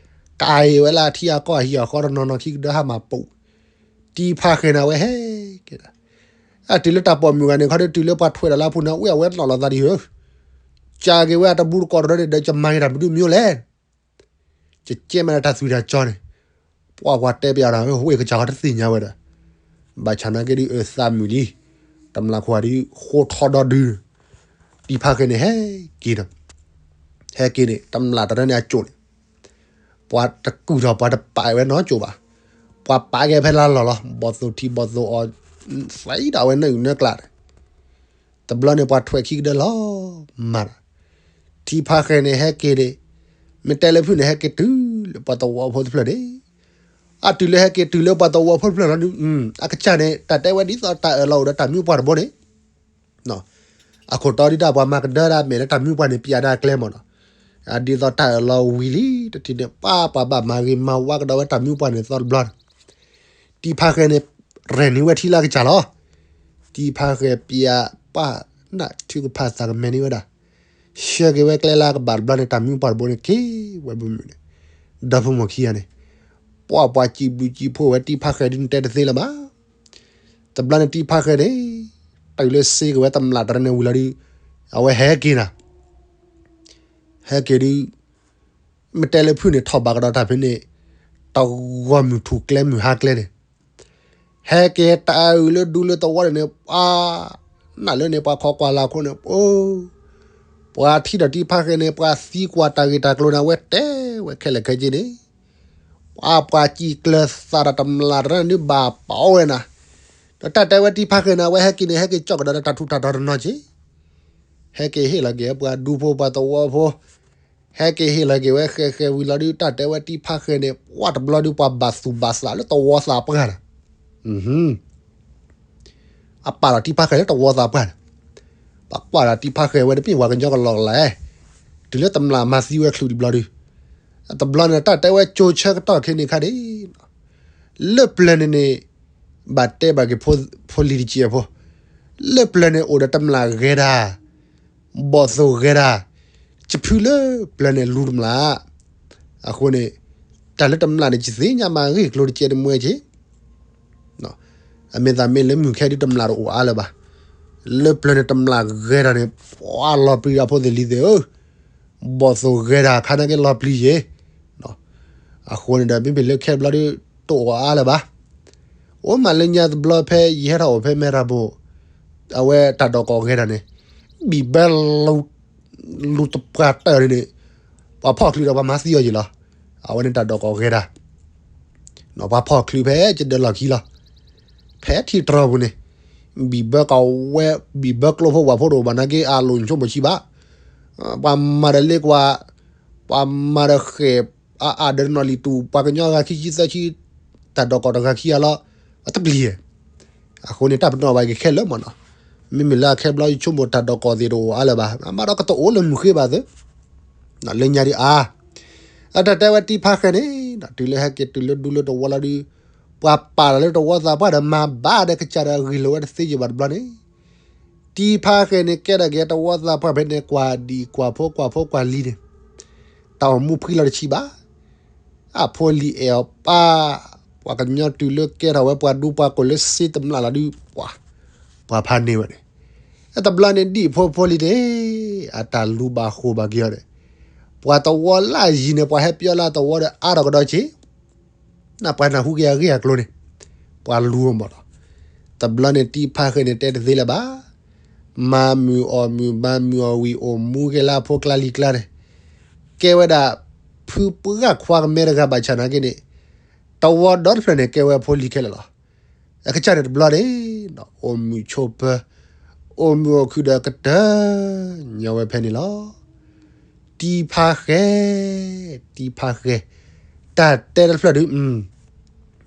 ကးအံၤဝဲလၢအထံအကီၢ်အဟံၣ်အဃီတနီၤနီၤခံကဒၢဟးမၤပိာ်, တံဖါဃဲန့ၣ် အဝဲဟဲက့ၤဒီး အတုၤလၢတၢ်ပိာ်မုၣ်ဂၤန့ၣ်ခီဒီး တုၤလၢပှၤထွဲးဒီးလၢအပူၤန့ၣ် ဝ့ၢ်အဝဲနီၣ်လီၤသးဒံးဧၢ, ကးက့ၤဝဲအတဘူးတကိးတရၢန့ၣ်ဒီး ယမၤက့ၤတၢ်မနုၤမ့ၢ်လဲၣ်, ယကဲမးဒီးတၢ်သွံၣ်တၢ်စီန့ၣ်, ပှၤပှၤတဲပျးဒီး ဝ့ၢ်ကစၢ်ဃီတသ့ၣ်ညါဝဲဒီး, ဘၣ်ဆၣ်နာ်က့ဒုးအသးမုာ်လံ, တမျၢ်ခိၣ်ဒုးဃိထီဒီဒုး, တံဖါဃဲန့ၣ်ဟဲက့ၤဒီး, ဟဲက့ၤန့ၣ် တမျၢ်တရၢန့ၣ်အစိၣ်န့ၣ် ပှၤတကုၢ်ထီၣ်ပှၤတပာ်ဝဲနီတစိၣ်ဘၣ်, ပှၤပာ်က့ၤဖဲလၢလီၢ်လီၤ, ဘီၣ်သိၣ်ထံဘီၣ်သိၣ်အီၤ, သံဒၣ်ဝဲနၢအုၣ်နၢကျးန့ၣ်, တဘျီန့ၣ်ပှၤထွဲးခံကဒၢလီၤမၢ်ဒီး, တံဖါဃဲန့ၣ်ဟဲက့ၤန့ၣ်, မ့ၢ်တဲလၢဖုၣ်န့ၣ် ဟဲက့ၤတုၤလၢပှၤသဝီဖိတဖျၢၣ်န့ၣ်, အတုၤလၢဟဲက့ၤတုၤလၢပှၤသဝီဖိတဖျၢၣ်လီၤဒုး, အကစၢ်န့ၣ် တၢ်တဲဝဲဒ်သိးတၢ်အၢၣ်လီၤအိၣ်ဒီးတၢ်မုၢ်ပှၢ်တဘိန့ၣ် အခိၣ်တီဒ်တၢ်ပှၤမၤကဒၢဒၣ်မဲာ်လၢတၢ်မုၢ်ပှၢ်န့ၣ် ပျးဒၣ်ကျဲမၢ်နီၤ, ဒ်သိးတၢ်အၢၣ်လီၤဝံၤလံ တထံၣ်န့ၣ် ပၢ်ပှၤဘၣ်မၤဂ့ၤမၤဝါကဒီးဝဲတၢ်မုၢ်ပှၢ်န့ၣ်သီတဘျီန့ၣ်, တံဖါဃဲန့ၣ် ရဲၣ်နံၤဝဲထံလၢအကစၢ်လီၤ, တံဖါဃဲပျးပၢ်နၢ်ထုကဖၣ်သးကမဲာ်န့ၢ်ဝဲဒၣ်, ဆှၢက့ၤဝဲကျဲလၢအကဘၣ်တဘျီန့ၣ် တၢ်မုၢ်ပှၢ်တဘိန့ၣ်က့ၤဝဲဘုမုၢ်န့ၣ်, ဒီဖိမိၢ်ခံဂၤန့ၣ်, ပှၤပှၤစံးဘျုးစံးဖှိၣ်ဝဲတံဖါဃဲဒုး နတဲတသ့လၢၤဘၣ် တဘျီန့ၣ်တံဖါဃဲန့ၣ်, တုၤလၢစ့က့ၤဝဲတမျၢ်တရၢန့ၣ်ဝံၤလီၤဒုး, အဝဲဟဲက့ၤနၤ, ဟဲက့ၤဒုး, မ့ၢ်တဲလၢဖုၣ်န့ၣ်ထီၣ်ဘၣ်ကဒီးတၢ်ဖဲန့ၣ်, တဂီၤမုၢ်ထူၣ်ကျဲမုၢ်ဟါကျဲန့ၣ်, ဟဲက့ၤတၢ်အုၣ်လၢဒူလၢသဝီန့ၣ်န့ၣ်, ပှၤ, နၢ်လၢန့ၣ် ပှၤခိးကွၢ်လၢခိန့ၣ်, ပှၤထံၣ်ဒီးတံဖါဃဲန့ၣ် ပှၤသံကွၢ်တၢ်ဂ့ၢ်တၢ်ကျိၤန့ၣ် အဝဲတဲဝဲခဲလၢာ်ခဲဆ့န့ၣ် ပှၤပှၤစံးကျၢၤသးဒီးတမျၢ်တရၢန့ၣ်ဒုးဘၣ်ပာ်အီၤဝဲနၤ, ဒီးတၢ်တဲဝဲတံဖါဃဲန့ၣ် အဝဲဟဲက့ၤန့ၣ် ဟဲက့ၤကၠီၣ်ကဒီးဒီးတၢ်ထူးတၢ်တီၤတနီၤက့ၤ, ဟဲက့ၤဟ့ၣ်လီၤက့ၤပှၤဒူဖိပှၤသဝီဖိ, ဟဲက့ၤဟ့ၣ်လီၤက့ၤဝဲဃဲဃဲဝံၤလီၤဒုး တၢ်တဲဝဲတံဖါဃဲန့ၣ် ပှၤတဘျီဒုးပှၤဘၣ်သူၣ်ဘၣ်သးလၢသဝီသးပှၢ်ဒီး အပာ်လီၤတံဖါဃဲလၢသဝီသးပှၢ်န့ၣ်, ပှၤကွၢ်ဒီးတံဖါဃဲဝဲတမ့ၢ်ပှၤကညီကလီကလီဧါ, တုၤလၢတမျၢ်မၤသံဝဲချုးတဘျီဒုး, တဘျီန့ၣ် တၢ်တဲဝဲကၠိဆၢကတီၢ်ခဲန့ၣ်ခါဒၣ်, လၢပျၢၤန့ၣ်န့ၣ်, ဘၣ်တဲဘၣ်က့ၤဖိလံၤတက့ၢ်အဖိ, လၢပျၢၤန့ၣ်အိၣ်ဒီးတမျၢ်ဂဲၤတၢ်, ဘီၣ်သိၣ်ဂဲၤတၢ်, ကဖုလၢပျၢၤန့ၣ်လူၤတမျၢ် အဃိန့ၣ်, တၢ်လၢတမျၢ်န့ၣ် ယသ့ၣ်ညါမးဂ့ၢ်ကျိၤတကဲတမှဲက့ၤ, အမ့ၢ်သးမ့ၢ်လၢမုၢ်ခဲဒုးတမျၢ်တအိၣ်အါလၢၤဘၣ်, လၢပျၢၤန့ၣ်တမျၢ်ဂဲၤတၢ်န့ၣ် ပှၤလီၤပျံၤအဖိသ့ၣ်လံၤသ့ၣ်ဧၢ, ဘီၣ်သိၣ်ဂဲၤတၢ်ခါနာ်က့လီၤပျံၤယ့ၤ, အဃိန့ၣ်ဒီး မ့မ့ၢ်လၢခဲတဘျီဒုး တအိၣ်အါလၢၤဘၣ် အိၣ်မးလၢညါတဘျီဖဲယဟဲထီၣ်အိၣ်ဖဲမဲထီၣ်ဘိၣ်, အဝဲတၢ်ဒိးကိးဂဲၤတၢ်န့ၣ်, ဘံၣ်ဘဲလူၤ, လူၤတပှၢ်တၢၢ်န့ၣ်န့ၣ် ပှၤဖီၣ်ချုးဒီးပှၤမၤသံအီၤယံာ်လီၤ. အဝဲန့ၣ်တၢ်ဒီးကီၢ်ဂဲၤတၢ် ပှၤဖီၣ်ချုးဖဲကဒၢလီၢ်ခံလီၤ. ဖဲထံတြီၤပူၤန့ၣ် ဘံၣ်ဘၢကဝဲ ဘံၣ်ဘၢကျိဖိဝၣ်ဖိတအိၣ်ဘၣ်နာ်က့ အလိၣ်ဆိကမိၣ်ဆံးဘၣ်. ပှၤမၤဒီးလ့ကွၢ်, ပှၤမၤဒီးဃဲၣ် အအါဒၢးနီၣ်လံၤတူၢ် ပှၤကညီဂၤခံဆံသၢဆံ တၢ်ဒီးကီၢ်တဂၤခံဂၤလီၤ. အတပျံၤ အဃိန့ၣ် တၢ်ပနီၣ်ဘၣ်က့ၤခဲလၢာ်မ့ၢ်နီၤ. မ့မ့ၢ်လၢအခဲဘျီယဆိကမိၣ်တၢ်ဒီးကီၢ်သ့ၣ်တအိၣ်အါလၢၤဘၣ်. အမၤဒီးကတအိၣ်လၢမုၢ်ဃ့ဘၣ်သု လၢညါဒ်အါ အတၢ်တဲဝဲတံဖါဃဲၤန့ၣ် တုၤလၢဟဲက့ၤတုၤလၢဒူလၢတဝီလီၤဒုး ပှၤပာ်လီၤလၢတဝီသးပှၢ်ဒီးမၤဘၣ်ဒီးကစၢ်ဒီးဂ့ၢ်လိာ်ဝဲတသ့ယဘၣ်တဘျီန့ၣ် တံဖါဃဲၤန့ၣ် ကဲထီၣ်က့ၤတဝီသးပှၢ်ဖဲန့ၣ် ကွၢ်ဒံၣ်ကွၢ်ဖိကွၢ်ဖိကွၢ်လံၤန့ၣ် တၢ်အိၣ်မူဖှံလီၤတဆံးဘၣ်. အဖိလံၤအဲၣ်အီၤပၢ်, ပှၤကညီတုၤလၢကဲထီၣ်ဝဲပှၤဒူပှၤကိၣ်လၢစ့တမျၢ်လီၤဒုး ပှၤ ပှၤဖးန့ၢ်ဝဲန့ၣ် တဘျီန့ၣ်ဒံၣ်ဖိဖိလံၤန့ၣ် အတၢ်လူၤဘၣ်ဃိာ်ဘၣ်က့ၤအီၤန့ၣ် ပှၤတဝီလၢယံၤန့ၣ် ပှၤဟဲပၠီလၢတဝီဒီးအါထီၣ်ကဒီးက့ၤ နပှၤနၢ်ဟူက့ၤအဂ့ၢ်အကျိၤန့ၣ် ပှၤလူၤအီၤမ့ၢ်နီၤ. တဘျီန့ၣ်တံဖါဃဲၤန့ၣ်တဲတသ့လၢၤဘၣ်. မၤမုာ်အီၣ်မုာ် မၤမုာ်အီၣ်ဝံၤ အိၣ်မူက့ၤလၢအဖိကျါလံၤကျါန့ၣ် ကဲဝဲဒၣ် ဖုပှၢ်ခွါကမဲတဂၤဘၣ်ဆၣ်နာ်က့န့ၣ် တဝီဒီတဖျၢၣ်န့ၣ် ကဲဝဲအဖိလံၤခဲလၢာ်လီၤ. အကစၢ်န့ၣ်တဘျီန့ၣ် အိၣ်မုာ်ဆိးပၢၤ အိၣ်မုာ်အိၣ်ခုၣ်ဒီးကတၢၢ် ညီဝဲဖဲန့ၣ်လီၤ. တံဖါဃဲၤ, တံဖါဃဲၤ, တၢ်တဲတဖျၢၣ်ဒုး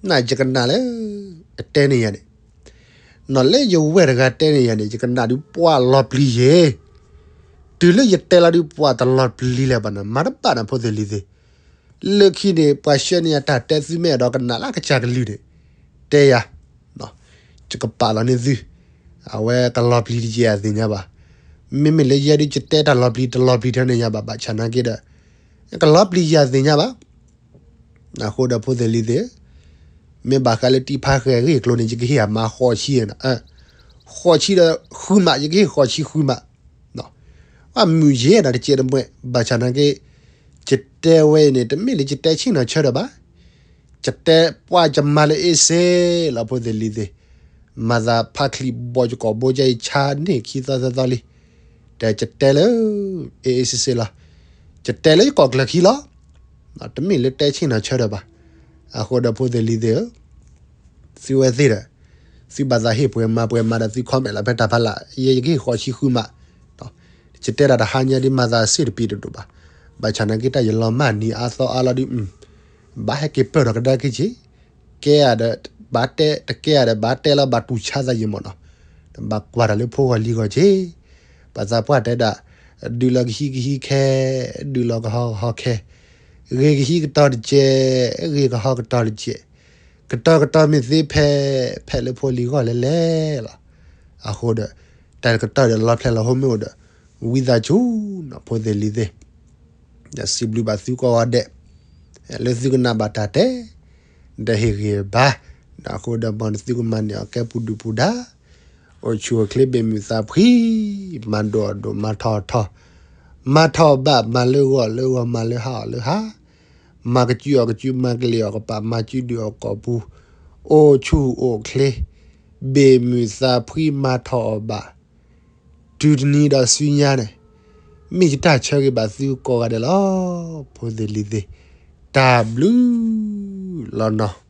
နယကနၣ်လၢ အတဲန့ၢ်ယၤန့ၣ်, နီၢ်လၢယဝဲၢ်တဂၤတဲန့ၢ်ယၤန့ၣ် ယကနၣ်ဒုးပှၤလီၤပျံၤယဲ, တုၤလၢယတဲလီၤဒုးပှၤတလီၤပျံၤလၢၤဘၣ်နီၤ, မၤတဘၣ်နီၤဖိသ့ၣ်လံၤသ့ၣ်, လၢခံန့ၣ် ပှၤဆှၢန့ၢ်ယၤတၢ်တဲသုမ့ၢ်အဲၣ်ဒိးကနၣ်လၢကစၢ်ကလုၢ်န့ၣ်, တဲယၤ ယကပာ်လီၤန့ၢ်သု, အဝဲကလီၤပျံၤတကဲအသ့ၣ်ညါဘၣ်. မ့မ့ၢ်လၢယဲဒုးယတဲတၢ်လီၤပျံၤတလီၤပျံၤထဲန့ၣ်ညါဘၣ်, ဘၣ်ဆၣ်နာ်က့ဒီး ကလီၤပျံၤယၤသ့ၣ်ညါဘၣ်. အဃိဒီးဖိသ့ၣ်လံၤသ့ၣ်, မ့ၢ်ဘၣ်ဃးလၢတံဖါဃဲၤအဂ့ၢ်အကျိၤန့ၣ် ယကဟ့ၣ်အမါဃိးဆံ, ဃိးဆံဒီးဃုမး, ယကဟ့ၣ်ဃိးဆံဃုမး အမုာ်ယဲဒၣ်တစဲးတမှဲ, ဘၣ်ဆၣ်နာ်က့ ယတဲဝဲအံၤန့ၣ် တမ့ၢ်လၢယတဲဆ့ၣ်နီၤဆၢဒီးဘၣ်, ယတဲပှၤယမၤလၢအ့စ့လီၤဖိသ့ၣ်လံၤသ့ၣ်, မၤသးဖးချံဘီယကီၢ်ဘိကဲအံၤဆါန့ၢ်ခံသီသၢသီလံ, ဒီးယတဲလၢ အ့အ့စ့စ့လီၤ, ယတဲလၢယကီၢ်ကျၢၢ်ခံလီၤ, တမ့ၢ်လၢတဲဆ့ၣ်နီၤဆၢဒီးဘၣ်. အဃိဒီးဖိသ့ၣ်လံၤသ့ၣ်ဧၢ, သုဝဲသ့ၣ်ဒီး သုဘၣ်သးဟ့ၣ်ပှဲၤမၤပှဲၤမၤဒီးသု comment လီၤဖဲတၢ်ဖးလၢ်, ယဲယကဟ့ၣ်ဃိးဆံဃုမး, ယတဲတၢ်တဟါညါဒ်မၤသးစ့ၣ်တပံၤတဒိၣ်ဘၣ်, ဘၣ်ဆၣ်နာ်က့တၢ်ယလီၤမၢ်နံၤအါသီအါလီၤဒုး, ဘၣ်ဟဲက့ၤပၢၢ်ထီၣ်ကဒါက့ၤက့ၤ, ကဲဒီးဘၣ်တဲ, တကဲဒီးဘၣ်တဲလီၤဘၣ်တူၢ်ဆါသးယံာ်မ့ၢ်နီၤ, ဘၣ်ကွၢ်တၢ်လၢဖိဂီၢ်လံၤဂီၢ်က့ၤ, ပှၤသးပှၢ်တဲဒၣ်, ဒုးလီၤကဟံးကဟံးခဲ, ဒုးလီၤကဟီကဟီခဲ, ဂ့ၤကဟံးကတီၤတကဲး, ဂ့ၤကဟီကတီၤတကဲး, ကတီၤကတီၤမ့ၢ်သ့ဖဲ, ဖဲလၢဖိလံၤဂီၢ်လဲၣ်လဲၣ်လီၤ. အဃိဒီး တၢ်ကတီၤဒီးလီၤဖျဲၣ်လီၤဟိမ့ၢ်အိၣ်ဒီး ဝံသးစူၤနီၤဖိသ့ၣ်လံၤသ့ၣ်, ဒီးစံးဘျုးဘၣ်သုကိးဂၤဒဲး, လၢသုကနၣ်ဘၣ်တၢ်တဲ, ဒီးဟ့ၣ်ဂံၢ်ဘါ, ဒီးအဃိဒီးမ်နသုကမၤန့ၢ်အီၤကဲပူၤဒုၣ်ပူၤဒါ, အိၣ်ဆူၣ်အိၣ်ချ့ဘ့ၣ်မုာ်သးဖှံ, မၤဒိၣ်အီၣ်ဒိၣ်မၤထီၣ်အီၣ်ထီၣ်, မၤထီၣ်အီၣ်ဘၣ်မၤလၢဂီၢ်လၢဂီၢ်မၤလၢဟါအီၣ်လၢဟါ, မၤကစုအီၣ်ကစုမၤကလံၤအီၣ်ကပၤမၤစုဒုၣ်အီၣ်ကီၢ်ပူၤ, အိၣ်ဆူၣ်အိၣ်ချ့, ဘ့ၣ်မုာ်သးဖှံမၤထီၣ်အီၣ်ဘၣ်, တုၤတနံၤဒီးဆူညါန့ၣ်, မ့ၢ်ယတၢ်ဆၢဂ့ၤဘၣ်သုကိးဂၤဒဲးလီၤ. ဖိသ့ၣ်လံၤသ့ၣ်, တၢ်ဘျုးလီၤနီၤ.